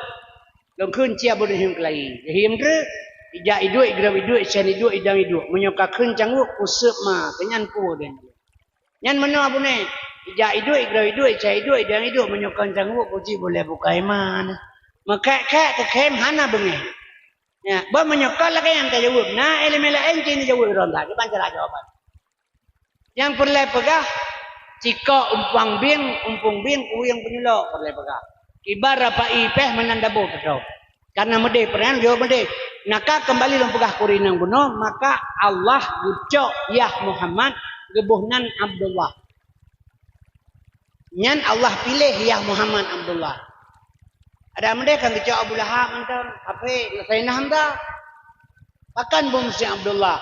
Lôn kheun cia Abu Nui hieng keulayi. Hieng treuk, ija iduek, igrab iduek, syen iduek, idang iduek. Meunyoe ka kheun cangguek, kuseup ma, keunyan kuwoe deh. Nyan meunoe Abu Nui, ija iduek, igrab iduek, syen iduek, idang iduek. Meunyoe kon cangguek, kuci boleh bukai ma. Meukhek-khek teukhém hana beungéh. Ya, bah meunyoe kon lagée nyang tajaweueb, na ileumé laén ci neujaweueb droe that, kiban cara jawaban. Nyang peureulée peugah, cikok umpang bieng, umpung bieng, kuyeng peunyulok peureulée peugah. Kiban rapai péh meunan dabo teutôb. Karena meudeh, peureulée jaweueb meudeh. Naka keumbali lôn peugah keu ureuëng inong bunoe, maka Allah geucok Yah Muhammad geuboh nan Abdullah. Nyan Allah piléh Yah Muhammad Abdullah. Adak meudeh kan geucok Abu Lahab mantong, Abu Sayyidina Hamzah. Pakon beumeusé Abdullah?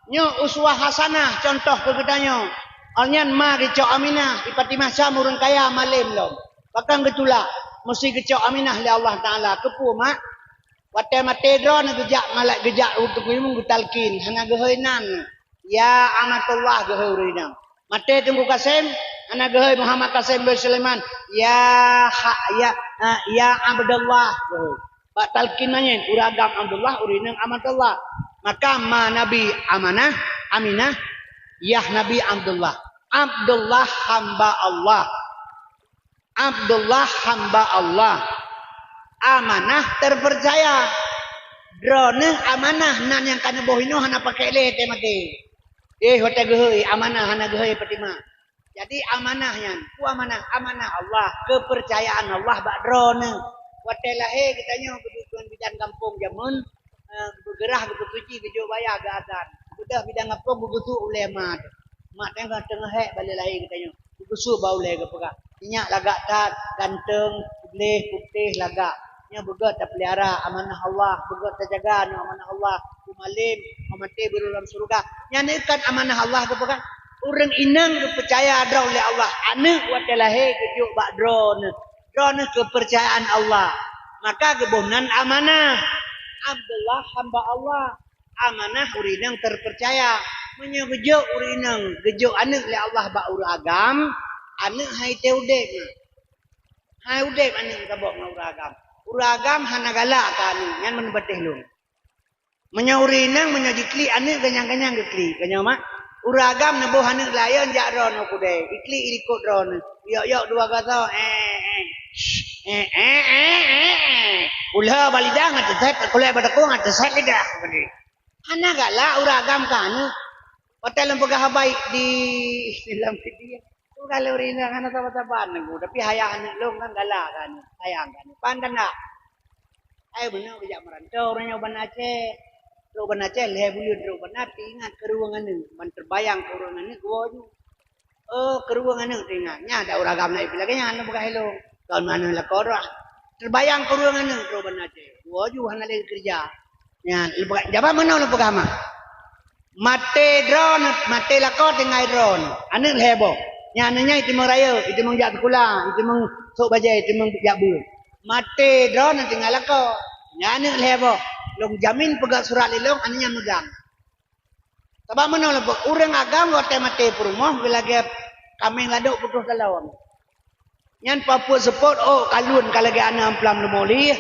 Nyoe uswah hasanah, contoh keu geutanyoe. Awaknyan ma geucok Aminah, di Fatimah Syam ureuëng kaya malém lom. Pakon geutulak? Meusti geucok Aminah lé Allah Taala. Keupeue, mak? Watée maté droeneuh geujak malai-, geujak u Teungku Imum geutalkin, hana geuhôi nan. Ya Amatullah geuhôi ureuëng inong. Maté Teungku Kasem, hana geuhôi Muhammad Kasem bin Sulaiman. Ya ha-, ya, ha, ya Abdullah geuhôi. Bak talkin manyét, ureuëng agam Abdullah, ureuëng inong Amatullah. Maka ma Nabi Amanah, Aminah, yah Nabi Abdullah. Abdullah hamba Allah. Abdullah hamba Allah. Amanah terpercaya. Droeneuh amanah nan nyang ka neuboh inoe hana pakai lé teuh maté. Eh, watée geuhôi amanah hana geuhôi Fatimah. Jadi amanah nyan, peue amanah? Amanah Allah, keupeurcayaan Allah bak droeneuh. Watée lahé geutanyoe keududukan bidan gampông jameun, eh, geupeugah, geupeusuci, geujok baya, geuazan. Beudôh bidan gampông geugeusuk ulée ma teuh. Mak teungoh-teungoh hék balée lahé geutanyoe. Geugeusuk bak ulée geupeugah, "Nyak lagak that, ganteng, gleh, putéh lagak. Nyoe beugét tapeulihara amanah Allah, beugét tajaga nyoe amanah Allah. Beumalém, beumaté beurulang syeuruga." Nyan kan amanah Allah geupeugah. Ureuëng inong geupeucaya droe lé Allah. Aneuëk watée lahé geujok bak droeneuh. Droeneuh keupeurcayaan Allah. Maka geuboh nan amanah. Abdullah hamba Allah. Amanah ureuëng inong terpercaya. Meunyoe geujok ureuëng inong, geujok aneuëk lé Allah bak ureuëng agam, aneuëk hai teu udeb na. Hai udeb aneuëk saboh ngon ureuëng agam. Ureuëng agam hana galak keu aneuëk, nyan meuneubatéh lôn. Meunyoe ureuëng inong, meunyoe jiklik aneuëk, ganyang-ganyang geuklik. Geutanyoe mak, ureuëng agam neuboh aneuëk layeuen jak droeneuh kudée, iklik ilikot droeneuh. Yok-yok dua gasoe, eh, eh. Eh, eh, eh, eh, eh. Ulah bak lidah ngat teuset, kulée bak takong ngat teuset lidah. Hana galak ureuëng agam keu aneuëk. Watée lôn peugah haba di dalam video, tu galak ureuëng inong hana saban-saban nunggu, tapi hayah aneuëk lôn kan galak keu aneuëk, sayang keu aneuëk. Pan tanda. Hai beuneueh geujak meurantau ureuëng nyoe ban Aceh. Trok ban Aceh lhée buleuen trok ban na, teuingat keu ureuëng aneuëk, ban teubayang keu ureuëng aneuëk geuwoe ju. Oh, keu ureuëng aneuëk teuingat. Nyan dak ureuëng agam na ipi lagée nyan lôn peugah ilôn. Kon aneuëk lakoe droe. Teubayang keu ureuëng aneuëk trok ban Aceh. Geuwoe ju hana lé geukeureuja. Nyan, lôn peugah, jaban meunoe lôn peugah ma. Maté droeneuh, maté lakoe tinggai droeneuh. Aneuëk lhée boh. Nyan aneuëk nyan iteumeung rayeuk, iteumeung jak sikula, iteumeung sôk bajée, iteumeung jak beuet. Maté droeneuh tinggai lakoe. Nyan aneuëk lhée boh. Lôn jamin peugah surat lé lôn, aneuëk nyan meugang. Sabab meunoe lôn peugah, ureuëng agam watée maté peurumoh geulagée kaméng ladôk putôh talon. Nyan papuet seupôt ôk kalun ka lagée aneuëk amplam leumo lih,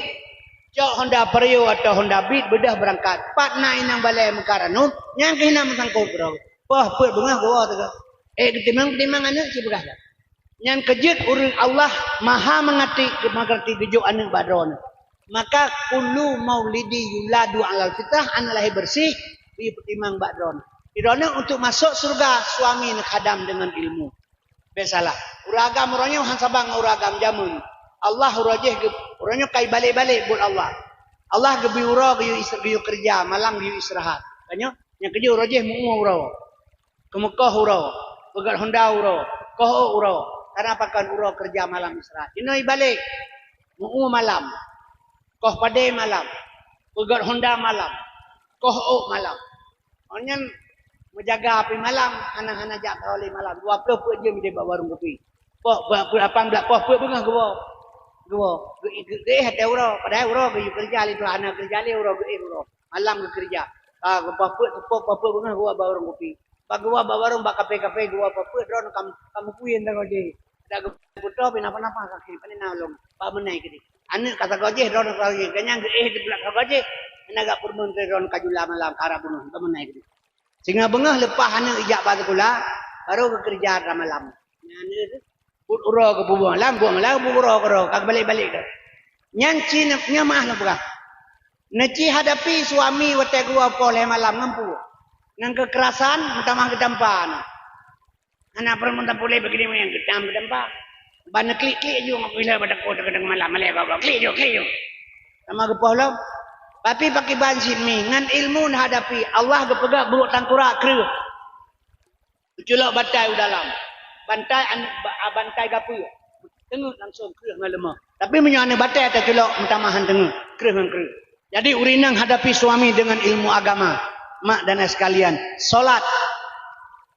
cok Honda Vario atau Honda Beat beudôh beurangkat. Pat na inong balée meukat aneuëk, nyan keuh na meusangkot keudroe. Poh peuet beungoh geuwoe teuga. Eh, geutimang-timang aneuëk sibeugah dah. Nyan keujeuet ureuëng Allah maha meungerti, meungerti geujok aneuëk bak droeneuh. Maka kullu maulidi yuladu alal fitrah, aneuëk lahé beureuséh, geupeutimang bak droeneuh. Droeneuh untuk masôk syeuruga, suami neukhadam deungon ilmu. Bèk salah. Ureuëng agam uroe nyoe han saban ngon ureuëng agam jameun. Allah uroe jéh geu-, uroe nyoe ka ibalek-balek buet Allah. Allah geubri uroe geuyue is-, geuyue keureuja, malam geuyue istirahat. Tanyoe, nyang keujeuet uroe jéh meu-ue uroe. Keumeukoh uroe, peugöt honda uroe, koh ôk uroe. Karena pakon uroe keureuja malam istirahat. Jinoe ibalek, meu-ue malam, koh padé malam, peugöt honda malam, koh ôk malam. Awak nyan meujaga api malam, hana-hana jak kawali malam. Dua ploh peuet jeuem idéh bak warong kupi. Poh, peuet, peuet, lapan blah poh, peuet beungoh geuwoe. Geuwoe. Geu-, geu-, geuéh watèe uroe. Padahai uroe geuyue keureuja lé Tuhan, hana keureuja lé uroe, geuéh uroe. Malam geukeureuja. Ka geupapeut, teupok papeut beungoh geuwa bak warong kupi. Bak geuwa bak warong bak kafe-kafe geuwa papeut droeneuh kam, kam kuyen tanggong jih. Dak geupeutôh pih napa-napa kaki, pane na lom. Bak meunai keudeh. Aneuk ka sagoe jih, droeneuh ka sagoe jih. Ganyang geuéh di bulak sagoe jih. Hana gak peurumeun keu droeneuh ka jula malam, ka rab bunoe. Bak meunai keudeh. Singoh beungoh leupah aneuk ijak bak sikula, baru geukeureuja rab malam. Nyan aneuk Buet uroe keu bubueng lam, bueng lam, buet uroe keu uroe, ka geubalek-balek tu. Nyan ci ne-, nyan maah lôn peugah. Neuci hadapi suami watée geuwoe poh lhée malam ngon peue? Ngon keukerasan, meutamah geutampa na. Hana peureulée meutampa lé begini nyang geutam geutampa. Ban neuklik-klik aju ngon pih lhée bak takot teukeudang malam, malée gogoe, klik aju, klik aju. Sama geupoh lom. Tapi pakiban cit mi, ngon ilmu neuhadapi, Allah geupeugah brok tangkurak kreueh. Teuculok bantai u dalam. Bantai an-, ba-, bantai gapeue. Teungeut langsung kreueh ngon leumoh. Tapi meunyoe aneuk batée teuculok meutamah han teungeut, kreueh ngon kreueh. Jadi ureueng inong hadapi suami dengan ilmu agama. Mak dan ayah sekalian, salat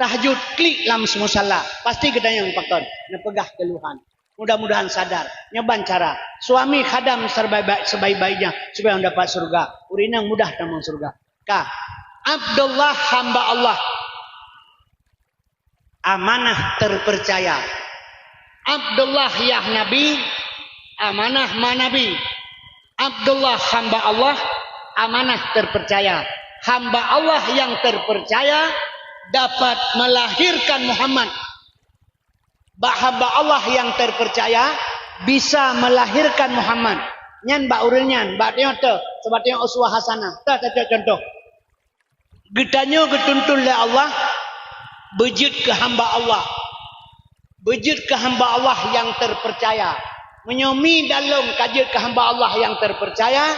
tahajud klik lam musala, pasti geutanyong pakon, neupeugah keluhan. Mudah-mudahan sadar. Nyoe ban cara. Suami khadam sebaik-baik, sebaik-baiknya supaya dapat surga. Ureueng inong mudah tamong surga. Ka. Abdullah hamba Allah. Amanah terpercaya. Abdullah yah Nabi, amanah ma Nabi. Abdullah hamba Allah, amanah terpercaya. Hamba Allah yang terpercaya dapat melahirkan Muhammad. Bak hamba Allah yang terpercaya bisa melahirkan Muhammad. Nyan bak ureueng nyan, bak tanyoe teuh, sabab tanyoe uswah hasanah. Teuh tacok contoh. Geutanyoe geutuntun lé Allah beujeuet keu hamba Allah. Beujeuet keu hamba Allah nyang teupercaya. Meunyoe mi dan lôn ka jeuet keu hamba Allah nyang teupercaya,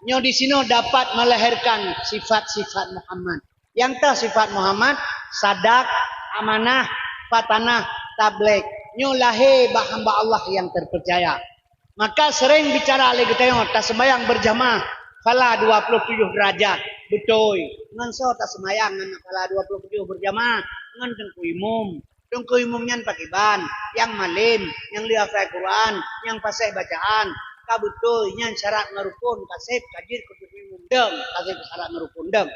nyoe disinoe dapat melahirkan sifat-sifat Muhammad. Nyang teuh sifat Muhammad, sadak, amanah, fatanah, tabligh. Nyoe lahé bak hamba Allah nyang teupercaya. Maka sering bicara lé geutanyoe, taseumayang beurjamaah phala dua ploh tujoh deurajat. Beutôi. Ngon soe taseumayang ngon phala dua ploh tujoh beurjamaah? Ngon teungku imum. Teungku imum nyan pakiban, nyang malém, nyang lheueh hafai Quran, nyang paséh bacaan. Ka beutôi, nyan syarat ngon rukun, ka sép, ka jeuet keu teungku imum. Deueng, ka sép syarat ngon rukun. Deueng.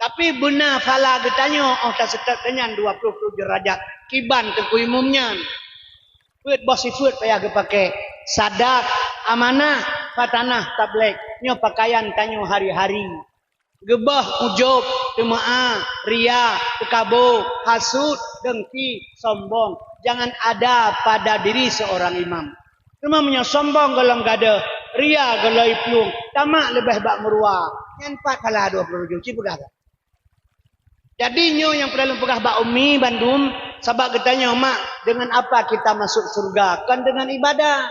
Tapi beuna phala geutanyoe óh taseutôt keu nyan dua ploh tujoh deurajat. Kiban teungku imum nyan. Peuet boh sifeuet payah geupaké, sadak, amanah, fatanah, tabligh. Nyoe pakaian tanyoe hari-hari. Geuboh ujub, teumeu'ah, ria, teukabo, hasut, dengki, sombong. Jangan ada pada diri seorang imam. Teuma meunyoe sombong gohlom gadôh, ria gohlom plueng, tamak leubeh bak meuruwa. Nyan pat phala dua ploh tujoh, ci peugah. Jadi nyoe nyang peureulée lôn peugah bak umi bandum, sabab geutanyoe mak, dengan apa kita masuk surga? Kon dengan ibadah.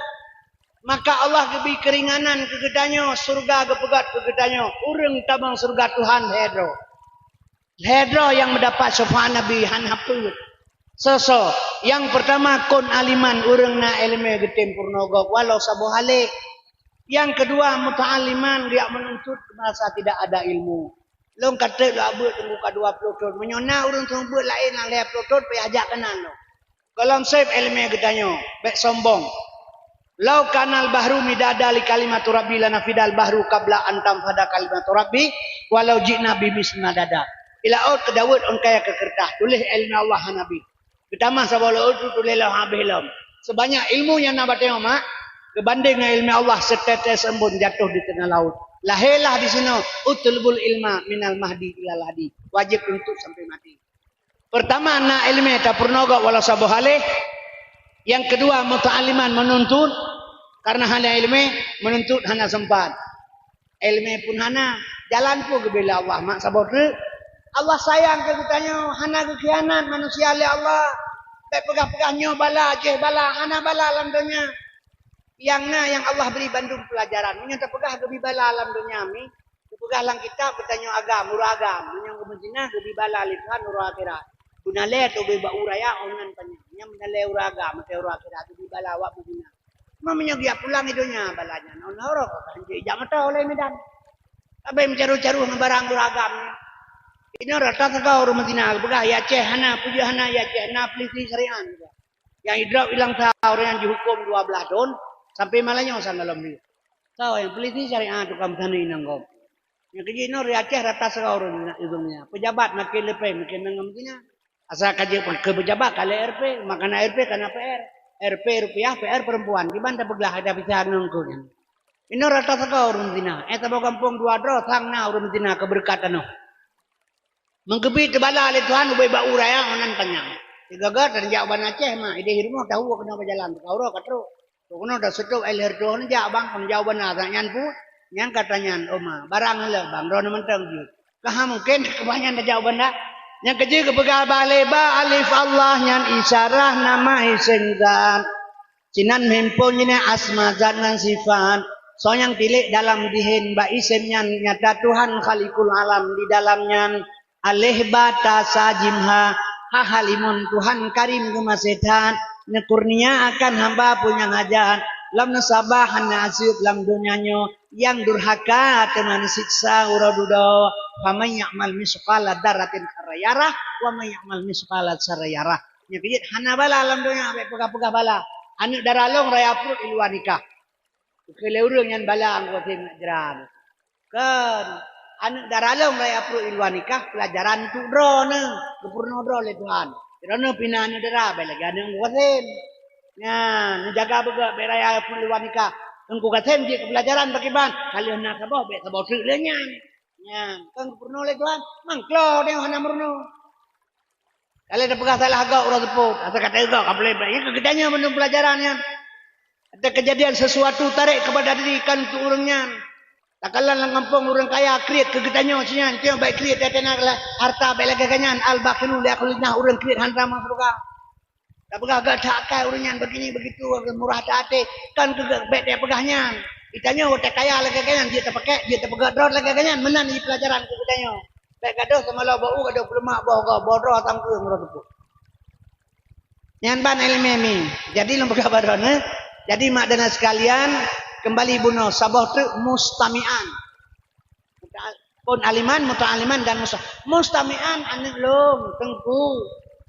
Maka Allah geubri keuringanan keu geutanyoe, surga geupeugét keu geutanyoe. Ureuëng tamong surga Tuhan lhée droe. Lhée droe nyang meudapat syafaat Nabi hana peuet. Soe-soe? Nyang peurtama kon aliman, ureuëng na iéleumé geutem peurunoe gob walau saboh alé. Nyang keudua muta'alliman, geujak meununtut masa tidak ada ilmu. Lôn ka trép lôn beuet teungku ka dua ploh thon. Meunyoe na ureuëng seumeubeuet laén nyang lhée ploh thon, payah jak keunan lôn. Gohlom sép iéleumé geutanyoe, bék sombong. "Lau kanal bahru midada li kalimatu rabbi lanafidal bahru qabla an tanfada kalimatu rabbi walau ji'na bimitsli madada." Di laôt keudaweuet ôn kayée keu keureutah, tuléh iéleumé Allah hana bit. Geutamah saboh laôt tu tuléh lom habéh lom. Seubanyak ilmu nyang na bak tanyoe mak, geubandéng ngon iéleumé Allah, seutetes embun jatoh di teungoh laôt. Lahé lah disinoe, "Utlubul ilma minal mahdi ilal lahdi." Wajéb tuntut sampai maté. Peurtama na iéleumé tapeurunoe gob walau saboh alé. Nyang keudua muta'alliman meununtut, kareuna hana iéleumé meununtut hana seumpat. Iéleumé pun hana, jalan pun geubri lé Allah mak saboh treuk. Allah sayang keu geutanyoe, hana geukhianat manusia lé Allah. Bék peugah-peugah nyoe bala, jéh bala, hana bala lam donya. Nyang na nyang Allah bri bandum peulajaran. Meunyoe tapeugah geubri bala lam donya mi, tapeugah lam kitab geutanyoe agam, uroe agam. Meunyoe geumeuzinah geubri bala lé Tuhan uroe akhirat. Beunalée tobé bak uroe raya ôn nyan panyang. Nyang beunalée uroe agam, maté uroe akhirat geubri bala awak beuguna. Cuma meunyoe geujak pulang di donya bala nyan, ôn horok ka hanjeuet ijak meuto lé Medan. Abéh meucaru-caru ngon barang uroe agam nyan. Inoe rata sagoe ureuëng Madinah geupeugah, "Ya Aceh hana, peujeuet hana, ya Aceh na peulisi syariat." Nyang idrop ilang sa ureuëng nyang jihuköm dua blaih thon sampai malam nyoe sang gohlom lé. Soe nyang peulisi syariat tukang meusaneuk inong gob? Nyang keujeuet nyoe di Aceh rata sigoe ureuëng na ureuëng nyan. Pejabat makin leupah, makin nangam geunya. Asai ka jeuet keu pejabat ka lheueh R P, maka na R P ka na P R. R P rupiah, P R perempuan. Kiban tapeugah ada bisa ngon keu nyan. Inoe rata sigoe ureuëng zina. Eh, saboh gampông dua droe sang na ureuëng zina keu beureukat tanoh. Meugeubi teubala lé Tuhan ubé bak uraya ngon nan panyang. Sigaga teunjak ban Aceh ma, ideh rumoh tahu keunoe bak jalan, teuka uroe ka trok. Keunoe taseutôt ai lheueh trok neujak bang, kon jauh bana, nyan pu, nyan kata nyan, oma, barang le bang, droeneuh mantong jeuet. Ka mungken keubah nyan tajak banda. Nyang keujeuet geupeugah bah lé ba alif Allah nyan isyarah nama isem zat. Sinan meuhimpon jih asma zat ngon sifat. Soe nyang tilék dalam dihen bak isem nyan nyata Tuhan Khaliqul Alam di dalam nyan. Aleh ba ta sa jim ha, ha halimun Tuhan Karim geumaséh that, neukurnia akan hamba peue nyang hajat, lam neusabah hana aseut lam donya nyoe, nyang durhaka teuma neusiksa uroe dudoe. Faman ya'mal misqala dzarratin khaira yarah, wa man ya'mal misqala syarrin yarah. Nyang keujeuet hana bala lam donya, bék peugah-peugah bala. Aneuk dara lôn raya pruet i luwa nikah. Keu lé ureuëng nyan bala anggô sém nak jra. Kan aneuk dara lôn raya pruet i luwa nikah, peulajaran untuk droeneuh, geupeurunoe droe lé Tuhan. Droeneuh pih na aneuk dara, bék lagée aneuk anggô sém. Nyan, neujaga beugét bék raya pruet i luwa nikah. Anggô sém jeuet keu peulajaran bak kiban, ka lheueh na saboh, bék saboh treuk lé nyan. Nyan, kan geupeurunoe lé Tuhan, mangklo deh hana meurunoe. Ka lheueh tapeugah salah gob uroe seupôt, asa ka teugob ka boleh beuet. Nyan keu geutanyoe mandum peulajaran nyan. Ada kejadian sesuatu tarék keupada diri kan untuk ureuëng nyan. Takalon lam gampông ureuëng kaya kriet keu geutanyoe si nyan, tiep bék kriet, teuntèe na hareuta bék lagée geuh nyan, al-bakhilu la yakhlu jannah, ureuëng kriet hana tamong syeuruga. Tapeugah gét that akai ureuëng nyan begini begitu, murah that até, kan keu gét bék tapeugah nyan. Geutanyoe watée kaya lagée geuh nyan, jeuet tapakék, jeuet tapeugét droe lagée geuh nyan, meunan jih peulajaran keu geutanyoe. Bék gadôh teumalo bak u, gadôh peuleumak boh gob, boh droe tangkeueng uroe teupeu. Nyan ban ileumèe mi. Jadi lôn peugah bak droeneuh, jadi mak dan ayah sekalian, keumbali bunoe saboh treuk mustami'an. Kon aliman, muta'aliman dan musta-, mustami'an aneuk lôn, teungku,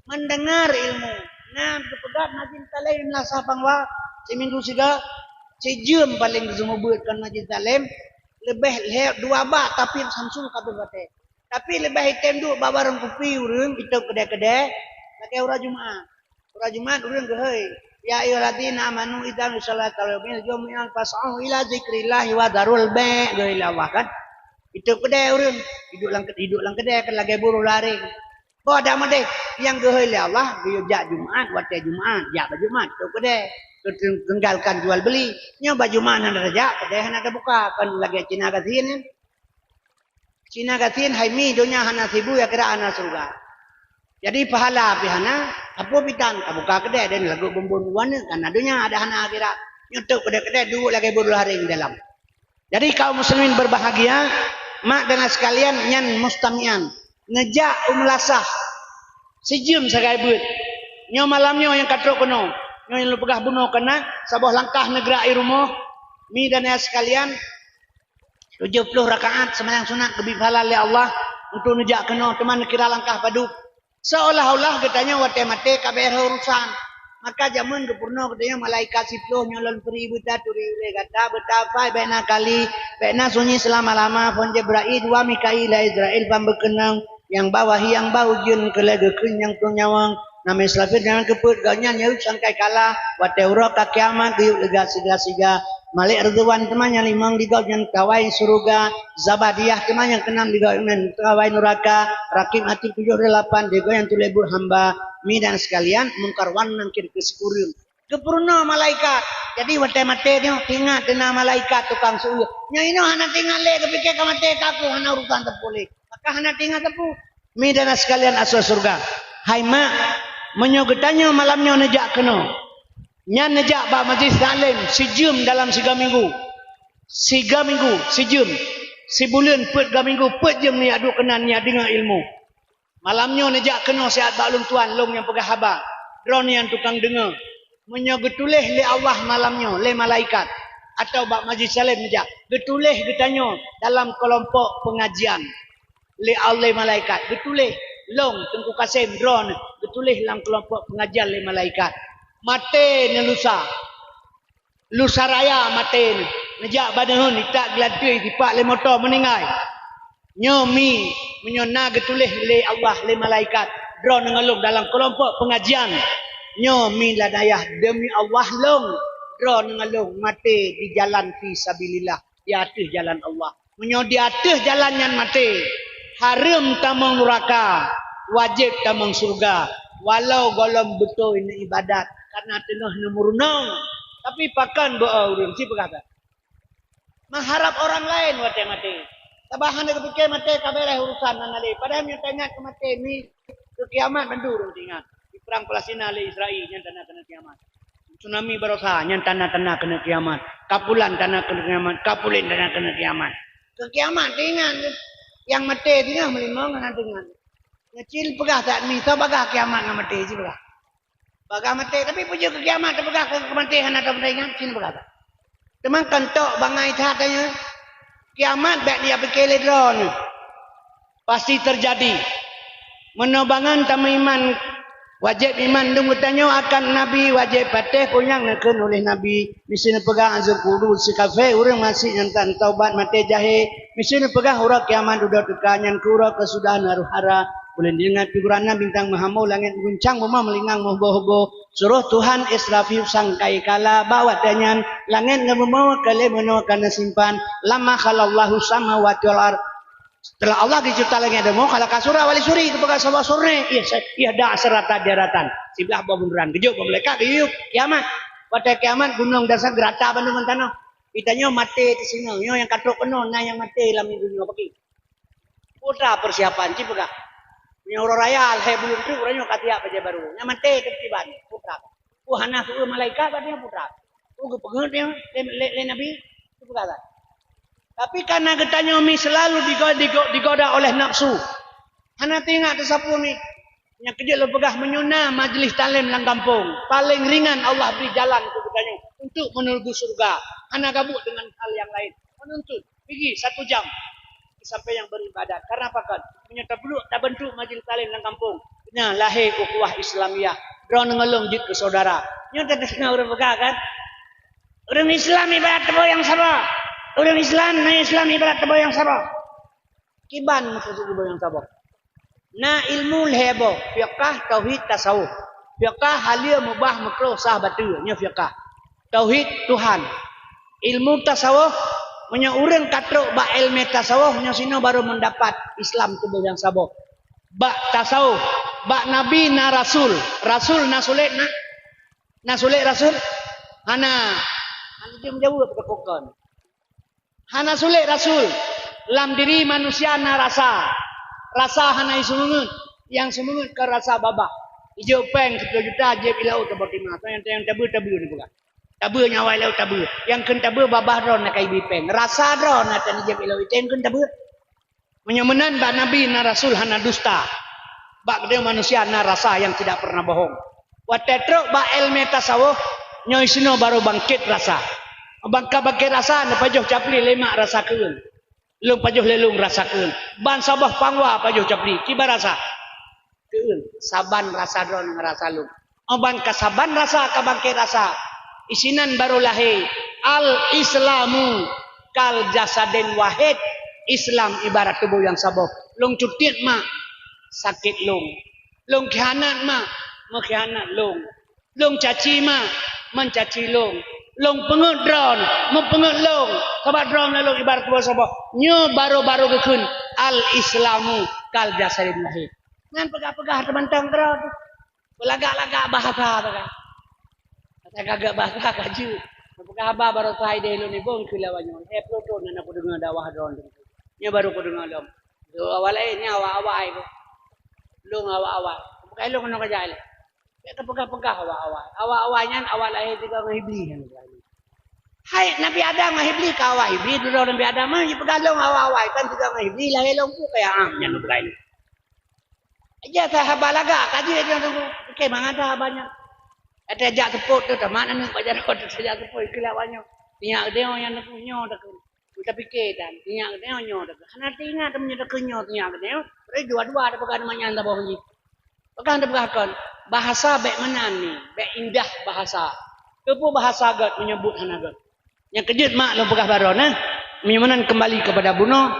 mendengar ilmu. Nyan geupeugah majlis taklim lam Meunasah Pangwa, siminggu siga, sijeuem paleng geuseumeubeuet kon majlis taklim, leubeh lhèe dua bak tapi Samsul ka abéh watèe. Tapi leubeh item duek bak warong kupi ureueng itôp keudè-keudè lagèe uroe Jumat. Uroe Jumat ureueng geuhôi, "Ya ayyuhalladzina amanu idza nudiya lis-shalati min yaumil jumu'ah fas'au ila dzikrillahi wa dzarul bai'," geuhôi lé Allah kan. Itôp keudè ureueng, iduek lam, iduek lam keudè kan lagèe buroe lam hareng. Boh dak meudeh, nyang geuhôi lé Allah, geuyue jak Jumat, watèe Jumat, jak bak Jumat, itôp keudè. Teutinggalkan jual beli. Nyoe bak Jumat hana tajak, keudè hana tabuka, kan lagèe Cina gasien nyan. Cina gasien hai mi donya hana sibu, akhirat hana syeuruga. Jadi pahala pih hana, sapeue pih tan, tabuka keudè dan lagot bumbon u aneuk, kana donya ada hana akhirat. Nyoe tôp keudè-keudè duek lagèe buroe hareng dalam. Jadi kaum muslimin berbahagia, mak dan ayah sekalian nyan mustami'an, neujak u meulasah sijeuem sagai beuet. Nyoe malam nyoe nyang ka trok keunoe, nyoe nyang lôn peugah bunoe keunan, saboh langkah neugrak i rumoh, mi dan ayah sekalian, tujoh ploh rakaat seumayang sunat geubri pahala lé Allah untuk neujak keunoe, teuma neukira langkah padub. Seolah-olah geutanyoe watèe maté ka bèe rhot urusan. Maka jameun geupeurunoe geutanyoe malaikat siploh nyoe lôn peuri beutaturi ulèe gata, beutafai bèk na kali, bèk na sunyi seulama-lama, phon Jibrail, dua Mikail, Israil ban beukeunong, nyang ba wahyu, nyang ba ujeuen, keu lhèe geukheun nyang tueng nyawöng, Nabi Israfil nyang keupeuet gobnyan nyang sangkai kala, watèe uroe ka kiamat geuyue leuga siga-siga. Malek Ridwan teuma nyang limong di gobnyan kawai syeuruga, Zabadiah teuma nyang keunam di gobnyan kawai nuraka, Rakib Atid tujoh di lapan di gobnyan tuléh buet hamba. Mi dan sekalian, Mungkar wan Nakir keu sikureueng. Geupeurunoe malaikat. Jadi watèe maté nyoe, teuingat teuna malaikat tukang seuôt. Nyoe inoe hana teuingat lé, geupike ka maté, ka keuh hana urusan sapeue lé. Maka hana teuingat sapeue. Mi dan sekalian asoe syeuruga. Hai mak, meunyoe geutanyoe malam nyoe neujak keunoe, nyan neujak bak majlis taklim sijeuem dalam siga minggu. Siga minggu, sijeuem. Sibuleuen peuet ga minggu, peuet jeuem neujak duek keunan neujak deungoe ilmu. Malam nyoe neujak keunoe siat bak lôn tuan, lôn nyang peugah haba. Droeneuh nyang tukang deungoe. Meunyoe geutuléh lé Allah malam nyoe lé malaikat, atawa bak majlis taklim neujak, geutuléh geutanyoe dalam keulompok peungajian lé Allah malaikat, geutuléh lôn Teungku Kasem droeneuh, geutuléh lam keulompok peungajian lé malaikat. Maté neuh lusa. Lusa raya maté neuh. Neujak bak neuheun itak geulanteue, jipak lé moto, meuninggai. Nyoe mi, meunyoe na geutuléh lé Allah, lé malaikat, droeneuh ngon lôn dalam keulompok peungajian, nyoe mi ladayah, deumi Allah lôn, droeneuh ngon lôn maté di jalan fi sabilillah, di ateueh jalan Allah. Meunyoe di ateueh jalan nyan maté, hareuem tamong nuraka, wajéb tamong syeuruga, walau gohlom beutôi neuibadat, kareuna teungoh neumeurunoe. Tapi pakon beu ureuëng sipeugah that. Meuharab orang laén watée maté. Sabab hana geupike maté ka beres urusan nan lé. Padahai meunyoe taingat keu maté, mi keu kiamat mandum ureuëng teuingat. Di perang Palestina lé Israel nyan tanda keuneuk kiamat. Tsunami barosa nyan tanda-tanda keuneuk kiamat. Kapulan tanda keuneuk kiamat. Kapulen tanda keuneuk kiamat. Keu kiamat teuingat. Nyang maté teuingat, meulimong hana teuingat. Nyang cit peugah that mi, soe bagah kiamat ngon maté cit peugah. Bagah maté, tapi peue jeuet keu kiamat teupeugah keu maté hana teupeugah ingat, cit peugah that. Teuma kan tok bangai that nyoe. Kiamat bék neupike lé droeneuh. Pasti teujadi. Meunoe bangon tameuiman, wajéb iman dum geutanyoe akan Nabi, wajéb patéh peue nyang neukheun uléh Nabi. Miseue neupeugah azab kubur sikafé ureuëng maséh nyang tan taubat maté jahé. Miseue neupeugah uroe kiamat dudoe teuka nyan keu uroe keusudahan hareuem hara. Buleuen ingat pikiran na bintang meuhamo langét meuguncang bumoe meulingang meuheubo-heubo. Suroh Tuhan Israfil sangkai kala bak watée nyan langét ngon bumoe ka lé meunoe ka neusimpan lama khalallahu samawati wal ard. Seuteulah Allah geucebta langét deungoe, khalaqa samawati wal arda, geupeugah saboh surnée, ieh, ieh da seurata daratan. Siblah boh bunderan, geujok boh malaikat, geuyue kiamat. Watée kiamat, gunong dasar geurata bandum ngon tanoh. Geutanyoe maté teusingoh, nyoe nyang ka trok keunoe, na nyang maté lam donya paki. Peue ta persiapan cit peugah. Meunyoe uroe raya, lhée buleuen treuk, uroe nyoe ka siap bajée barô. Nyang maté teukiban, peue ta. Peue hana seueu malaikat bak nyoe, peue ta. Peue geupeugét nyoe lé, lé, lé Nabi, peue peugah that. Tapi kareuna geutanyoe mi seulalu digo-, digo-, digoda oleh nafsu. Hana teuingat teusapeue mi. Nyang keujeuet lôn peugah, meunyoe na majlis taklim lam gampông, paleng ringan Allah bri jalan keu geutanyoe untuk menuju syeuruga. Hana gabuek deungon hal nyang laén. Menuntut pigi satu jam sampai nyang beribadat. Karena pakon? Meunyoe tabeuleuk tabentuk majlis taklim lam gampông, nyan lahé ukhuwah Islamiyah. Droeneuh ngon lôn jeuet keu saudara. Nyoe teudeungoe ureuëng peugah kan? Ureuëng Islam ibarat teubeu nyang saboh. Ureuëng Islam, na Islam ibarat teubeu nyang saboh. Kiban meukeusud teubeu nyang saboh. Na ilmu lhée boh, fiqah, tauhid, tasawuf. Fiqah, haleue, mubah, meukruh, sah, bateue, nyoe fiqah. Tauhid Tuhan. Ilmu tasawuf, meunyoe ureuëng ka trok bak ilmu tasawuf, nyoe sinoe baru meudapat Islam teubeu nyang saboh. Bak tasawuf, bak Nabi na rasul. Rasul na sulet na? Na sulet rasul? Hana. Hana jeuem jaweueb keu pakon. Hana sulet rasul. Lam diri manusia na rasa. Rasa hana iseumeungeut. Nyang seumeungeut ka rasa babah. Ijok péng siploh juta jieb i laôt teubeu timah. Nyang, nyang tabeue, tabeue neupeugah. Tabeue nyang awai laôt tabeue. Nyang kheun tabeue babah droe na ka ibi péng. Rasa droe na tan jieb i laôt, nyang kheun tabeue. Meunyoe meunan bak Nabi na rasul hana dusta. Bak geutanyoe manusia na rasa yang tidak pernah bohong. Watée trok bak ilmu tasawuf, nyoe sinoe baru bangkét rasa. Bangka bangkét rasa, neupajoh capli lé mak rasa keueun. Lôn pajoh lé lôn rasa keueun. Ban saboh pangwa pajoh capli, kiban rasa. Keueun, saban rasa droe ngon rasa lôn. Óh ban ka saban rasa ka bangkét rasa. Isinan baru lahé. Al-Islamu kal jasadin wahid. Islam ibarat tuboh nyang saboh. Lôn cutiet mak, sakét lôn. Lôn khianat mak, meukhianat lôn. Lôn caci mak, meucaci lôn. Lôn peungeuet droe, meupeungeuet lôn. Sabab droe ngon lôn ibarat tuboh saboh. Nyoe baru-baru geukheun al-Islamu kal jasadin wahid. Nyan peugah-peugah teumantong keudroe. Beulagak-lagak bahasa tu kan. Asai kagak bahasa ka jeuet. Peugah haba baroesa idéh lôn ibong keu lawan nyoe. Eh, ploh thon hana kudeungoe dakwah droe tu. Nyoe baru kudeungoe lom. Tu awai laén nyoe awai-awai tu. Lôn awai-awai. Bukai lôn keunoe keujak lé. Bèk tapeugah-peugah awai-awai. Awai-awai nyan awai lahé tiga ngon Iblis nyan. Hai Nabi Adam ngon Iblis ka awai Iblis, dudoe Nabi Adam nyan jipeugah lôn awai-awai kan tiga ngon Iblis lahé lôn pun kaya am nyan bukai lôn. Ija that haba lagak ka jeuet nyang teungku. Oke, mangat that haba nyan. Watèe jak seupôt tu, tamat aneuk bak jaroe tu, jak seupôt, ikeu lé awak nyoe. Sinyak geutanyoe nyang teungku nyoe takheun. Tapike tan, sinyak geutanyoe nyoe takheun. Hana teuingat meunyoe takheun nyoe sinyak geutanyoe. Padahai dua-dua tapeugah teuma nyan saboh jih. Peugah tapeugah kon, bahasa bèk meunan ni, bèk indah bahasa. Keupeue bahasa gèt meunyoe buet hana gèt? Nyang keujeuet mak lôn peugah baroe na, meunyoe meunan keumbali keupada bunoe,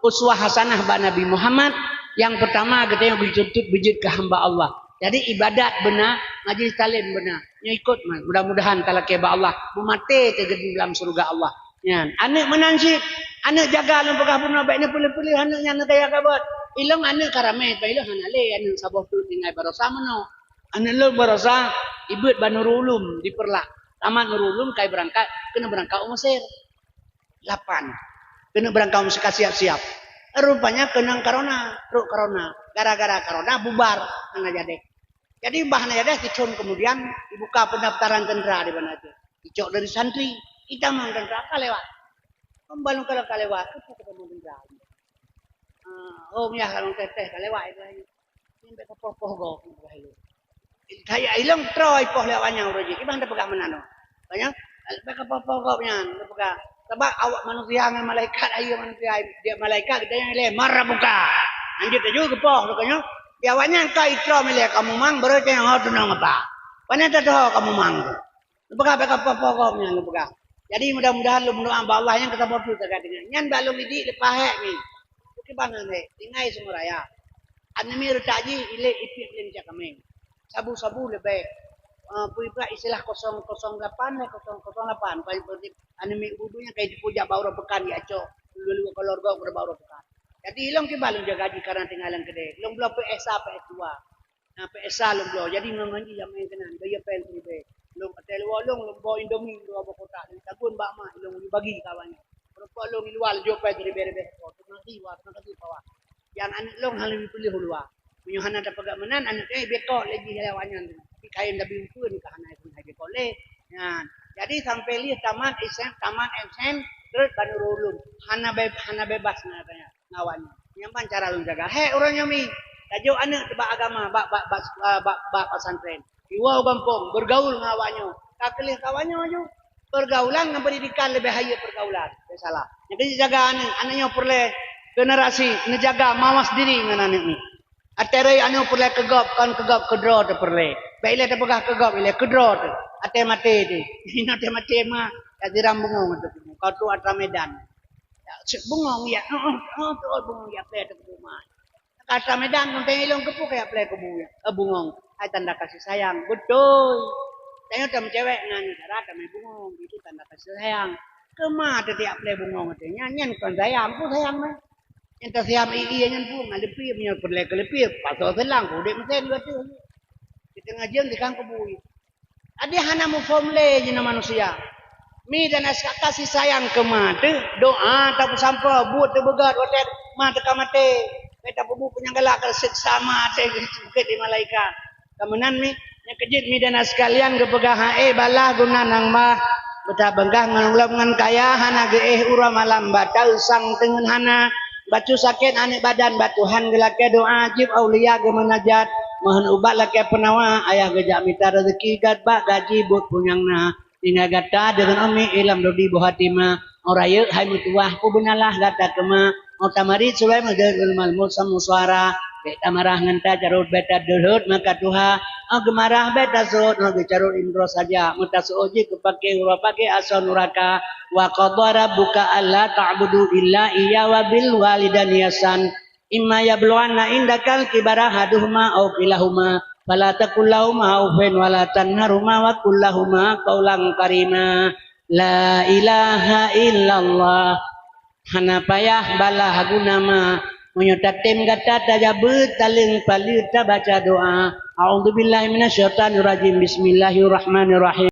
uswah hasanah bak Nabi Muhammad, nyang peurtama geutanyoe geucuntot beujeuet keu hamba Allah. Jadi ibadat beuna, majlis taklim beuna. Nyoe ikot man, mudah-mudahan talakée bak Allah, meumaté teugeudeue lam syeuruga Allah. Nyan, aneuk meunan cit, aneuk jaga lôn peugah bunoe, bék neupeuleueh-peuleueh aneuk nyan neukaya kabot. Ilong aneuk ka ramé, bah ilong hana lé aneuk saboh teuk tinggai barosa meunoe. Aneuk lôn barosa ibeuet bak Nurul Ulum di Peureulak. Tamat Nurul Ulum kai beurangkat, keuneuk beurangkat u Mesir. Lapan. Keuneuk beurangkat u Mesir ka siap-siap. Rupanya keunong corona, trok corona. Gara-gara corona bubar, hana jadi. Jadi bah hana jadi, sithon kemudian dibuka pendaftaran tentara di Banda Aceh. Icok dari santri, itamong tentara ka lewat. Pembalong kalau ka lewat, itu ketemu tentara. Ah, oh, miyah kalau teh-teh ka lewat itu hari. Nyan bék ka poh-poh gob, nyan peugah ilong. Kaya ilong troh ipoh lé awaknyan uroe jih. Kiban tapeugah meunan. Banyak, bék ka poh-poh gob nyan, tapeugah. Sabab awak manusia ngon malaikat, ayo manusia, dia malaikat, kita yang ilée, "Man rabbuka?" Lanjut laju geupoh, rupanya. Di awaknyan ka itroh milée ka mumang, baru tanya, "Oh, tunong apa?" Pane tatoh ka mumang tu. Neupeugah bék ka poh-poh gob nyan neupeugah. Jadi mudah-mudahan lôn meudoá bak Allah nyang ka saboh teuk tagat deungon. Nyan bak lôn idik leupah hék mi. Bukit Bangong hék, tinggai Sumber Raya. Aneuk mi reutak jih ilée ipiep lé macam kaméng. Sabu-sabu leubeh. Eh, peue istilah kosong kosong lapan lé kosong kosong lapan. Paling penting aneuk mi ubu nyan ka jipeuJak bak uroe peukan, jak cok. Lue-lue kolor gob bak uroe peukan. Jadi ilong kiban lôn jaga jih karena tinggai lam keudè. Lôn bloe P S sa, P S dua. Nah, P S sa lôn bloe. Jadi ngon-ngon jih jamén keunan, gaya pen ribèe. Lôn até luwa lôn, lôn boh Indomie dua boh kotak, lôn tagun bak mak, lôn bagi kawan. Rupok lôn di luwa lôn jok pen ribèe-ribèe. Oh, terima kasih, Wak. Terima kasih, Pak Wak. Nyang aneuk lôn hana lôn piléh u luwa. Meunyoe hana tapeugah meunan, aneuk kèe bekok lé jih lé awaknyan. Tapi kayém tabi ukeue ka hana pun hai bekok lé. Nyan. Jadi sampai lheueh tamat S M, tamat S M, terus bak Nurul Ulum. Hana be-, hana bebas na katanya. Ngon awaknyan. Nyan ban cara lôn jaga. Hék uroe nyoe mi, tajok aneuk bak agama, bak, bak, bak, ah, bak, bak pesantren. Iwoe u gampông, bergaul ngon awaknyoe. Ka keu lheueh keu awaknyoe laju, pergaulan ngon pendidikan leubeh hayeu pergaulan. Leubeh salah. Nyang keuneuk jaga aneuk, aneuk nyoe peureulèe generasi neujaga mawas diri ngon aneuk mi. Até rhoi aneuk peureulèe keu gob, kon keu gob, keu droe teuh peureulèe. Bék ilèe tapeugah keu gob, ilèe keu droe teuh. Até maté teuh. Até maté ma, ya siram bungong teuh. Kau tu atra Medan. Ya, cit bungong ya. Oh, oh, oh, oh, bungong ya, pèe teuh keu buma. Kata Medan, teuntèe ilong keupeue kaya plè keubu, eh, bungong. Hai tanda kasih sayang. Beutôi. Tanyoe tameucewek ngon dara tamè bungong. Itu tanda kasih sayang. Keuma teuh tiap plè bungong teuh. Nyan, nyan kon sayang. Peue sayang mah? Nyan tasayang ie-ie nyan peue? Ngon leupie, meunyoe peureulèe keu leupie, pasoe seulang, udép meusen dua teuh. Kita ngajian di kang keubu. Jadi hana muphom lé jinoe manusia. Mi dan aska kasih sayang keuma teuh, doa tapeusampoe, buet teubeugöt watèe ma teuka maté. Bék tapeubuet peue nyang galak, ka seksa ma até geusukét lé malaikat. Ka meunan mi, nyang keujeuet mi dan sekalian geupeugah, "Hai balah guna nang bah, beutabeungkah ngon ulôn ngon kaya, hana geuéh uroe malam, bak taeu sang teungeut hana." Bacut sakét aneuk badan, bak Tuhan geulakèe doa, jieb aulia geumeunajat, mohon ubat lakèe peunawa, ayah geujak mita raseuki, gat bak gaji buet peue nyang na. Tinggai gata deungon umi ilam dodi boh hatima. Ora yeuek hai meutuwah, peue beunalah gata keuma. Ora tamarit subai meudeuh ulmal mut samusuara. Bék tamarah ngon tacarot, bék tadeuhot maka tuha. Ora geumarah bék tasot, ora geucarot indroe saja. Meutasot jih keu paké uroe paké asoe nuraka. Wa qadha rabbuka alla ta'budu illa iyyahu wa bil walidaini ihsan. Imma yablughanna indakal kibara ahaduhuma aw kilahuma, fala taqul lahuma uffin wala tanharhuma wa qul lahuma qaulan karima. La ilaha illallah. Hana payah balah guna ma. Meunyoe tatem gata tajabeut, taleueng paleue tabaca doa. A'udzubillahi minasyaitonirrajim. Bismillahirrahmanirrahim.